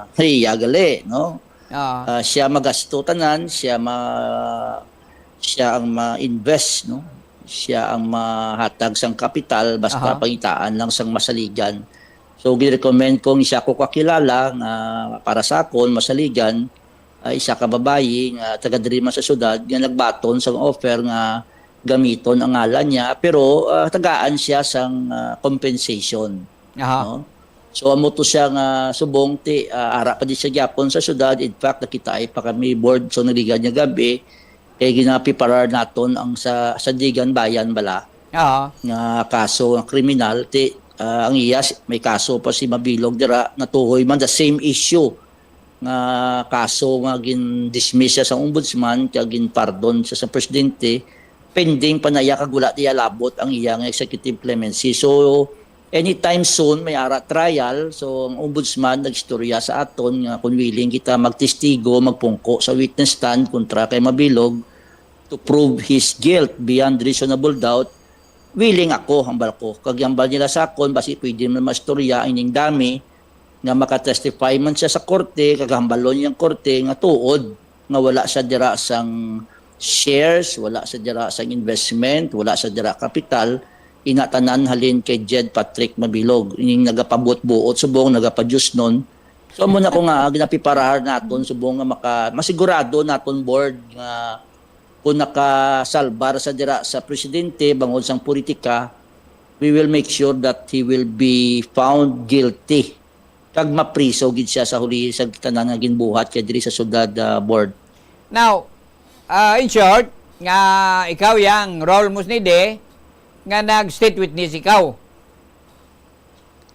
Aha. hiya gali, no? Ah. Ah, siya magasto tanan, siya ma-, siya ang ma-invest, no? Siya ang mahatag sang kapital, basta Aha. pangitaan lang sang masaligan. So, girecommend ko nga siya ko kakilala nga para sa akon, masaligan, ah, isa ka babayi nga taga diri man sa syudad nga nagbaton sang offer nga gamiton ang ngalan niya, pero, ah, tagaan siya sang, ah, compensation, Aha. no? So, amo to siya nga subong ti, ah, ara pa di siya gyapon sa syudad. In fact, nakita ay pa kami, Board, so nagligad niya gabi kay ginapiparar naton ang sa Sandigan Bayan bala Aha. nga kaso nga kriminal. Ti, ah, ang iya, si-, may kaso pa si Mabilog dira, natuhoy man the same issue nga kaso nga gin-dismiss siya sa ombudsman kag ginpardon siya sa presidente, pending pa na iya kag wala niya labot ang iya nga executive clemency. So, anytime soon, may ara trial. So, ang ombudsman nag-istorya sa aton nga kung willing kita magtestigo, magpungko sa witness stand kontra kay Mabilog to prove his guilt beyond reasonable doubt, willing ako, hambal ko. Kag hambal nila sa akon, basi pwede man maistorya ining dami nga makatestify man siya sa korte, kag hambalon niya ang korte nga tuod nga wala siya dira sang shares, wala siya dira sang investment, wala siya dira kapital, ina tanan halin kay Jed Patrick Mabilog, ining nagapabuot-buot subong, nagapadyusnon. So, amo na ko nga ginapiparar naton subong nga maka-, masigurado naton, Board, nga kung nakasalbar sa dira sa presidente bangod sang politika, we will make sure that he will be found guilty kag mapriso gid siya sa huli sa tanan nga ginbuhat kay diri sa syudad, ah, Board. Now, ah, in short, nga ikaw yang Rol Musnide, nga nag-state witness ikaw.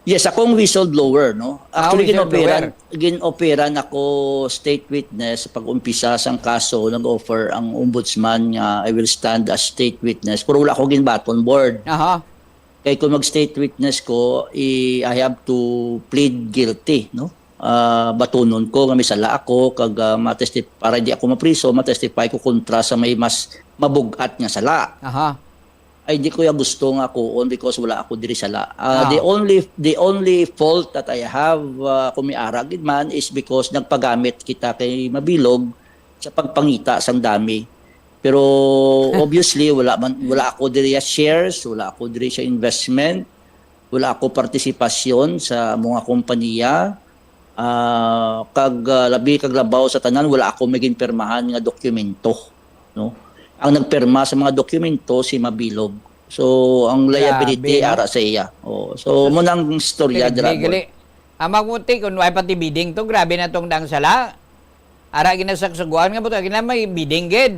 Yes, akong whistleblower, no? Ah, Actually, whistleblower. gin-operan, gin-operan ako state witness sa pag-umpisa sang kaso, nag-offer ang ombudsman nga I will stand as state witness, pero wala ko ginbaton, Board. Aha. Kay kung mag-state witness ko, i-, I have to plead guilty, no? Ah, batunon ko nga may sala ako, kag, ah, matestif-, para di ako mapriso, matestify ko kontra sa may mas mabug-at nga sala. Aha. Ay, di ko ya gusto nga kuon because wala ako diri sala. Ah, the Ah. only the only fault that I have, ah, kung may ara gid man, is because nagpagamit kita kay Mabilog sa pagpangita sang dami. Pero obviously wala man, wala ako diri sa shares, wala ako diri sa investment, wala ako partisipasyon sa mga kompanya, ah, kag ah, labi kag labaw sa tanan, wala ako may ginpirmahan nga dokumento, no? Ang nagpirma sa mga dokumento si Mabilog. So ang liability Grabe, no? ara sa iya. Oh, so mo nang istorya dira. Gali. Ang magmuti kung wala pati bidding to, grabe na tong dang sala. Ara ginasaksuguan nga buto, gina may bidding gid.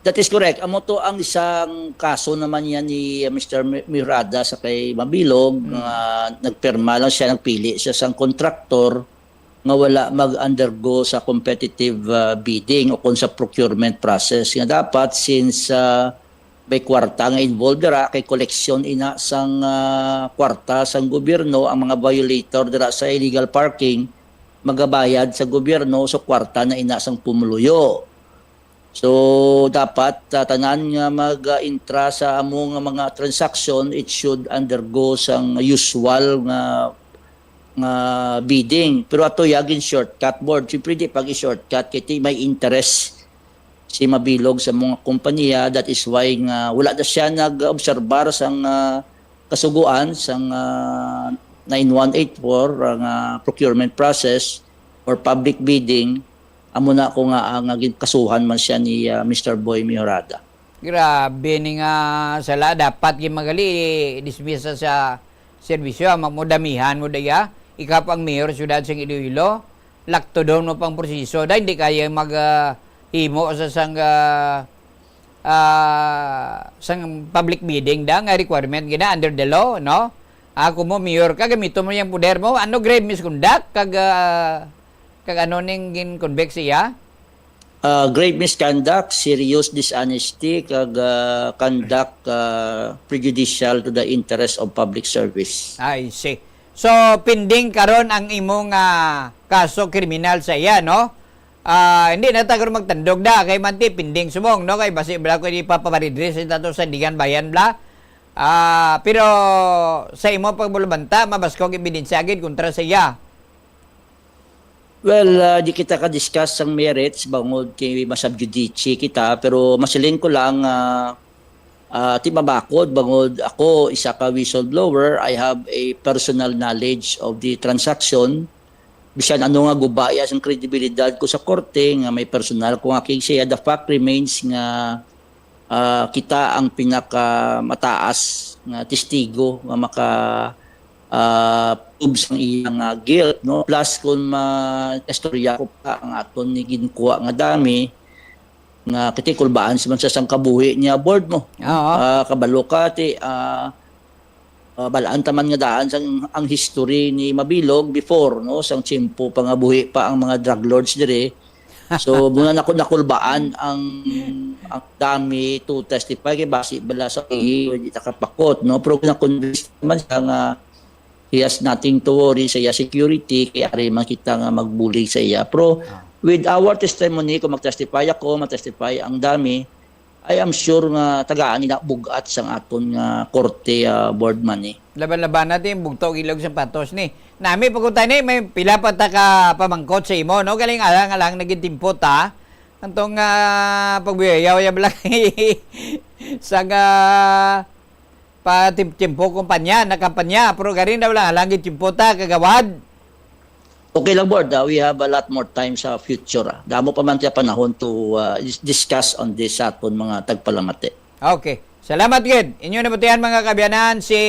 That is correct. Amo to ang isang kaso naman yan ni uh, Mister Mi- Mirada sa kay Mabilog nga nagpirma lang siya, nagpili siya sang kontraktor nga wala mag-undergo sa competitive uh, bidding o kung sa procurement process. Nga dapat since uh, may kwarta nga involved dira kay koleksyon ina sang uh, kwarta sang gobyerno ang mga violator dira sa illegal parking, magabayad sa gobyerno, so kwarta na ina sang pumuluyo. So dapat uh, tanan nga mag-intra sa amo nga mga transaction, it should undergo sang usual nga nga bidding. Pero ato ya gin shortcut, board. Siyempre di pag i-shortcut kay ti may interest si Mabilog sa mga kompanya. That is why nga wala na siya nag-obserbar sang ah, kasuguan sang ah, nine one eight four nga procurement process or public bidding. Amo na ko nga ang nga ginkasuhan man siya ni ah, Mister Boy Mejorada. Grabe ni nga sala. Dapat gid magali dismissa sa serbisyo. Amo mo damihan mo daya. Ikaw pa ang mayor sa siyudad sang Iloilo. Laktodon mo pang proseso. Da, hindi kaya mag ah, himo sa sang ah, ah, sang public bidding da nga requirement gina under the law, no? Ako mo mayor ka, gamito mo yung poder mo. Ano grave misconduct kag ah, kag ano ning gin-convict siya? Uh, grave misconduct, serious dishonesty, kag uh, conduct uh, prejudicial to the interest of public service. I see. So, pending karon ang imong ah, kaso kriminal sa iya, no? Ah, hindi na ta karon magtandog da kay manti pending subong, no? Kay basi bala ko di paparidres sa tato sa Sandigan Bayan bla. Ah, pero sa imo pagbulabanta, mabaskog ebidensya gid kontra sa iya. Well, uh, di kita ka-discuss sang merits bangod kay masubjudice kita, pero masiling ko lang uh, uh, ti mabakod bangod ako isa ka whistleblower, I have a personal knowledge of the transaction. Bisan ano nga guba ya sang kredibilidad ko sa korte nga may personal ko nga case siya, the fact remains nga ah, kita ang pinakamataas nga testigo nga maka ah, prove sang iyang ah, guilt, no? Plus kung ma-istorya ko pa ang aton ni ginkuha nga dami nga kiti kulbaan si man sa sang kabuhi niya board mo. Oo. Ah, kabalo ka ti ah, ah, balaan taman nga daan sang ang history ni Mabilog before, no, sang tiyempo pa nga buhi pa ang mga drug lords diri. So muna nako nakulbaan ang ang dami to testify kay basi bala sa ihi di nakapakot, no, pero na-convince naman siya nga he has nothing to worry sa iya security kay ari man kita nga magbulig sa iya. Pero with our testimony, kung mag-testify ako, mag-testify ang dami, I am sure nga tagaan nila bugat sang aton nga korte ah, board man eh. Laban-laban natin, bugto ilog sa patos ni. Nami pagkutay ni, may pila pa ta ka pamangkot sa imo, no? Galing alang-alang naging timpo ta. Antong uh, pagbuyayaw ya bala sa uh, pa tim- timpo kumpanya, na kampanya, pero galing daw lang alang gid timpo ta kagawad. Okay lang, board. Ah, we have a lot more time sa future. Ah. Damo pa man siya panahon to ah, dis- discuss on this sa aton mga tagpalamati. Okay. Salamat gid. Inyo nabatian mga kaabyanan si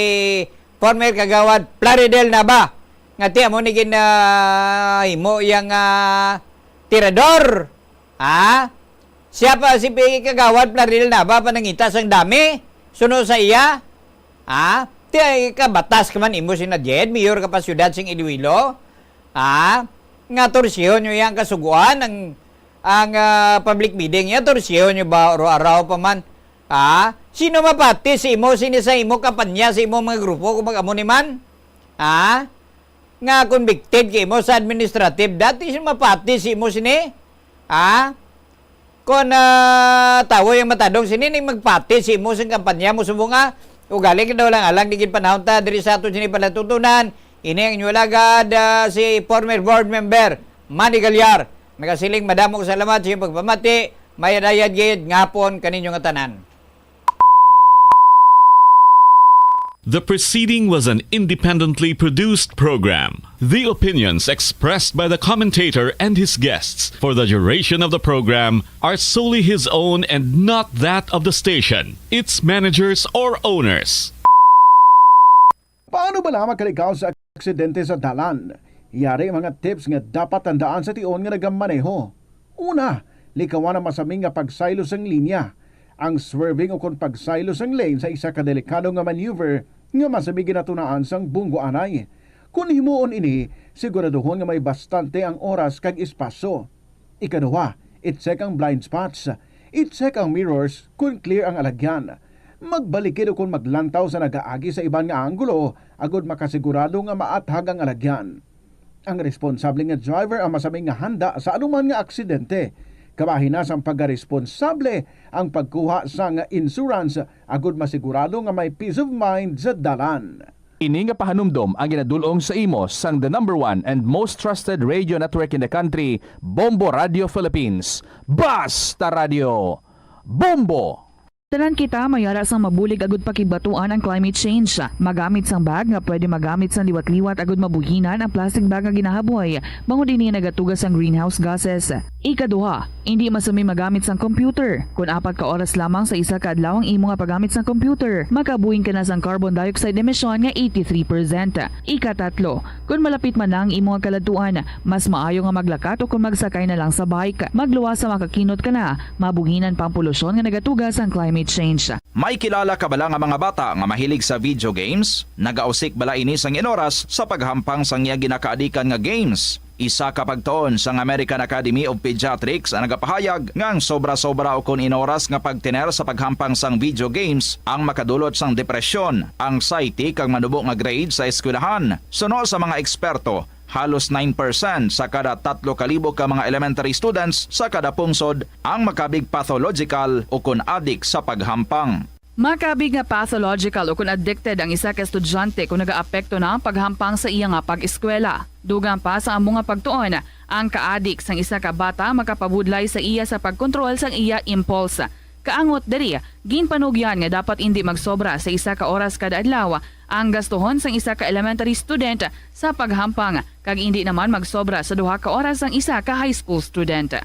former kagawad Plaridel Naba nga ti amo ni gin ah, himo yang ah, tirador. Ha? Siya pa si P- kagawad Plaridel Naba panangita sang dami suno sa iya. Ha? Ti ay kabatas ka man imo si Najed, mayor ka pa siyudad sing Iloilo. Ha? Nga torsihon nyo yang kasuguan ang ang ah, public bidding ya torsihon nyo ba araw-araw pa man? Ha? Sino mapati sa imo sini sa imo kampanya sa imo mga grupo kung mag-amo ni man? Ha? Nga convicted kay imo sa administrative dati sino mapati sa imo sini? Ha? Kon, ah, tawo ang matadong sini, ning magpati si imo sing kampanya mo subong nga, ugali ka daw lang alang di gid panahon ta diri sa ato sini palatutunan. Ini ang inyo alagad, ah, si former board member Manny Galyar. Nagasiling, madamo nga salamat sa inyong pagpamati. Mayad-ayad gid nga hapon kaninyo nga tanan. The preceding was an independently produced program. The opinions expressed by the commentator and his guests for the duration of the program are solely his own and not that of the station, its managers, or owners. Paano bala makalikaw sa aksidente sa dalan? Yari mga tips nga dapat tandaan sa tion nga nagamaneho. Una, likawan ang masami nga pagsaylo sang linya. Ang swerving ukon pagsaylo sang lane sa isa ka delikado nga maneuver nga masami ginatunaan sang bunggo anay. Kon himuon ini, siguraduhon nga may bastante ang oras kag espasyo. Ikaduha, i-check ang blind spots. I-check ang mirrors kon clear ang alagyan. Magbalikid ukon maglantaw sa nagaagi sa iban nga anggulo agod makasigurado nga maathag ang alagyan. Ang responsable nga driver ang masami nga handa sa anuman nga aksidente. Kabahin na sang pagkaresponsable ang pagkuha sang insurance agod masigurado nga may peace of mind sa dalan. Ini nga pahanumdom ang ginadul-ong sa imo sang the number one and most trusted radio network in the country, Bombo Radio Philippines. Basta Radio! Bombo! Tanan kita mayara sang mabulig agud pakigbatuan ang climate change. Magamit sang bag nga pwede magamit sang liwat-liwat agud mabuhinan ang plastic bag nga ginahaboy, bangod ini nagatuga sang greenhouse gases. Ikaduha, indi masami magamit sang computer. Kon apat ka oras lamang sa isa ka adlaw ang imo nga paggamit sang computer, makabuhing ka na sang carbon dioxide emission nga eighty-three percent. Ikatatlo, kon malapit man na ang imo nga kaladtuan, mas maayo nga maglakat o kon magsakay na lang sa bike. Magluwas sa makakinot ka na, mabuhinan pa ang polusyon nga nagatuga sang climate change. May kilala ka bala nga mga bata nga mahilig sa video games? Nagausik bala ini sang inoras sa paghampang sang iya ginakaadikan nga games? Isa ka pagtuon sang American Academy of Pediatrics ang nagapahayag nga ang sobra-sobra ukon inoras nga pagtener sa paghampang sang video games ang makadulot sang depresyon, anxiety, kag manubo nga grade sa eskwelahan. Suno sa mga eksperto, halos nine percent sa kada tatlo ka libo ka mga elementary students sa kada pungsod ang makabig pathological ukon adik sa paghampang. Makabig nga pathological ukon addicted ang isa ka estudyante kon nagaapekto na ang paghampang sa iya nga pag-eskwela. Dugang pa sa amo nga pagtuon, ang kaadik sang isa ka bata makapabudlay sa iya sa pagkontrol sang iya impulse. Kaangot diri, ginpanugyan nga dapat indi magsobra sa isa ka oras kada adlaw ang gastuhon sang isa ka elementary student sa paghampang, kag indi naman magsobra sa duha ka oras sang isa ka high school student.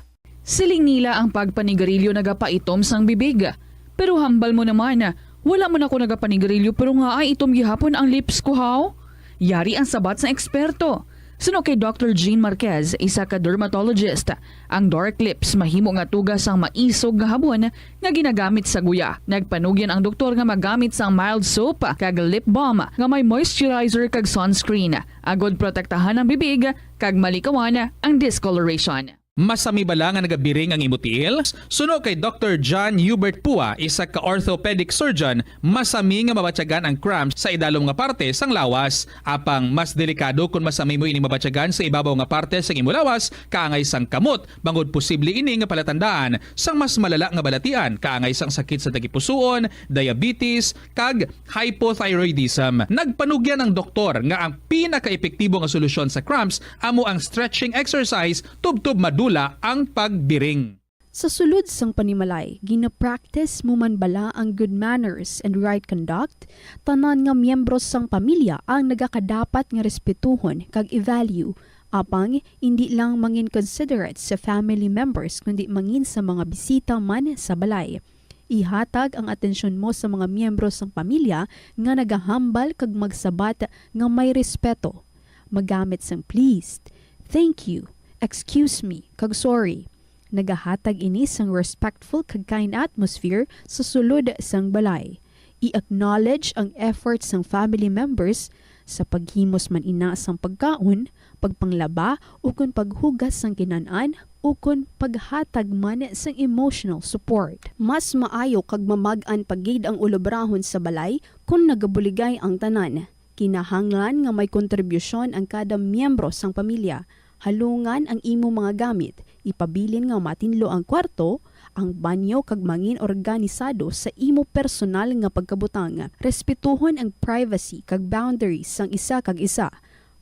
Siling nila ang pagpanigarilyo nagapaitom sang bibig. Pero hambal mo naman, wala man ako nagapanigarilyo pero ngaa itom gihapon ang lips ko, haw? Yari ang sabat sang eksperto. Suno kay Doctor Jean Marquez, isa ka dermatologist, ang dark lips mahimo nga tuga sang maisog nga habon nga ginagamit sa guya. Nagpanugyan ang doktor nga magamit sang mild soap kag lip balm nga may moisturizer kag sunscreen, agod protektahan ang bibig kag malikawan ang discoloration. Masami bala nga nagabiring ang imo tiil? Suno kay Doktor John Hubert Pua, isa ka orthopedic surgeon, masami nga mabatyagan ang cramps sa idalom nga parte sang lawas. Apang mas delikado kon masami mo ini mabatyagan sa ibabaw nga parte sang imo lawas, kaangay sang kamot, bangod posible ini nga palatandaan sang mas malala nga balatian, kaangay sang sakit sa tagipusoon, diabetes, kag hypothyroidism. Nagpanugyan ang doktor nga ang pinakaepektibo nga solusyon sa cramps amo ang stretching exercise tubtob madula ang pagbiring. Sa sulod sang panimalay, gina-practice mo man bala ang good manners and right conduct? Tanan nga miyembro sang pamilya ang nagakadapat nga respetuhon kag i-value. Apang, indi lang mangin considerate sa family members kundi mangin sa mga bisita man sa balay. Ihatag ang atensyon mo sa mga miyembro sang pamilya nga nagahambal kag magsabat nga may respeto. Magamit sang please, thank you, excuse me, kag sorry. Nagahatag ini sang respectful kag kind atmosphere sa sulod sang balay. I-acknowledge ang effort sang family members sa paghimos man ina sang pagkaon, pagpanglaba, ukon paghugas sang kinan-an, ukon paghatag man sang emotional support. Mas maayo kag mamag-an pa gid ang ulobrahon sa balay kon nagabuligay ang tanan. Kinahanglan nga may kontribusyon ang kada miyembro sang pamilya. Halungan ang imo mga gamit, ipabilin nga matinlo ang kwarto, ang banyo kag mangin organisado sa imo personal nga pagkabutang. Respetuhon ang privacy kag boundaries sang isa kag isa.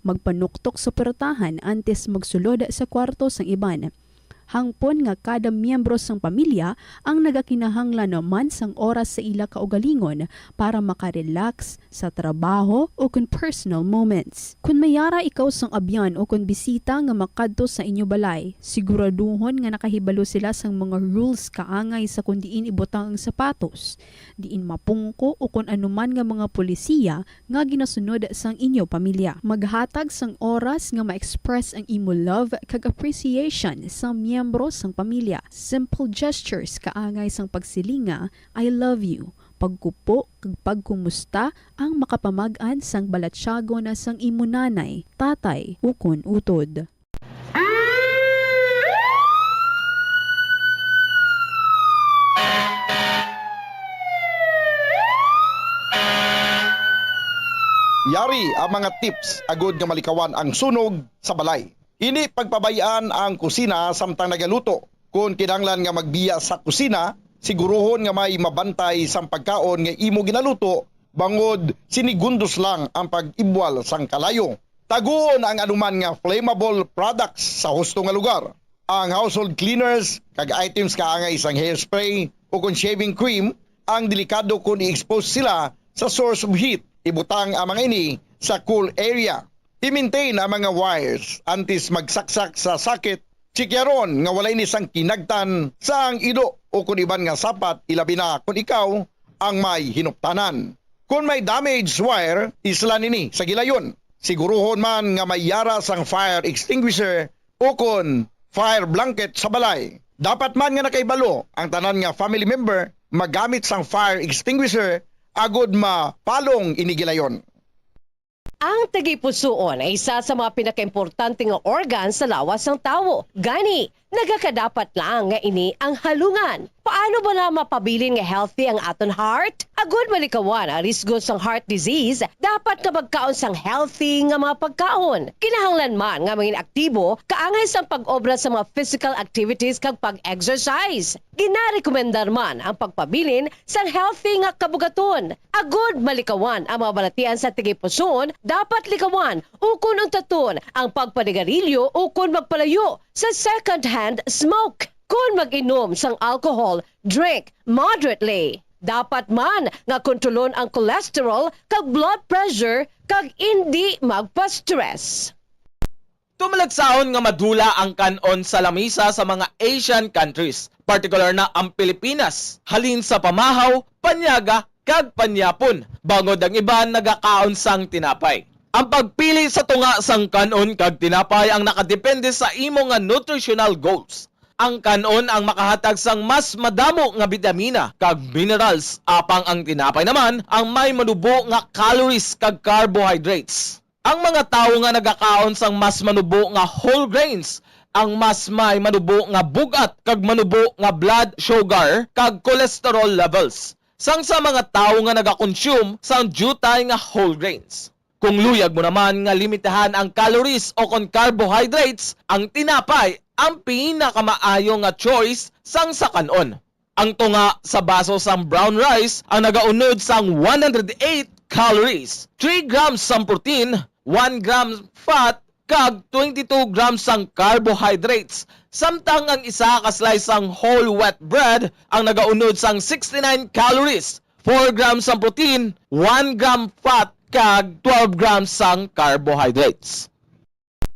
Magpanuktok sa puwertahan antes magsulod sa kwarto sang iban. Hangpon nga kada miyembro sang pamilya ang nagakinahanglan man sang oras sa ila kaugalingon para makarelax sa trabaho o kon personal moments. Kon may yara ikaw sang abyan o kon bisita nga makadto sa inyo balay, siguraduhon nga nakahibalo sila sang mga rules kaangay sa kon diin ibutang ang sapatos, diin mapungko o kon anuman nga mga polisiya nga ginasunod sang inyo pamilya. Maghatag sang oras nga ma-express ang imo love kag appreciation sa miyembro sang pamilya. Simple gestures kaangay sang pagsiling nga, "I love you," pagkupo kag pagkumusta ang makapamag-an sang balatyagon sang imo nanay, tatay, ukon utod. Yari ang mga tips agud nga malikawan ang sunog sa balay. Indi pagpabay-an ang kusina samtang nagaluto. Kon kinahanglan nga magbiya sa kusina, siguruhon nga may mabantay sang pagkaon nga imo ginaluto bangod sinigundos lang ang pag-ibwal sang kalayo. Taguon ang anuman nga flammable products sa husto nga lugar. Ang household cleaners kag items kaangay sang hairspray o kon shaving cream ang delikado kon i-expose sila sa source of heat. Ibutang ang mga ini sa cool area. I-maintain ang mga wires antes magsaksak sa socket. Tsikyaron nga wala ini sang kinagtan sa ang ido o kon iban nga sapat, ilabi na kon ikaw ang may hinuptanan. Kon may damaged wire, islan ini sa gilayon. Siguruhon man nga may yara sang fire extinguisher o kon fire blanket sa balay. Dapat man nga nakahibalo ang tanan nga family member magamit sang fire extinguisher agud mapalong ini gilayon. Ang tagipusoon ay isa sa mga pinakaimportante nga organ sa lawas sang tawo. Gani, nagakadapat lang nga ini ang halungan. Paano bala mapabilin nga healthy ang aton heart? Agud malikawan ang risgo sang heart disease, dapat nga magkaon sang healthy nga mga pagkaon. Kinahanglan man nga mangin aktibo kaangay sang pag-obra sa mga physical activities kag pag-exercise. Ginarekomendar man ang pagpabilin sang healthy nga kabugaton. Agud malikawan ang mga balatian sa tagipusoon, dapat likawan ukon untaton ang pagpanigarilyo ukon magpalayo sa second-hand smoke. Kon mag-inom sang alcohol, drink moderately. Dapat man nga kontrolon ang cholesterol kag blood pressure kag indi magpa-stress. Tumalagsahon nga madula ang kan-on sa lamisa sa mga Asian countries, partikular na ang Pilipinas, halin sa pamahaw, panyaga, kag panyapon, bangod ang iban nagakaon sang tinapay. Ang pagpili sa tunga sang kan-on kag tinapay ang nakadepende sa imo nga nutritional goals. Ang kan-on ang makahatag sang mas madamo nga bitamina kag minerals, apang ang tinapay naman ang may manubo nga calories kag carbohydrates. Ang mga tawo nga nagakaon sang mas manubo nga whole grains ang mas may manubo nga bug-at kag manubo nga blood sugar kag cholesterol levels sang sa mga tawo nga nagakonsume sang diutay nga whole grains. Kung luyag mo naman nga limitahan ang calories o kon carbohydrates, ang tinapay ang pinakamaayo nga choice sang sa kan-on. Ang tunga sa baso sang brown rice ang nagaunod sang one hundred eight calories, three grams sang protein, one gram fat, kag twenty-two grams sang carbohydrates, samtang ang isa ka slice sang whole wheat bread ang nagaunod sang sixty-nine calories, four grams sang protein, one gram fat, kag twelve grams sang carbohydrates.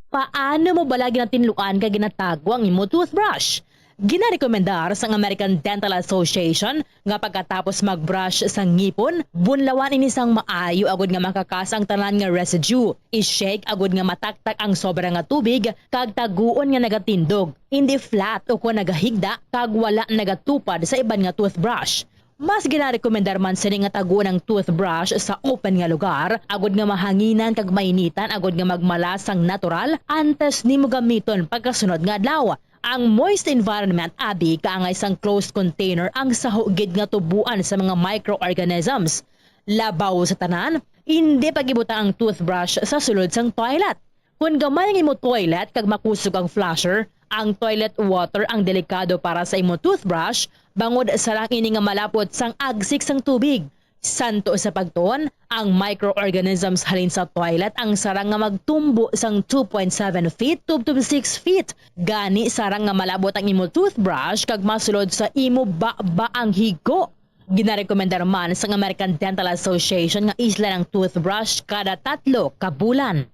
Paano mo bala ginatinluan kag ginatago ang imo toothbrush? Ginarekomendar sang American Dental Association nga pagkatapos mag-brush sa ngipon, bunlawan ini sang maayo agud nga makakas ang tanan nga residue. I-shake agud nga mataktak ang sobra nga tubig kag taguon nga nagatindog, indi flat ukon nagahigda kag wala nagatupad sa iban nga toothbrush. Mas ginarekomendar man sini nga taguon ang toothbrush sa open nga lugar, agud nga mahanginan kag mainitan agud nga magmala sang natural antes nimo gamiton pagkasunod nga adlaw. Ang moist environment abi kaangay sang closed container ang saho gid nga tuboan sa mga microorganisms. Labaw sa tanan, indi pag-ibutang ang toothbrush sa sulod sang toilet. Kon gamay ang imo toilet kag makusog ang flusher, Ang toilet water ang delikado para sa imo toothbrush, bangod sarang ini nga malapot sang agsik sang tubig. Santo sa pagtuon, ang microorganisms halin sa toilet ang sarang nga magtumbo sang two point seven feet to, to six feet. Gani, sarang nga malabot ang imo toothbrush kag masulod sa imo baba ang higo. Ginarekomendar man sang American Dental Association nga islan ang toothbrush kada tatlo ka bulan.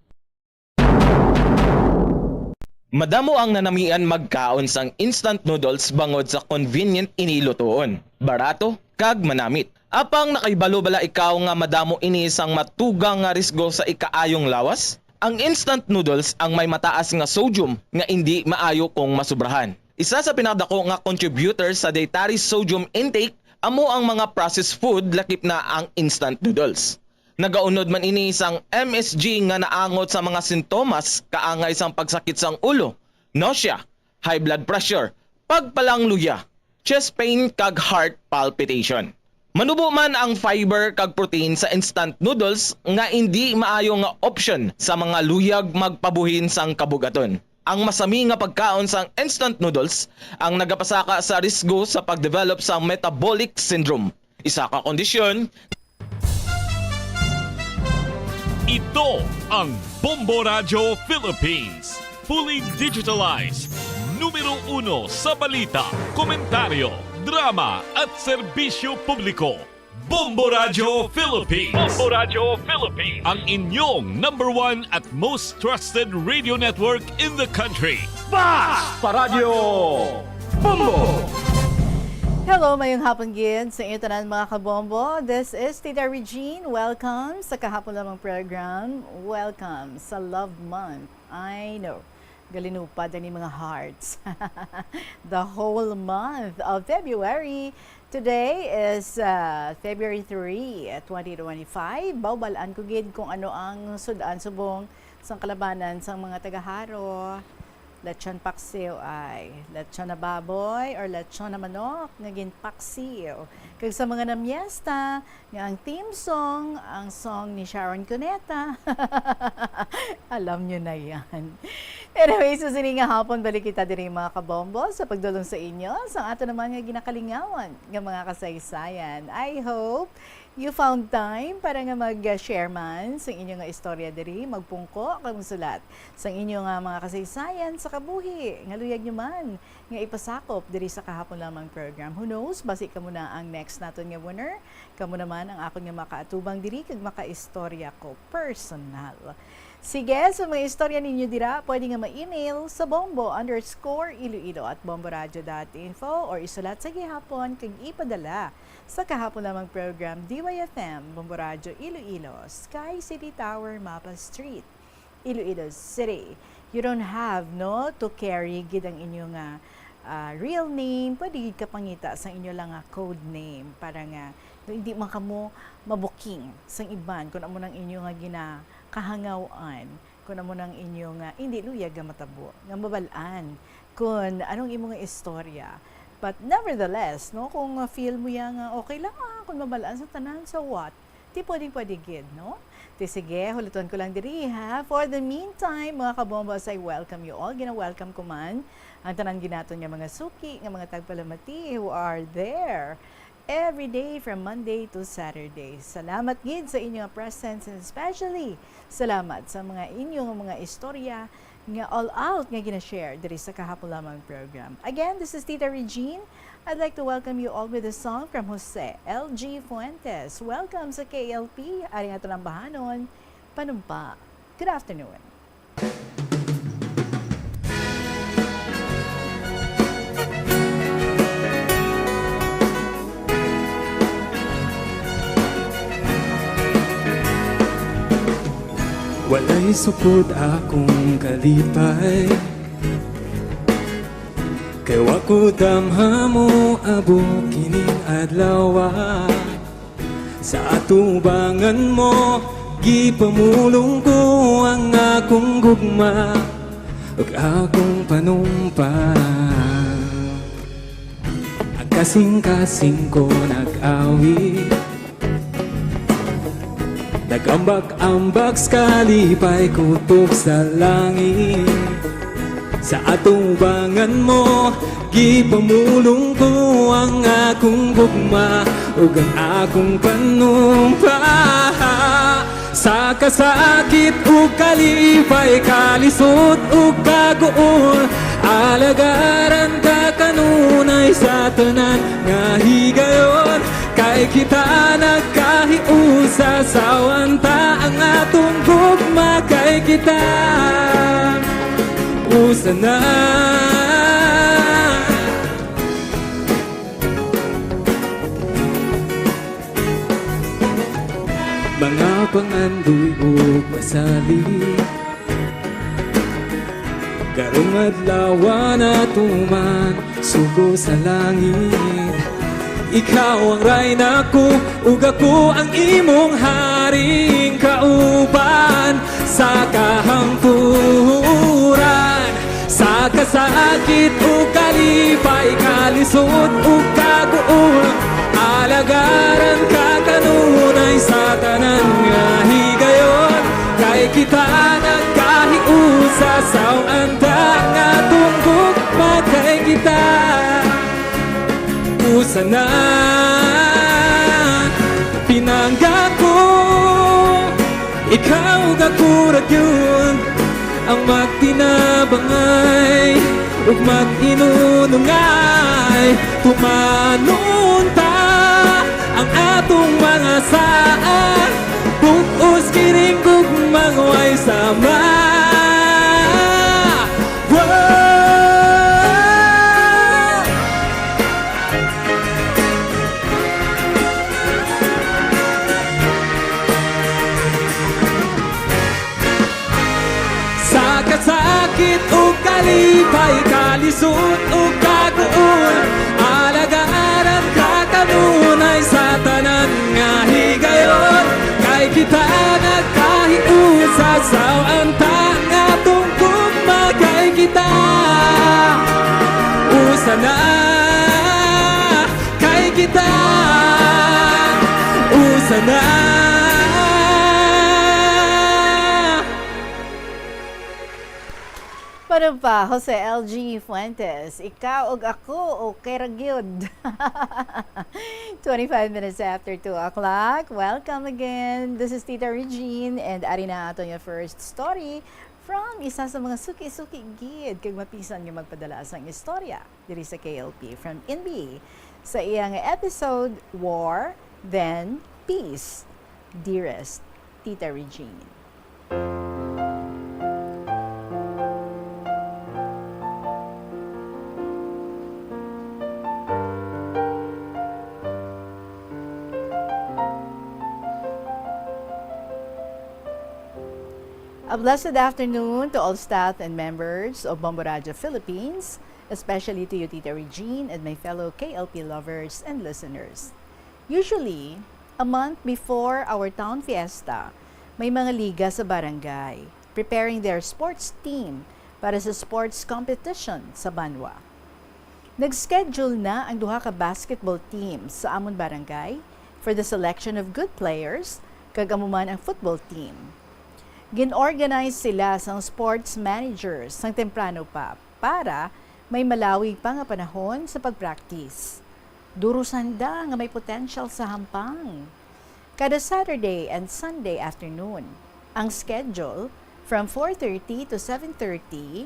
Madamo ang nanamian magkaon sang instant noodles bangod sa convenient ini lutuon, barato, kag manamit. Apang nakahibalo bala ikaw nga madamo ini sang matugang nga risgo sa ikaayong lawas? Ang instant noodles ang may mataas nga sodium nga indi maayo kung masubrahan. Isa sa pinakadako nga contributor sa dietary sodium intake amo ang mga processed food, lakip na ang instant noodles. Nagaunod man ini sang M S G nga naangot sa mga sintomas kaangay sang pagsakit sang ulo, nausea, high blood pressure, pagpalangluya, chest pain kag heart palpitation. Manubo man ang fiber kag protein sa instant noodles nga indi maayo nga option sa mga luyag magpabuhin sang kabugaton. Ang masami nga pagkaon sang instant noodles ang nagapasaka sa risgo sa pagdevelop sa metabolic syndrome, isa ka kondisyon. Ito ang Bombo Radyo Philippines. Fully digitalized. Numero uno sa balita, komentaryo, drama at serbisyo publiko. Bombo Radyo Philippines. Bombo Radyo Philippines. Ang inyong number one at most trusted radio network in the country. Basta Radyo Bombo! Hello, mayong hapon gid sa inyo tanan, mga kabombo. This is Tita Regine. Welcome sa kahapon lamang program. Welcome sa Love Month. I know, galinupad ang mga hearts. The whole month of February. Today is uh, February three, twenty twenty-five. Bawbalan ko gid kung ano ang sudan subong sang kalabanan sang mga taga-Jaro. Lechon paksiw ay lechon na baboy or lechon na manok nga ginpaksiw. Kag sa mga namyesta nga ang theme song, ang song ni Sharon Cuneta. Alam nyo na yan. Anyway, sa sini nga hapon, balik kita diri, mga kabombo, sa pagdulong sa inyo sa ato naman nga ginakalingawan nga mga kasaysayan. I hope you found time para nga mag-share man sang inyo nga istorya diri, magpungko kag magsulat sang inyo nga mga kasaysayan sa kabuhi nga luyag nyo man nga ipasakop diri sa kahapon lamang program. Who knows, basi kamo na ang next naton nga winner, kamo naman ang akon nga makaatubang diri kag makaistorya ko personal. Sige, sa mga istorya ninyo dira, pwede nga ma-email sa bombo underscore iloilo at bomboradio dot info or isulat sa gihapon kag ipadala sa kahapon lamang program, D Y F M, Bombo Radyo Iloilo, Sky City Tower, Mapa Street, Iloilo City. You don't have, no, to carry gid ang inyo nga ah, real name. Pwede gid ka pangita sa inyo lang nga code name para nga hindi man kamo mabuking sang iban kung amo nang inyo nga ginakahangawan, kung amo nang inyo nga hindi luyag nga matabo, nga mabal-an kung anong imo nga istorya. But nevertheless, no, kung feel mo ya nga okay lang, ah, kung mabal-an sa tanan, so what? Ti pwedeng pwede gid, no? Ti sige, huluton ko lang diri, ha? For the meantime, mga kabombo, as I welcome you all, gina-welcome ko man ang tanan ginaton nga mga suki, nga mga tagpalamati who are there every day from Monday to Saturday. Salamat gid sa inyo nga presence, and especially salamat sa mga inyo nga mga istorya nga all out nga gina-share diri sa kahapon lamang program. Again, this is Tita Regine. I'd like to welcome you all with a song from Jose L G Fuentes. Welcome sa K L P, ari nga tunang bahanon, Panumpa. Good afternoon. Walay supot akong kalipay, kay wa ko damha moabot kining adlaw. Sa atubangan mo, gipamulong ko ang akong gugma ug akong panumpa. Ang kasing-kasing ko nag-awit, nag-ambak-ambak sa kalipay kutob sa langit. Sa atubangan mo, gipamulong ko ang akong gugma ug ang akong panumpa. Sa kasakit ug kalipay, kalisod ug kaguol, alagaran ka kanunay sa tanan nga higayon. Kay kita nagkahiusa, sawan ta ang atong gugma, kay kita usa na. Mga pangandoy ug masalig, karong adlaw natuman sugo sa langit. Ikaw ang rayna ko, ug ako ang imong haring kauban sa kahangturan. Sa kasakit ug kalipay, kalisod ug kaguol, alagaran ka kanunay sa tanan nga higayon. Kay kita nagkahiusa, sawan ta ang atong gugma, kay kita usa na. Pinangga ko, ikaw ug ako ra gyud ang magtinabangay ug mag-inunongay. Tumanon ta ang atong mga sala, bug-os, kiring, gugma nga way sama. Wow! Sa kasakit ug kalipay, kalisod ug kaguol, alagaran ka kanunay sa tanan nga higayon. Kay kita nagkahiusa, sawan ta ang atong gugma, kay kita usa na. Kay kita usa na. Panumpa, Jose L G Fuentes, ikaw ug ako, okay ra gyud. Twenty-five minutes after two o'clock. Welcome again. This is Tita Regine, and ari na ato nga first story from isa sa mga suki-suki gid kag mapisan nga magpadala sang istorya diri sa K L P from N B A sa iya nga episode, War, Then Peace. Dearest Tita Regine. A blessed afternoon to all staff and members of Bombo Radio Philippines, especially to you, Tita Regine, and my fellow K L P lovers and listeners. Usually, a month before our town fiesta, may mga liga sa barangay preparing their sports team para sa sports competition sa banwa. Nag-schedule na ang duha ka basketball team sa amon barangay for the selection of good players, kag amo man ang football team. Gin-organize sila sang sports managers sang temprano pa para may malawig pa nga panahon sa pag-practice. Duro sanda nga may potential sa hampang. Kada Saturday and Sunday afternoon, ang schedule from four thirty to seven thirty,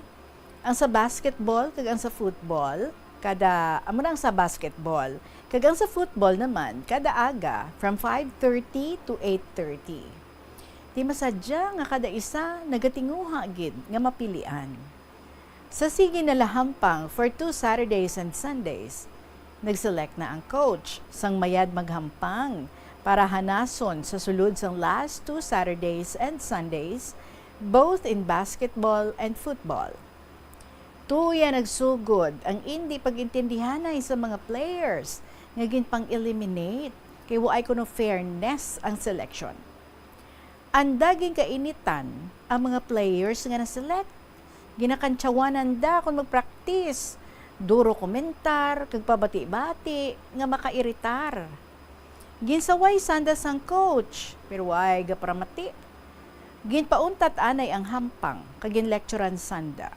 ang sa basketball kag ang sa football, kada, amo na ang sa basketball, kag ang sa football naman, kada aga from five thirty to eight thirty. Di masadya nga kada isa nagatinguha gid nga mapilian. Sa sige nila hampang for two Saturdays and Sundays, nag-select na ang coach sang mayad maghampang para hanason sa sulod sang last two Saturdays and Sundays, both in basketball and football. Tuya nagsugod ang indi pag-intindihanay sa mga players nga ginpang-eliminate kay waay kuno fairness ang selection. Anda ginkainitan ang mga players nga na-select. Ginakantsawan anda kon mag-practice. Duro komentar kag pabati-bati nga makairitar. Ginsaway sanda sang coach, pero waay gaparamati. Ginpauntat anay ang hampang kag ginlekturan sanda.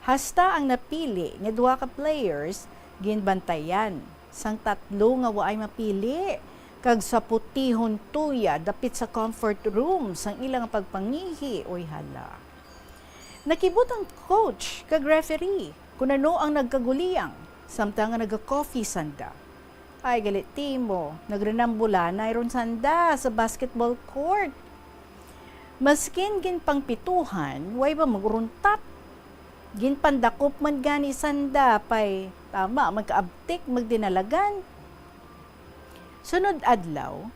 Hasta ang napili nga duha ka players ginbantayan sang tatlo nga waay mapili, kag sa putihon tuya dapit sa comfort room sang ila nga pagpangihi, oy hala. Nakibot ang coach kag referee kun ano ang nagkaguliyang, samtang nga naga-coffee sanda. Ay, gali timo, nagrinambulanay ron sanda sa basketball court. Maskin ginpangpituhan, way ba maguruntat? Ginpandakop man gani sanda, pay tama, magkaabtik, magdinalagan. Sunod adlaw,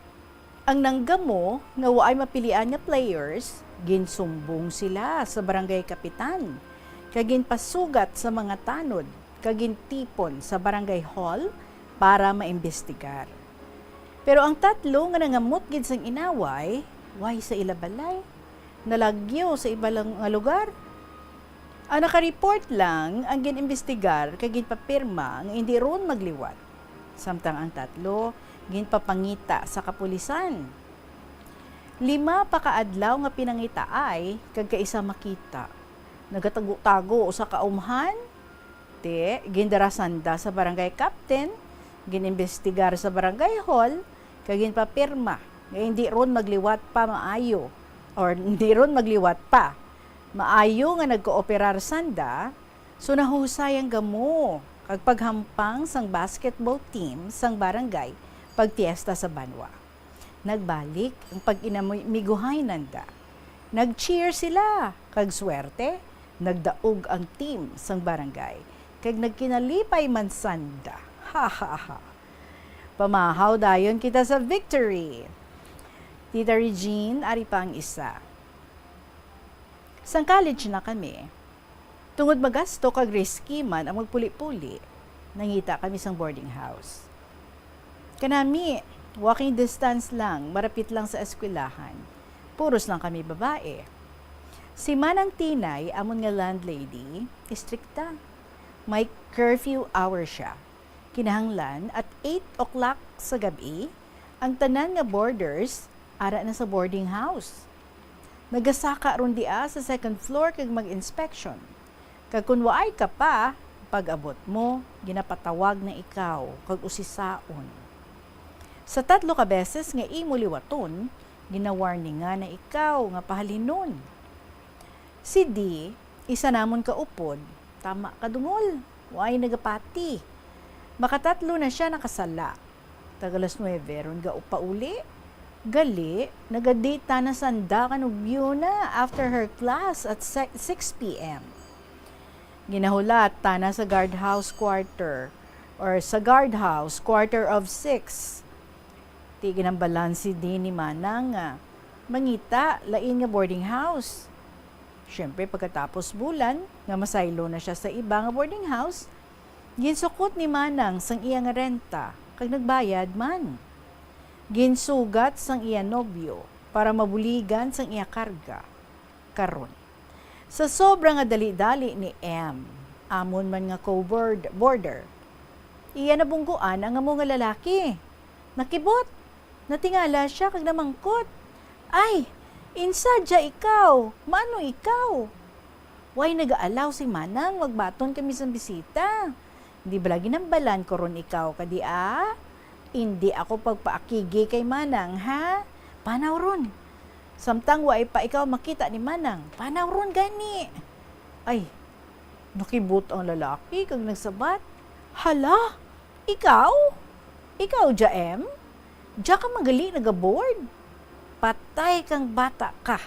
ang nanggamo nga waay mapilian nga players, ginsumbong sila sa barangay kapitan, kag ginpasugat sa mga tanod, kag gintipon sa barangay hall para maimbestigar. Pero ang tatlo nga nangamot gid sang inaway, way sa ila balay, nalagyo sa iba lang nga lugar. Ang naka-report lang ang gin-imbestigar kag ginpapirma nga indi ron magliwat, samtang ang tatlo ginpapangita sa kapulisan. Lima pa ka adlaw nga pinangitaay kag kaisa makita. Nagatago-tago sa kaumhan, ti gindara sanda sa barangay captain, gin-imbestigar sa barangay hall, kag ginpapirma nga indi ron magliwat pa maayo, or indi ron magliwat pa. Maayo nga nagkooperar sanda, so nahusay ang gamo kag paghampang sang basketball team sang barangay pagpiesta sa banwa. Nagbalik ang pag-inamiguhay nanda. Nag-cheer sila, kag swerte, nagdaog ang team sang barangay, kag nagkinalipay man sanda. Ha, ha, ha. Pamahaw dayon kita sa victory. Tita Regine, ari pa ang isa. Sang college na kami, tungod magasto kag risky man ang magpuli-puli, nangita kami sang boarding house. Kanami, walking distance lang, marapit lang sa eskwelahan. Puros lang kami babae. Si Manang Tinay, amon nga landlady, istrikta. May curfew hour siya. Kinahanglan at eight o'clock sa gab-i, ang tanan nga boarders ara na sa boarding house. Nagasaka ron dia sa second floor kag mag-inspection. Kag kon waay ka pa, pag-abot mo, ginapatawag na ikaw kag usisaon. Sa tatlo ka beses nga imo liwaton, ginawarningan na ikaw nga pahalinon. Si Dee, isa namon ka upod, tama kadungol, way nagapati. Makatatlo na siya nakasala. Tag alas nuebe ron ga upauli. Gali, naga-date na sanda kag nobyo na after her class at se-, six P M. Ginahulat ta na sa guardhouse quarter, or sa guardhouse, quarter of six. Ti ginhambalan si Dee ni Manang nga mangita lain nga boarding house. Siyempre, pagkatapos bulan nga masaylo na siya sa iba nga boarding house, ginsukot ni Manang sang iya nga renta kag nagbayad man. Ginsugat sang iya nobyo para mabuligan sang iya karga. Karon, sa sobra nga dali-dali ni M, amon man nga co-board-, boarder, iya nabunggoan ang amo nga lalaki. Nakibot, natingala sia kag namangkot, "Ay, insa dya ikaw? Maano ikaw?" Way nagaalaw si Manang magbaton kami sang bisita. Di bala ginhambalan ko ron ikaw ka dia? Indi ako pagpaakigi kay Manang, ha? Panaw ron. Samtang waay pa ikaw makita ni Manang, panaw ron gani. Ay, nakibot ang lalaki kag nagsabat, "Hala, ikaw? Ikaw dya, M? Dya ka man gali nagaboard? Patay kang bata ka.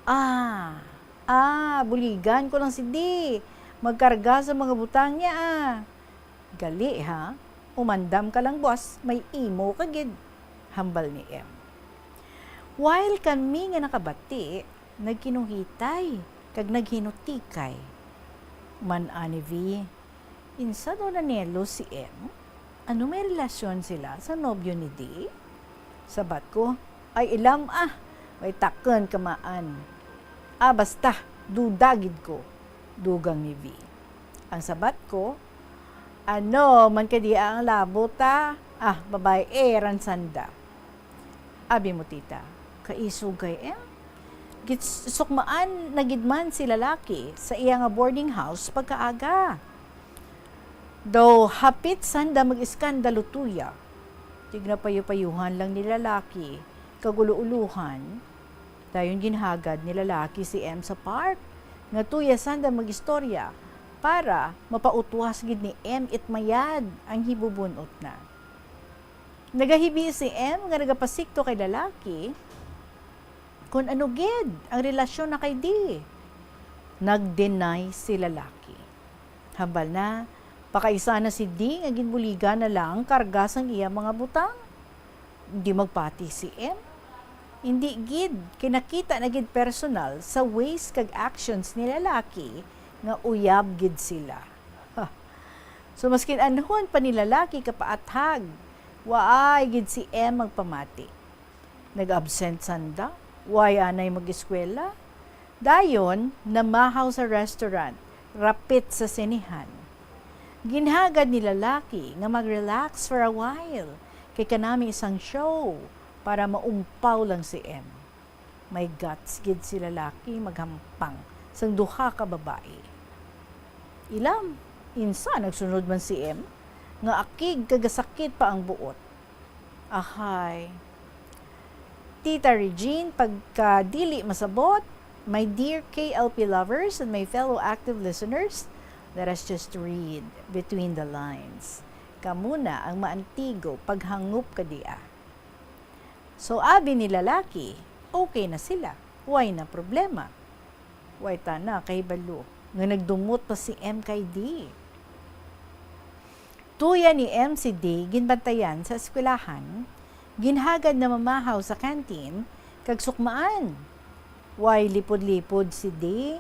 Ah, ah, buligan ko lang si Dee magkarga sa mga butang niya, ah." "Gali, ha? Umandam ka lang, boss, may imo ka gid," hambal ni M. While kami nga nakabati, nagkinuhitay kag naghinutikay. "Man ani, V, insa daw nanelo si M? Ano may relasyon sila sa nobyo ni Dee?" Sabat ko, "Ay, ilam, ah, may takon kamaan. Ah, basta, duda gid ko," dugang ni V. Ang sabat ko, "Ano man ka dia ang labot, ah? Ah, babayi ran sanda." Abi mo, tita, kaisog kay M. Gitsukmaan na gid man si lalaki sa iya nga boarding house pagkaaga. Daw hapit sanda mag-iskandalo tuya. Tignapayo-payuhan lang ni lalaki kag ulo-ulohan. Dayon ginhagad ni lalaki si M sa park nga tuya sanda mag-istorya para mapautwas gid ni M it mayad ang hibubun-ot na. Nagahibi si M nga nagapasikto kay lalaki kon ano gid ang relasyon na kay D. Nag-deny si lalaki. Hambal na, pakaisa na si D nga ginbuligan na lang ang karga sang iya mga butang. Di magpati si M. Hindi gid, kay nakita na gid personal sa ways kag actions ni lalaki nga uyab gid sila. Ha. So, maskin anhon pa ni lalaki kapaathag, waay gid si M magpamati. Nag-absent sanda, way anay mag-eskwela. Dayon, namahaw sa restaurant, rapit sa sinehan. Ginhagad ni lalaki nga mag-relax for a while, kay kanami isang show para maumpaw lang si M. May guts gid si lalaki maghampang sang duha ka babayi. Ilam, insa nagsunod man si M, nga akig kag gasakit pa ang buot. Ahay. Tita Regine, pagka dili masabot, my dear K L P lovers and my fellow active listeners, let us just read between the lines. Kamo na ang maantigo paghangop ka dia. So, abi ni lalaki, okay na sila. Way na problema. Way ta na kahibalo nga nagdumot pa si M kay D. Tuya ni M si D ginbantayan sa eskwelahan, ginhagad na mamahaw sa canteen, kag sukmaan. Way lipod-lipod si D,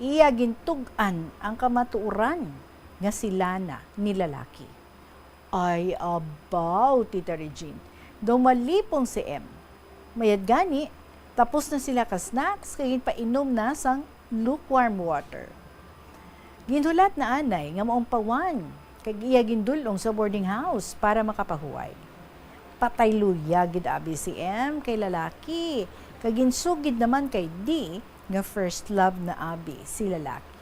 iya gintug-an ang kamatuoran nga sila na ni lalaki. Ay, abaw, Tita Regine. Daw malipong si M. Mayad gani, tapos na sila ka snacks kag ginpainom na sang lukewarm water. Ginhulat na anay nga maumpawan, kag iya gindul-ong sa boarding house para makapahuway. Patay luya gid abi si M kay lalaki, kag ginsugid naman kay D nga first love na abi si lalaki.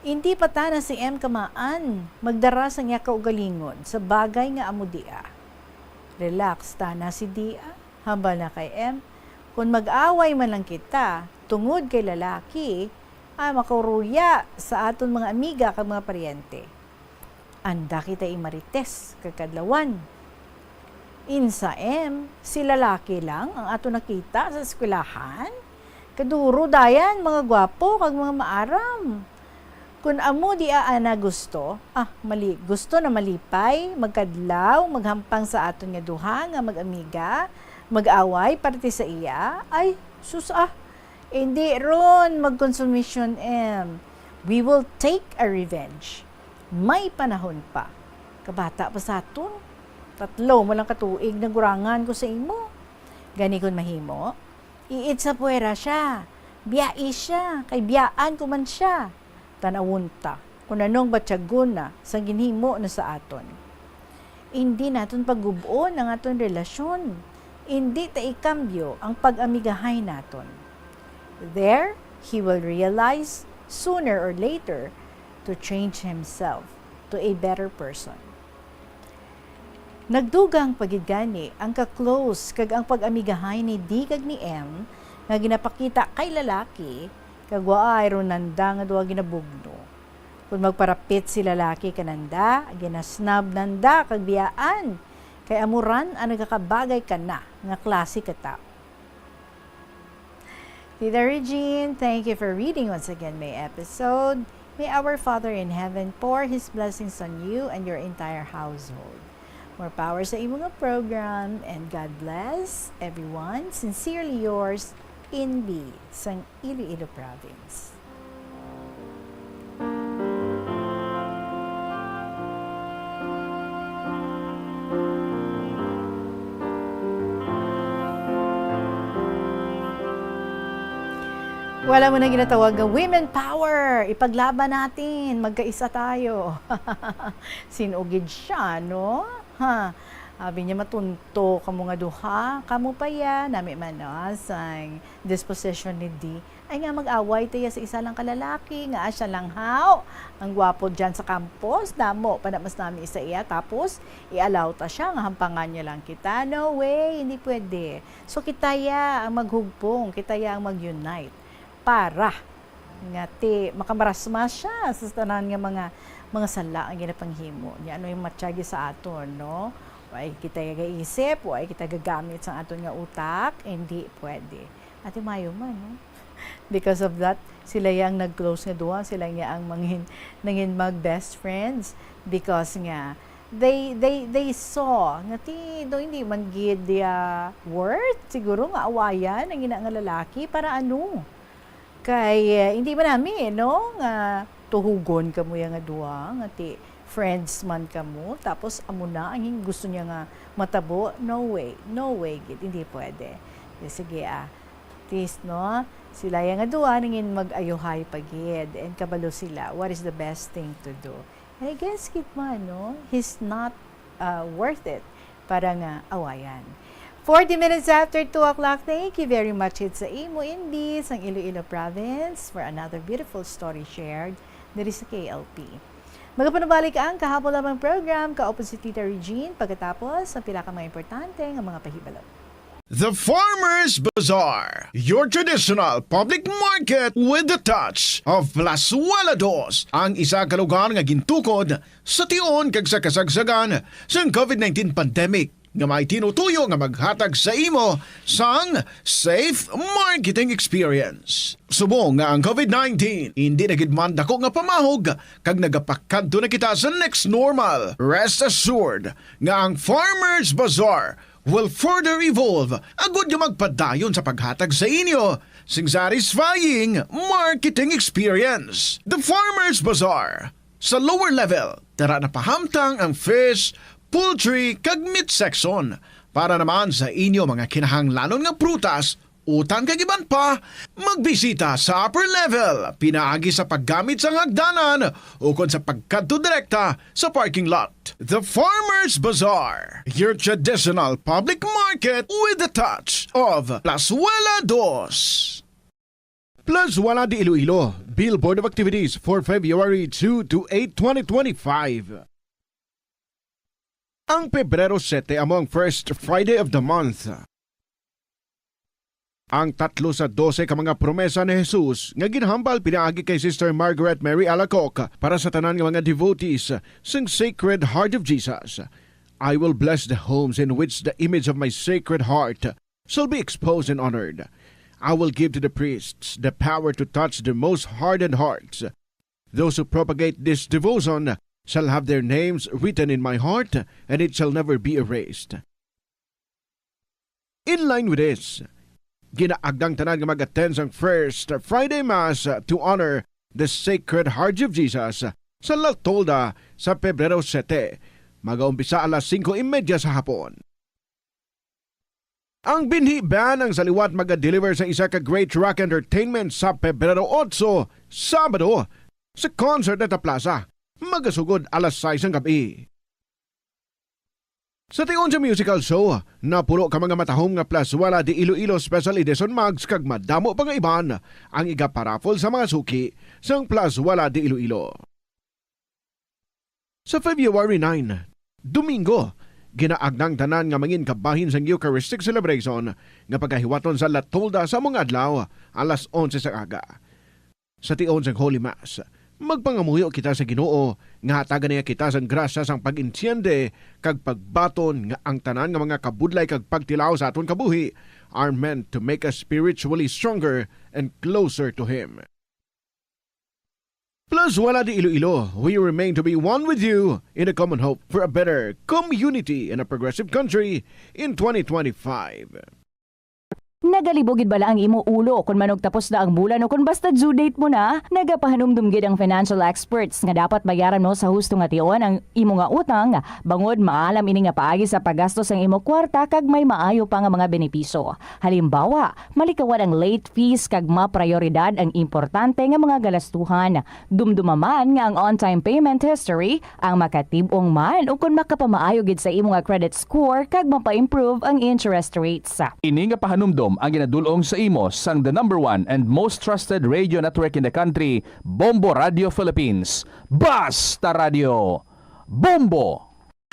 Indi pa tana si M kamaan magdara sang iya kaugalingon sa bagay nga amo dia. Relax tana si dia, hambal na kay M. Kon mag-away man lang kita tungod kay lalaki, ay makaruya sa aton mga amiga kag mga paryente. Anda kita imarites kag kadlawan. Insa M, si lalaki lang ang ato nakita sa eskwelahan? Kaduro dayan, mga gwapo kag mga maaram. Kun amo di ana gusto, ah, mali, gusto na malipay, magkadlaw, maghampang sa aton nga duha nga mag-amiga, mag-away parte sa iya, ay, sus, ah, indi ron magkonsumisyon M. We will take a revenge. May panahon pa. Kabata pa sa aton. Tatlo mo lang ka tuig nagurangan ko sa imo. Gani kon mahimo, iit sa puwera sia. Biyai sia, kay biyaan ko man sia. Tan-awon ta kon anong batyagon na sang ginhimo na sa aton. Indi naton pagub-on ang aton relasyon. Indi ta ikambyo ang pag-amigahay naton. There, he will realize, sooner or later, to change himself to a better person. Nagdugang pa gid gani ang ka-close kag ang pag-amigahay ni D kag ni M nga ginapakita kay lalaki, kag waay ron nanda nga duha ginabugno. Kon magparapit si lalaki kananda, ginasnab nanda kag biyaan, kay amo ran ang nagakabagay kana nga klase ka tawo. Tita Regine, thank you for reading once again my episode. May our Father in Heaven pour His blessings on you and your entire household. More power sa imo nga program, and God bless everyone. Sincerely yours, Inbi, sang Iloilo Province. Wala mo na ginatawag nga women power. Ipaglaban natin. Magkaisa tayo. Sin-o gid siya, no? Ha? Abi niya, "Matunto kamo nga duha, kamo pa ya, nami man, no, sang disposition ni D. Ay nga, mag-away ta ya sa isa lang ka lalaki, nga siya lang haw ang gwapo dyan sa campus, damo pa na mas nami sa iya, tapos i-allow ta siya nga hampangan niya lang kita. No way, hindi pwede." So, kita ya ang maghugpong, kita ya ang mag-unite para nga ti makamarasmas siya sa tanan nga mga, mga sala nga ginapanghimo niya. Ano yung matyagi sa aton, no? Wa kita gaisip, wa kita gagamit sa aton nga utak, hindi pwede. Ate Mayo man, no? Because of that, sila ya ang nag-close nga duha, sila ya ang mangin, nangin mag best friends because nga they, they, they saw nga ti, do, hindi man gid dia worth siguro nga awayan ang ina nga lalaki. Para ano? Kay, eh, hindi man nami, no, nga tuhugon kamo ya nga duha, nga ti friends man kamo, tapos amo na ang hin-, gusto niya nga matabo. No way, no way gid, hindi pwede. Di, sige, ah, at least, no, sila ya nga duha nangin mag-ayuhay pa gid, and kabalo sila what is the best thing to do. And I guess gid man, no, he's not, uh, worth it para nga awayan. Forty minutes after two o'clock, thank you very much gid sa imo, Indy, sang Iloilo Province, for another beautiful story shared diri sa K L P. Magapanubalik ang Kahapon Lamang program, kaupo si Tita Regine, pagkatapos ang pila ka mga importante nga mga pahibalo. The Farmers Bazaar, your traditional public market with the touch of Plazuela Dos, ang isa ka lugar nga gintukod sa tion kag sa kasagsagan sang COVID nineteen pandemic, nga may tinutuyo nga maghatag sa imo sang safe marketing experience. Subong nga ang COVID nineteen hindi na gid man dako nga pamahog kag nagapakadto na kita sa next normal, rest assured nga ang Farmers Bazaar will further evolve agud nga magpadayon sa paghatag sa inyo sing satisfying marketing experience. The Farmers Bazaar, sa lower level, tara na pahamtang ang fish, poultry, kag meat section. Para naman sa inyo mga kinahanglanon nga prutas, utan kag iban pa, magbisita sa upper level pinaagi sa paggamit sang hagdanan ukon sa pagkadto direkta sa parking lot. The Farmers Bazaar, your traditional public market with the touch of Plazuela Dos. Plazuela de Iloilo, Billboard of Activities for February two to eight, twenty twenty-five. Ang Pebrero sete amo ang first Friday of the month. Ang tatlo sa dose ka mga promesa ni Jesus nga ginhambal pinaagi kay Sister Margaret Mary Alacoque para sa tanan nga mga devotees sang Sacred Heart of Jesus. "I will bless the homes in which the image of my Sacred Heart shall be exposed and honored. I will give to the priests the power to touch the most hardened hearts. Those who propagate this devotion shall have their names written in my heart, and it shall never be erased." In line with this, ginaagnang tanan nga mag-attend sang First Friday Mass to honor the Sacred Heart of Jesus sa La Tolda sa Pebrero sete. Magaumpisa alas singko y media sa hapon. Ang Binhi Band ang sa liwat maga-deliver sa isa ka great rock entertainment sa Pebrero otso, Sabado, sa Concert at Plaza. Magasugod alas sais sang gab-i. Sa tion sa musical show, napulo ka mga matahom nga Plazuela de Iloilo Special Edition mugs kag madamo pa nga iban ang igaparaffle sa mga suki sang Plazuela de Iloilo. Sa February nine, Domingo, ginaagnang tanan nga mangin kabahin sang Eucharistic celebration nga pagahiwaton sa La Tolda sa mga adlaw, alas onse sa aga. Sa tion sang Holy Mass, magpangamuyo kita sa Ginoo nga hatagan niya kita sang grasya sang pag-entiende kag pagbaton nga ang tanan nga mga kabudlay kag pagtilaw sa aton kabuhi are meant to make us spiritually stronger and closer to Him. Plazuela de Iloilo, we remain to be one with you in a common hope for a better community and a progressive country in twenty twenty-five. Nagalibog gid bala ang imo ulo kon manugtapos na ang bulan o kon basta due date mo na? Nagapahanumdom gid ang financial experts nga dapat bayaran mo sa husto nga tion ang imo nga utang, bangod maalam ini nga paagi sa paggastos ang imo kwarta kag may maayo pa nga mga benepisyo. Halimbawa, malikawan ang late fees kag maprayoridad ang importante nga mga galastuhan. Dumduma man nga ang on-time payment history ang makatib-ong man ukon makapamaayo gid sa imo nga credit score kag mapa-improve ang interest rates. Ini nga pahanumdom ang ginadul-ong sa imo sang the number one and most trusted radio network in the country, Bombo Radio Philippines. Basta Radio, Bombo!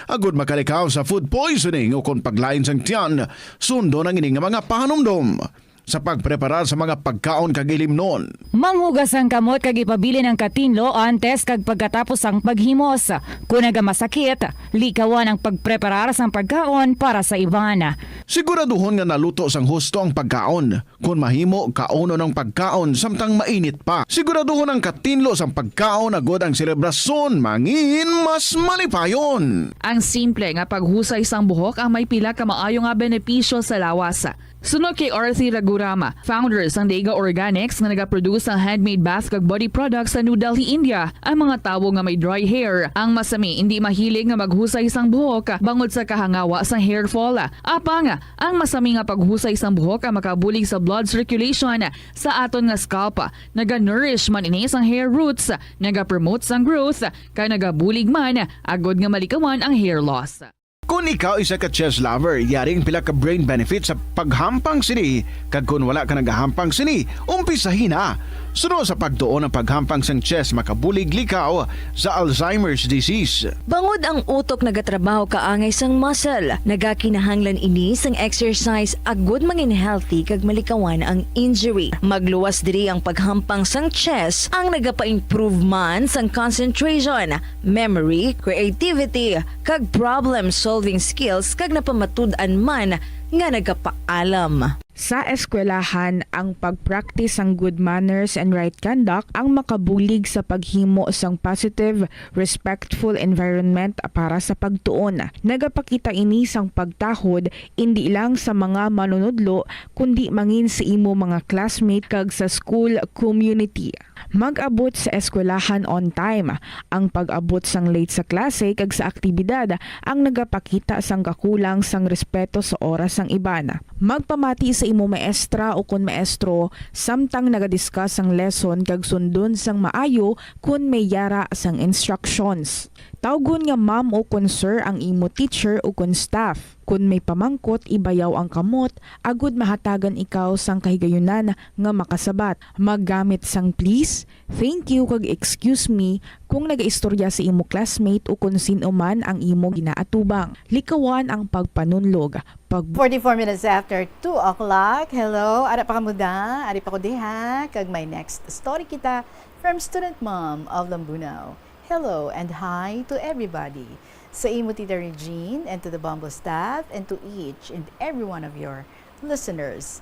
Agod makalikaw sa food poisoning o kon paglain sang tiyan, sundon ang ini nga mga pahanumdom sa pagpreparar sa mga pagkaon kag ilimnon. Manghugas ang kamot kag ipabilin ang katinlo antes kag pagkatapos sang paghimos. Kon nagamasakit, likawan ang pagpreparar sang pagkaon para sa iban. Siguraduhon nga naluto sang husto ang pagkaon. Kon mahimo, kaunon ang pagkaon samtang mainit pa. Siguraduhon ang katinlo sang pagkaon agod ang selebrasyon mangin mas malipayon. Ang simple nga paghusay sang buhok ang may pila ka maayo nga benepisyo sa lawas. Suno kay Arthi Ragurama, founder sang Daiga Organics nga nagaproduce sang handmade bath kag body products sa New Delhi, India, ang mga tawo nga may dry hair. Ang masami indi mahilig nga maghusay sang buhok bangod sa kahangawa sang hair fall. Apang, ang masami nga paghusay sang buhok ang makabulig sa blood circulation sa aton nga scalp. Naga-nourish man ini sang hair roots, nagapromote sang growth, kag nagabulig man agod nga malikawan ang hair loss. Kon ikaw isa ka chess lover, yari ang pila ka brain benefits sa paghampang sini, kag kon wala ka nagahampang sini, umpisahi na. Suno sa pagtuon ang paghampang sang chess makabulig likaw sa Alzheimer's disease. Bangod ang utok nagatrabaho kaangay sang muscle, nagakinahanglan ini sang exercise agud mangin healthy kag malikawan ang injury. Magluwas diri ang paghampang sang chess, ang nagapa-improve man sang concentration, memory, creativity, kag problem-solving skills, kag napamatud-an man nga nagapaalam. Sa eskwelahan, ang pag-practice sang good manners and right conduct ang makabulig sa paghimo sang positive, respectful environment para sa pagtuon. Nagapakita ini sang pagtahod indi lang sa mga manunudlo, kundi mangin sa imo mga classmate kag sa school community. Mag-abot sa eskwelahan on time. Ang pag-abot sang late sa klase kag sa aktibidad ang nagapakita sang kakulang sang respeto sa oras sang iban. Magpamati sa imo maestra ukon maestro samtang nagadiscuss ang lesson kag sundon sang maayo kon may yara sang instructions. Tawgon nga ma'am ukon sir ang imo teacher ukon staff. Kon may pamangkot, ibayaw ang kamot agud mahatagan ikaw sang kahigayunan nga makasabat. Maggamit sang please, thank you, kag excuse me kon nagaistorya sa imo classmate o kon sin-o man ang imo ginaatubang. Likawan ang pagpanunlog. Pag Forty-four minutes after two o'clock. Hello, ara pa kamo da? Ari pa ko diha, kag may next story kita from Student Mom of Lambunao. Hello and hi to everybody. Sa imo, Tita Regine, and to the Bombo staff, and to each and every one of your listeners.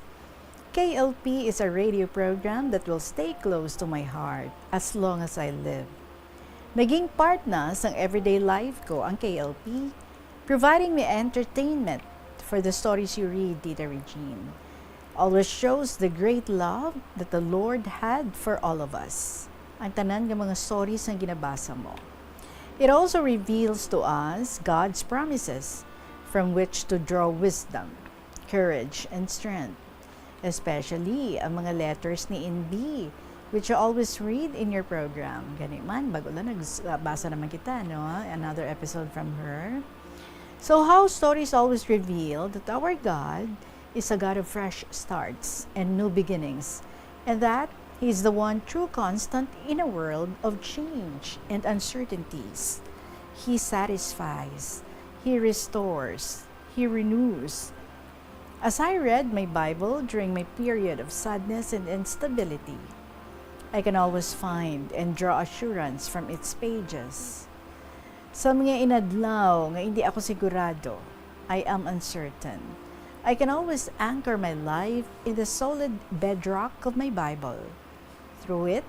K L P is a radio program that will stay close to my heart as long as I live. Naging part na sang everyday life ko ang K L P, providing me entertainment for the stories you read, Tita Regine. Always shows the great love that the Lord had for all of us. Ang tanan nga mga stories nga ginabasa mo. It also reveals to us God's promises from which to draw wisdom, courage, and strength, especially ang mga letters ni Inbi, which you always read in your program. Gani man, bago lang nagbasa naman kita, no? Another episode from her. So, how stories always reveal that our God is a God of fresh starts and new beginnings, and that He is the one true constant in a world of change and uncertainties. He satisfies, He restores, He renews. As I read my Bible during my period of sadness and instability, I can always find and draw assurance from its pages. Sa mga inadlaw nga indi ako sigurado, I am uncertain, I can always anchor my life in the solid bedrock of my Bible. Through it,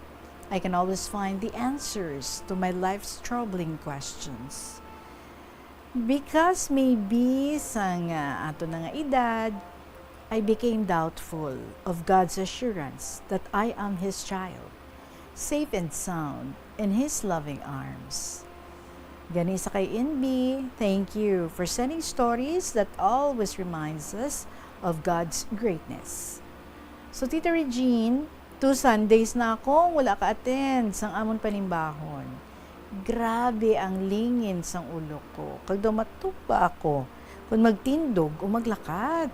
I can always find the answers to my life's troubling questions. Because maybe sang, ah, ato na nga edad, I became doubtful of God's assurance that I am His child, safe and sound in His loving arms. Gani sa kay N B, thank you for sending stories that always reminds us of God's greatness. So, Tita Regine, two Sundays na akong wala ka-attend sang amon panimbahon. Grabe ang lingin sang ulo ko, kag daw matumba ako kon magtindog o maglakat.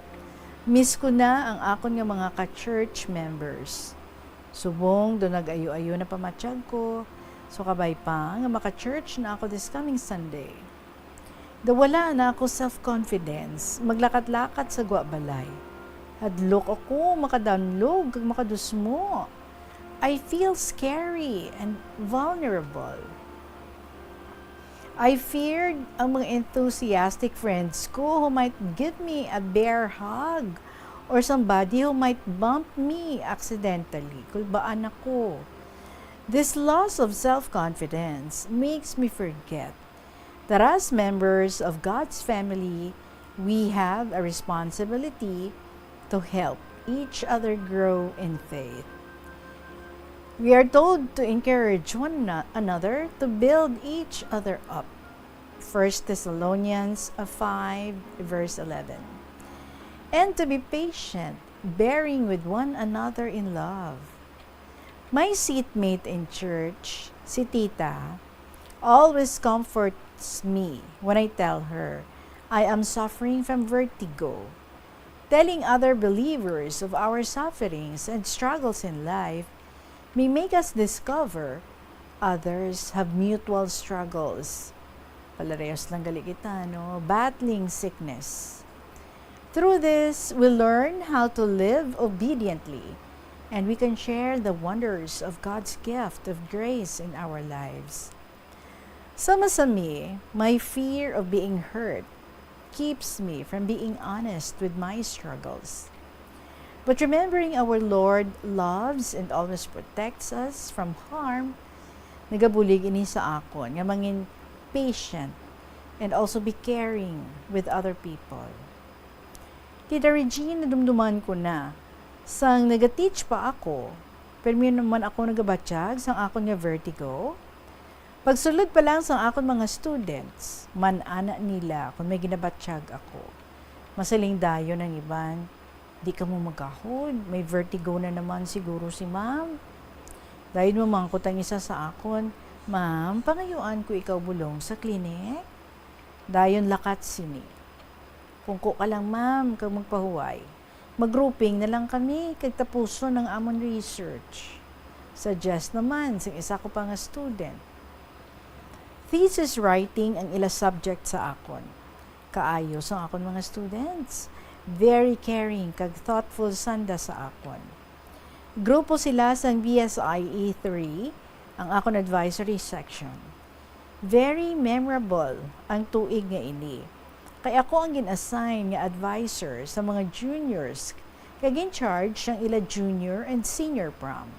Miss ko na ang akon nga mga ka-church members. Subong daw nag-ayo-ayo na pamatyag ko, so kabay pa nga maka-church na ako this coming Sunday. Daw wala na ako self-confidence, maglakat-lakat sa gwa balay. Hadlok ako makadanlog kag makadusmo. I feel scary and vulnerable. I feared ang mga enthusiastic friends ko who might give me a bear hug or somebody who might bump me accidentally. Kulbaan ako. This loss of self-confidence makes me forget that as members of God's family, we have a responsibility to help each other grow in faith. We are told to encourage one ano- another to build each other up. First Thessalonians five, verse eleven. And to be patient, bearing with one another in love. My seatmate in church, si Tita, always comforts me when I tell her I am suffering from vertigo. Telling other believers of our sufferings and struggles in life may make us discover others have mutual struggles. Palarehos lang gali kita, no? Battling sickness. Through this, we learn how to live obediently, and we can share the wonders of God's gift of grace in our lives. Sama sa mi, my fear of being hurt keeps me from being honest with my struggles. But remembering our Lord loves and always protects us from harm, nagabulig ini sa akon nga mangin patient and also be caring with other people. Tita Regine, nadumduman ko na, sang nagateach pa ako, pero may naman ako nagabatyag sang akon nga vertigo. Pagsulod pa lang sang akon mga students, man-ana nila kon may ginabatyag ako. Masiling dayon ang iban, "Di kamo magahod, may vertigo na naman siguro si ma'am." Dayon mamangkot ang isa sa akon, "Ma'am, pangayuan ko ikaw bulong sa klinik?" Dayon lakat sini, "Pungko ka lang, ma'am, kag magpahuway. Mag-grouping na lang kami kag tapuson ang amon research," suggest naman sang isa ko pa nga student. Thesis writing ang ila subject sa akon. Kaayo sang akon mga students. Very caring kag thoughtful sanda sa akon. Grupo sila sang B S I E three, ang akon advisory section. Very memorable ang tuig nga ini, kay ako ang gin-assign nga adviser sa mga juniors kag in charge sang ila junior and senior prom.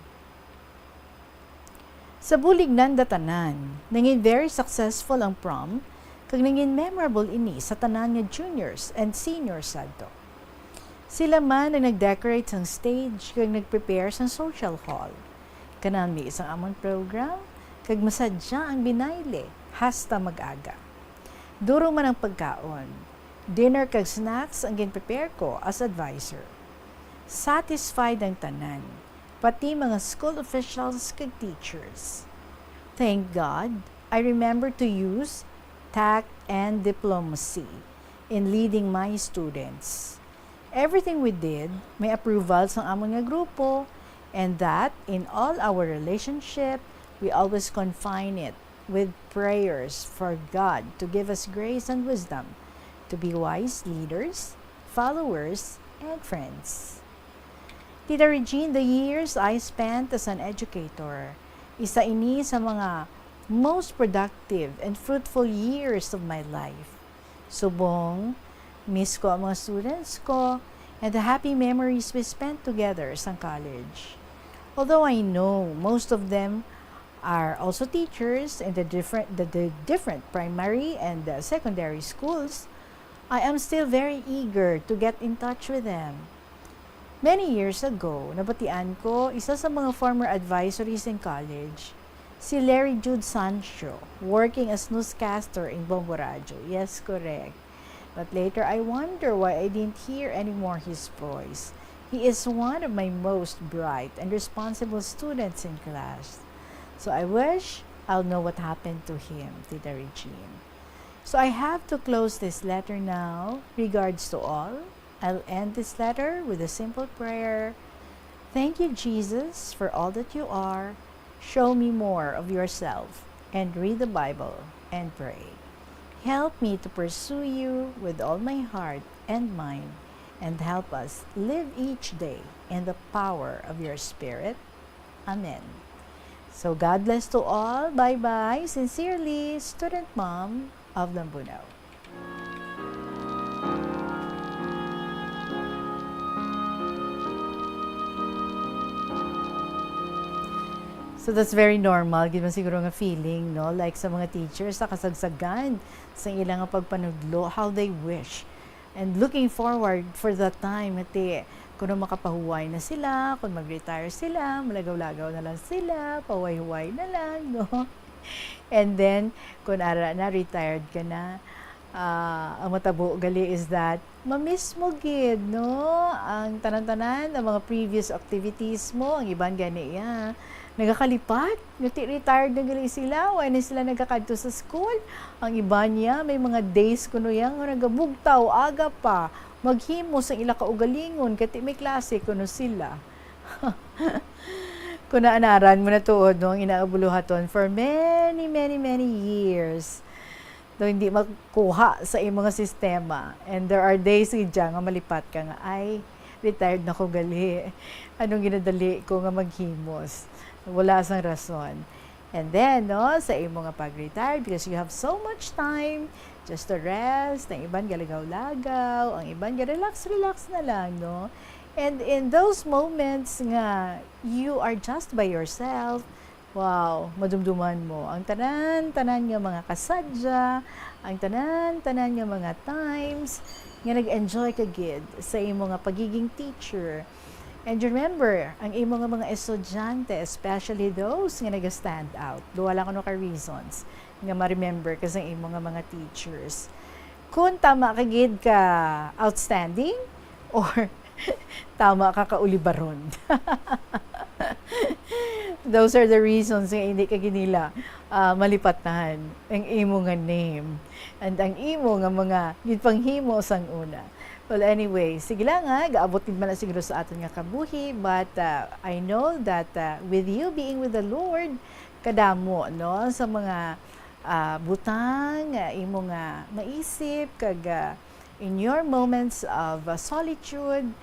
Sa bulig nanda tanan, nangin very successful ang prom, kag nangin memorable ini sa tanan nga juniors and seniors sadto. Sila man ang nag-decorate sang stage kag nag-prepare sang social hall. Kanami sang amon program, kag masadya ang binayle hasta mag-aga. Duro man ang pagkaon, dinner kag snacks ang gin-prepare ko as adviser. Satisfied ang tanan, pati mga school officials kag teachers. Thank God, I remember to use tact and diplomacy in leading my students. Everything we did may approval sang amon nga grupo, and that in all our relationship, we always confine it with prayers for God to give us grace and wisdom to be wise leaders, followers, and friends. Tita Regine, the years I spent as an educator, isa ini sa mga most productive and fruitful years of my life. Subong, miss ko ang mga students ko and the happy memories we spent together sa college. Although I know most of them are also teachers in the different, the, the different primary and, uh, secondary schools, I am still very eager to get in touch with them. Many years ago, nabatian ko isa sa mga former advisories in college, si Larry Jude Sancho, working as newscaster in Bombo Radyo. Yes, correct. But later, I wonder why I didn't hear anymore his voice. He is one of my most bright and responsible students in class. So I wish I'll know what happened to him, Tita Regine. So I have to close this letter now. Regards to all. I'll end this letter with a simple prayer. Thank you, Jesus, for all that you are. Show me more of yourself and read the Bible and pray. Help me to pursue you with all my heart and mind, and help us live each day in the power of your Spirit. Amen. So God bless to all. Bye-bye. Sincerely, student mom of Lambunao. So that's very normal, gid man siguro nga feeling, no? Like sa mga teachers, sa kasagsagan sa ilang nga pagpanudlo, how they wish and looking forward for that time, nga ti, kuno makapahuway na sila, kung mag-retire sila, malagaw-lagaw na lang sila, pahuway-huway na lang, no? And then, kung ara na, retired ka na, ah, ang matabo gali is that, mamiss mo gid, no? Ang tanan-tanan, ang mga previous activities mo, ang iban gani, ya, nagakalipat. Nga ti retired na gali sila, wala na sila nagakadto sa school. Ang iban niya, may mga days kuno ya nga nagabugtaw, aga pa, maghimo sang ila kaugalingon, kay ti may klase kuno sila. Kung naanaran mo na tuod, no, ang inaabuluhaton for many, many, many years. Daw hindi makuha sa imo nga sistema. And there are days gid dyan nga malipat ka nga, "Ay, retired na ko gali. Anong ginadali ko nga maghimos? Wala sang rason." And then, no, sa imo nga pag-retire, because you have so much time just to rest, ang iban galagaw-lagaw, ang iban ga-relax-relax na lang, no? And in those moments nga you are just by yourself, wow, madumduman mo ang tanan-tanan nga mga kasadya, ang tanan-tanan nga mga times nga nag-enjoy ka gid sa imo nga pagiging teacher. And remember, ang imo nga mga estudyante, especially those nga naga-stand out, duha lang kuno ka reasons nga ma-remember ka sa imo nga mga teachers. Kung tama ka gid ka outstanding or tama ka ka ulibaron. Those are the reasons nga hindi ka gid nila, ah, malipatan ang imo nga name and ang imo nga mga ginpanghimo sang una. Well, anyway, sige lang, ha, gaabot gid man na siguro sa aton nga kabuhi, but, ah, I know that, ah, with you being with the Lord, kadamo, no, sa mga, ah, butang nga imo nga maisip, kag, ah, in your moments of, ah, solitude,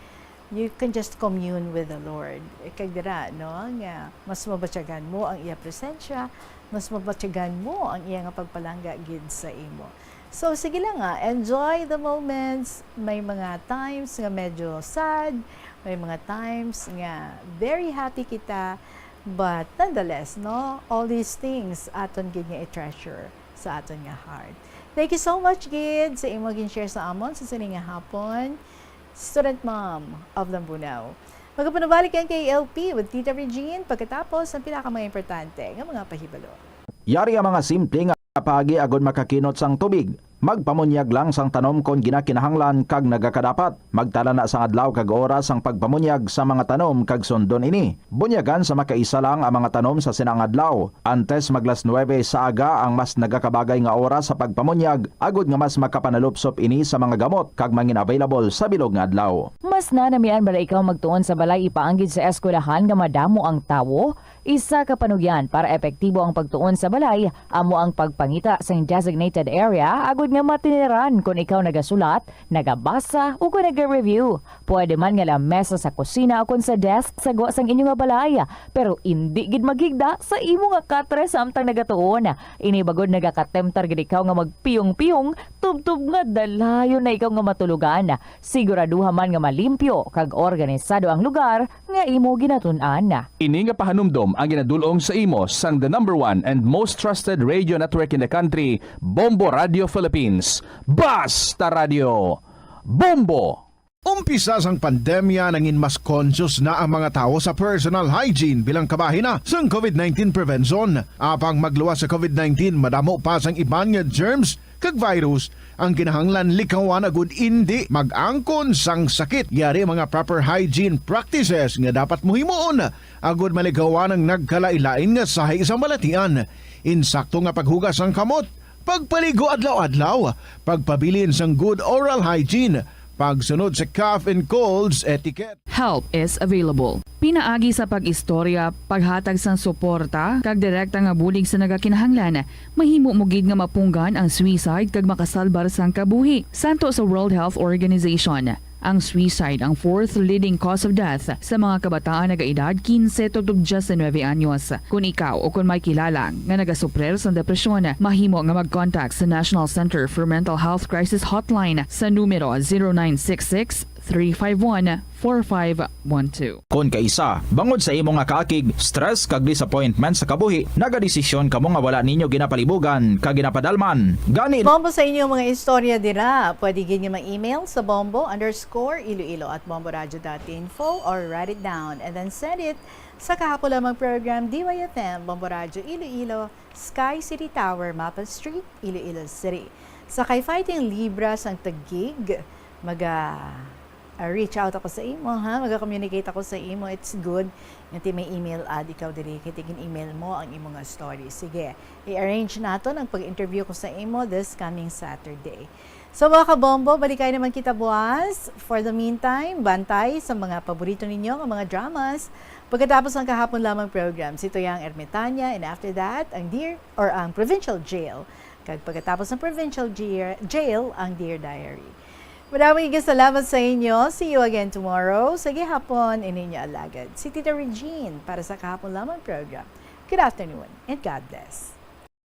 you can just commune with the Lord. Kag dira, no, nga mas mabatyagan mo ang iya presensya, mas mabatyagan mo ang iya nga pagpalangga gid sa imo. So, sige lang nga, enjoy the moments. May mga times nga medyo sad, may mga times nga very happy kita, but nonetheless, no, all these things aton gid nga i-treasure sa aton nga heart. Thank you so much gid sa imo gin-share sa amon sa sini nga hapon, student mom of Lambunao. Magapanubalik ang K L P with Tita Regine pagkatapos ang pinaka mga importante nga mga pahibalo. Yari ang mga simple nga paagi agud makakinot sang tubig. Magpamunyag lang sang tanom kon ginakinahanglan kag nagakadapat. Magtala na sang adlaw kag oras sang pagpamunyag sa mga tanom kag sundon ini. Bunyagan sa makaisa lang ang mga tanom sa sina nga adlaw. Antes mag las nuebe sa aga ang mas nagakabagay nga oras sa pagpamunyag, agud nga mas makapanalupsop ini sa mga gamot kag mangin-available sa bilog nga adlaw. Mas nanamian bala ikaw magtuon sa balay ipaanggid sa eskwelahan nga madamo ang tawo? Isa ka panugyan para epektibo ang pagtuon sa balay amo ang pagpangita sing designated area agud nga matiniran kon ikaw nagasulat, nagabasa, ug kon naga-review. Pwede man nga lamesa sa kusina ukon sa desk sa gwa sang inyo nga balay, pero indi gid maghigda sa imo nga katre samtang nagatuon. Ini bangod nagakatemtar gid ikaw nga magpiyong-piyong tubtob nga dalayon na ikaw nga matulogan. Siguraduha man nga malimpyo kag organisado ang lugar nga imo ginatun-an. Ini nga pahanumdom ang ginadul-ong sa imo sang the number one and most trusted radio network in the country, Bombo Radio Philippines. Basta Radio Bombo! Umpisa sang pandemya, nangin mas conscious na ang mga tawo sa personal hygiene bilang kabahin na sang COVID nineteen prevention. Apang magluwas sa COVID nineteen, madamo pa sang iban nga germs kag virus ang kinahanglan likawan agud indi mag-angkon sang sakit. Yari ang mga proper hygiene practices nga dapat mo himuon agud malikawan ang nagkalain-lain nga sahi sa balatian. Insakto nga paghugas sang kamot, pagpaligo adlaw-adlaw, pagpabilin sang good oral hygiene, pagsunod sa cough and colds etiquette. Help is available. Pinaagi sa pag-istorya, paghatag sang suporta, kag direkta nga bulig sa nagakinahanglan, mahimo mo gid nga mapunggan ang suicide kag makasalbar sang kabuhi. Santo sa World Health Organization, ang suicide ang fourth leading cause of death sa mga kabataan nagaedad quince tubtob diecinuebe anyos. Kon ikaw o kon may kilala nga nagasuprir sang depresyon, mahimo nga mag-contact sa National Center for Mental Health Crisis Hotline sa numero zero nine six six, three five one, four five one two. Kon kaisa, bangod sa imo nga kaakig, stress kag disappointment sa kabuhi, nagadesisyon kamo nga wala ninyo ginapalibugan kag ginapadalman. Gani, Bombo sa inyo mga istorya dira. Pwede gid nga ma-email sa bombo underscore iloilo at bomboradio dot info or write it down and then send it sa kahapon lamang program D Y F M, Bombo Radio Iloilo, Sky City Tower, Maple Street, Iloilo City. Sa kay Fighting Libra sang Taguig, maga ah, reach out ako sa imo, ha? Maga-communicate ako sa imo. It's good nga ti may email ad ikaw diri kay tigin-email mo ang imo nga story. Sige, i-arrange naton ang pag-interview ko sa imo this coming Saturday. So mga kabombo, balikay naman kita buwas. For the meantime, bantay sa mga paborito ninyo nga mga dramas. Pagkatapos ang kahapon lamang program, si Toyang Ermitania, and after that, ang Dear or ang Provincial Jail. Kag pagkatapos ng Provincial Jail, Jail ang Dear Diary. Maraming salamat sa inyo. See you again tomorrow. Sa gihapon, ininyo alagad, si Tita Regine para sa kahapon lamang program. Good afternoon and God bless.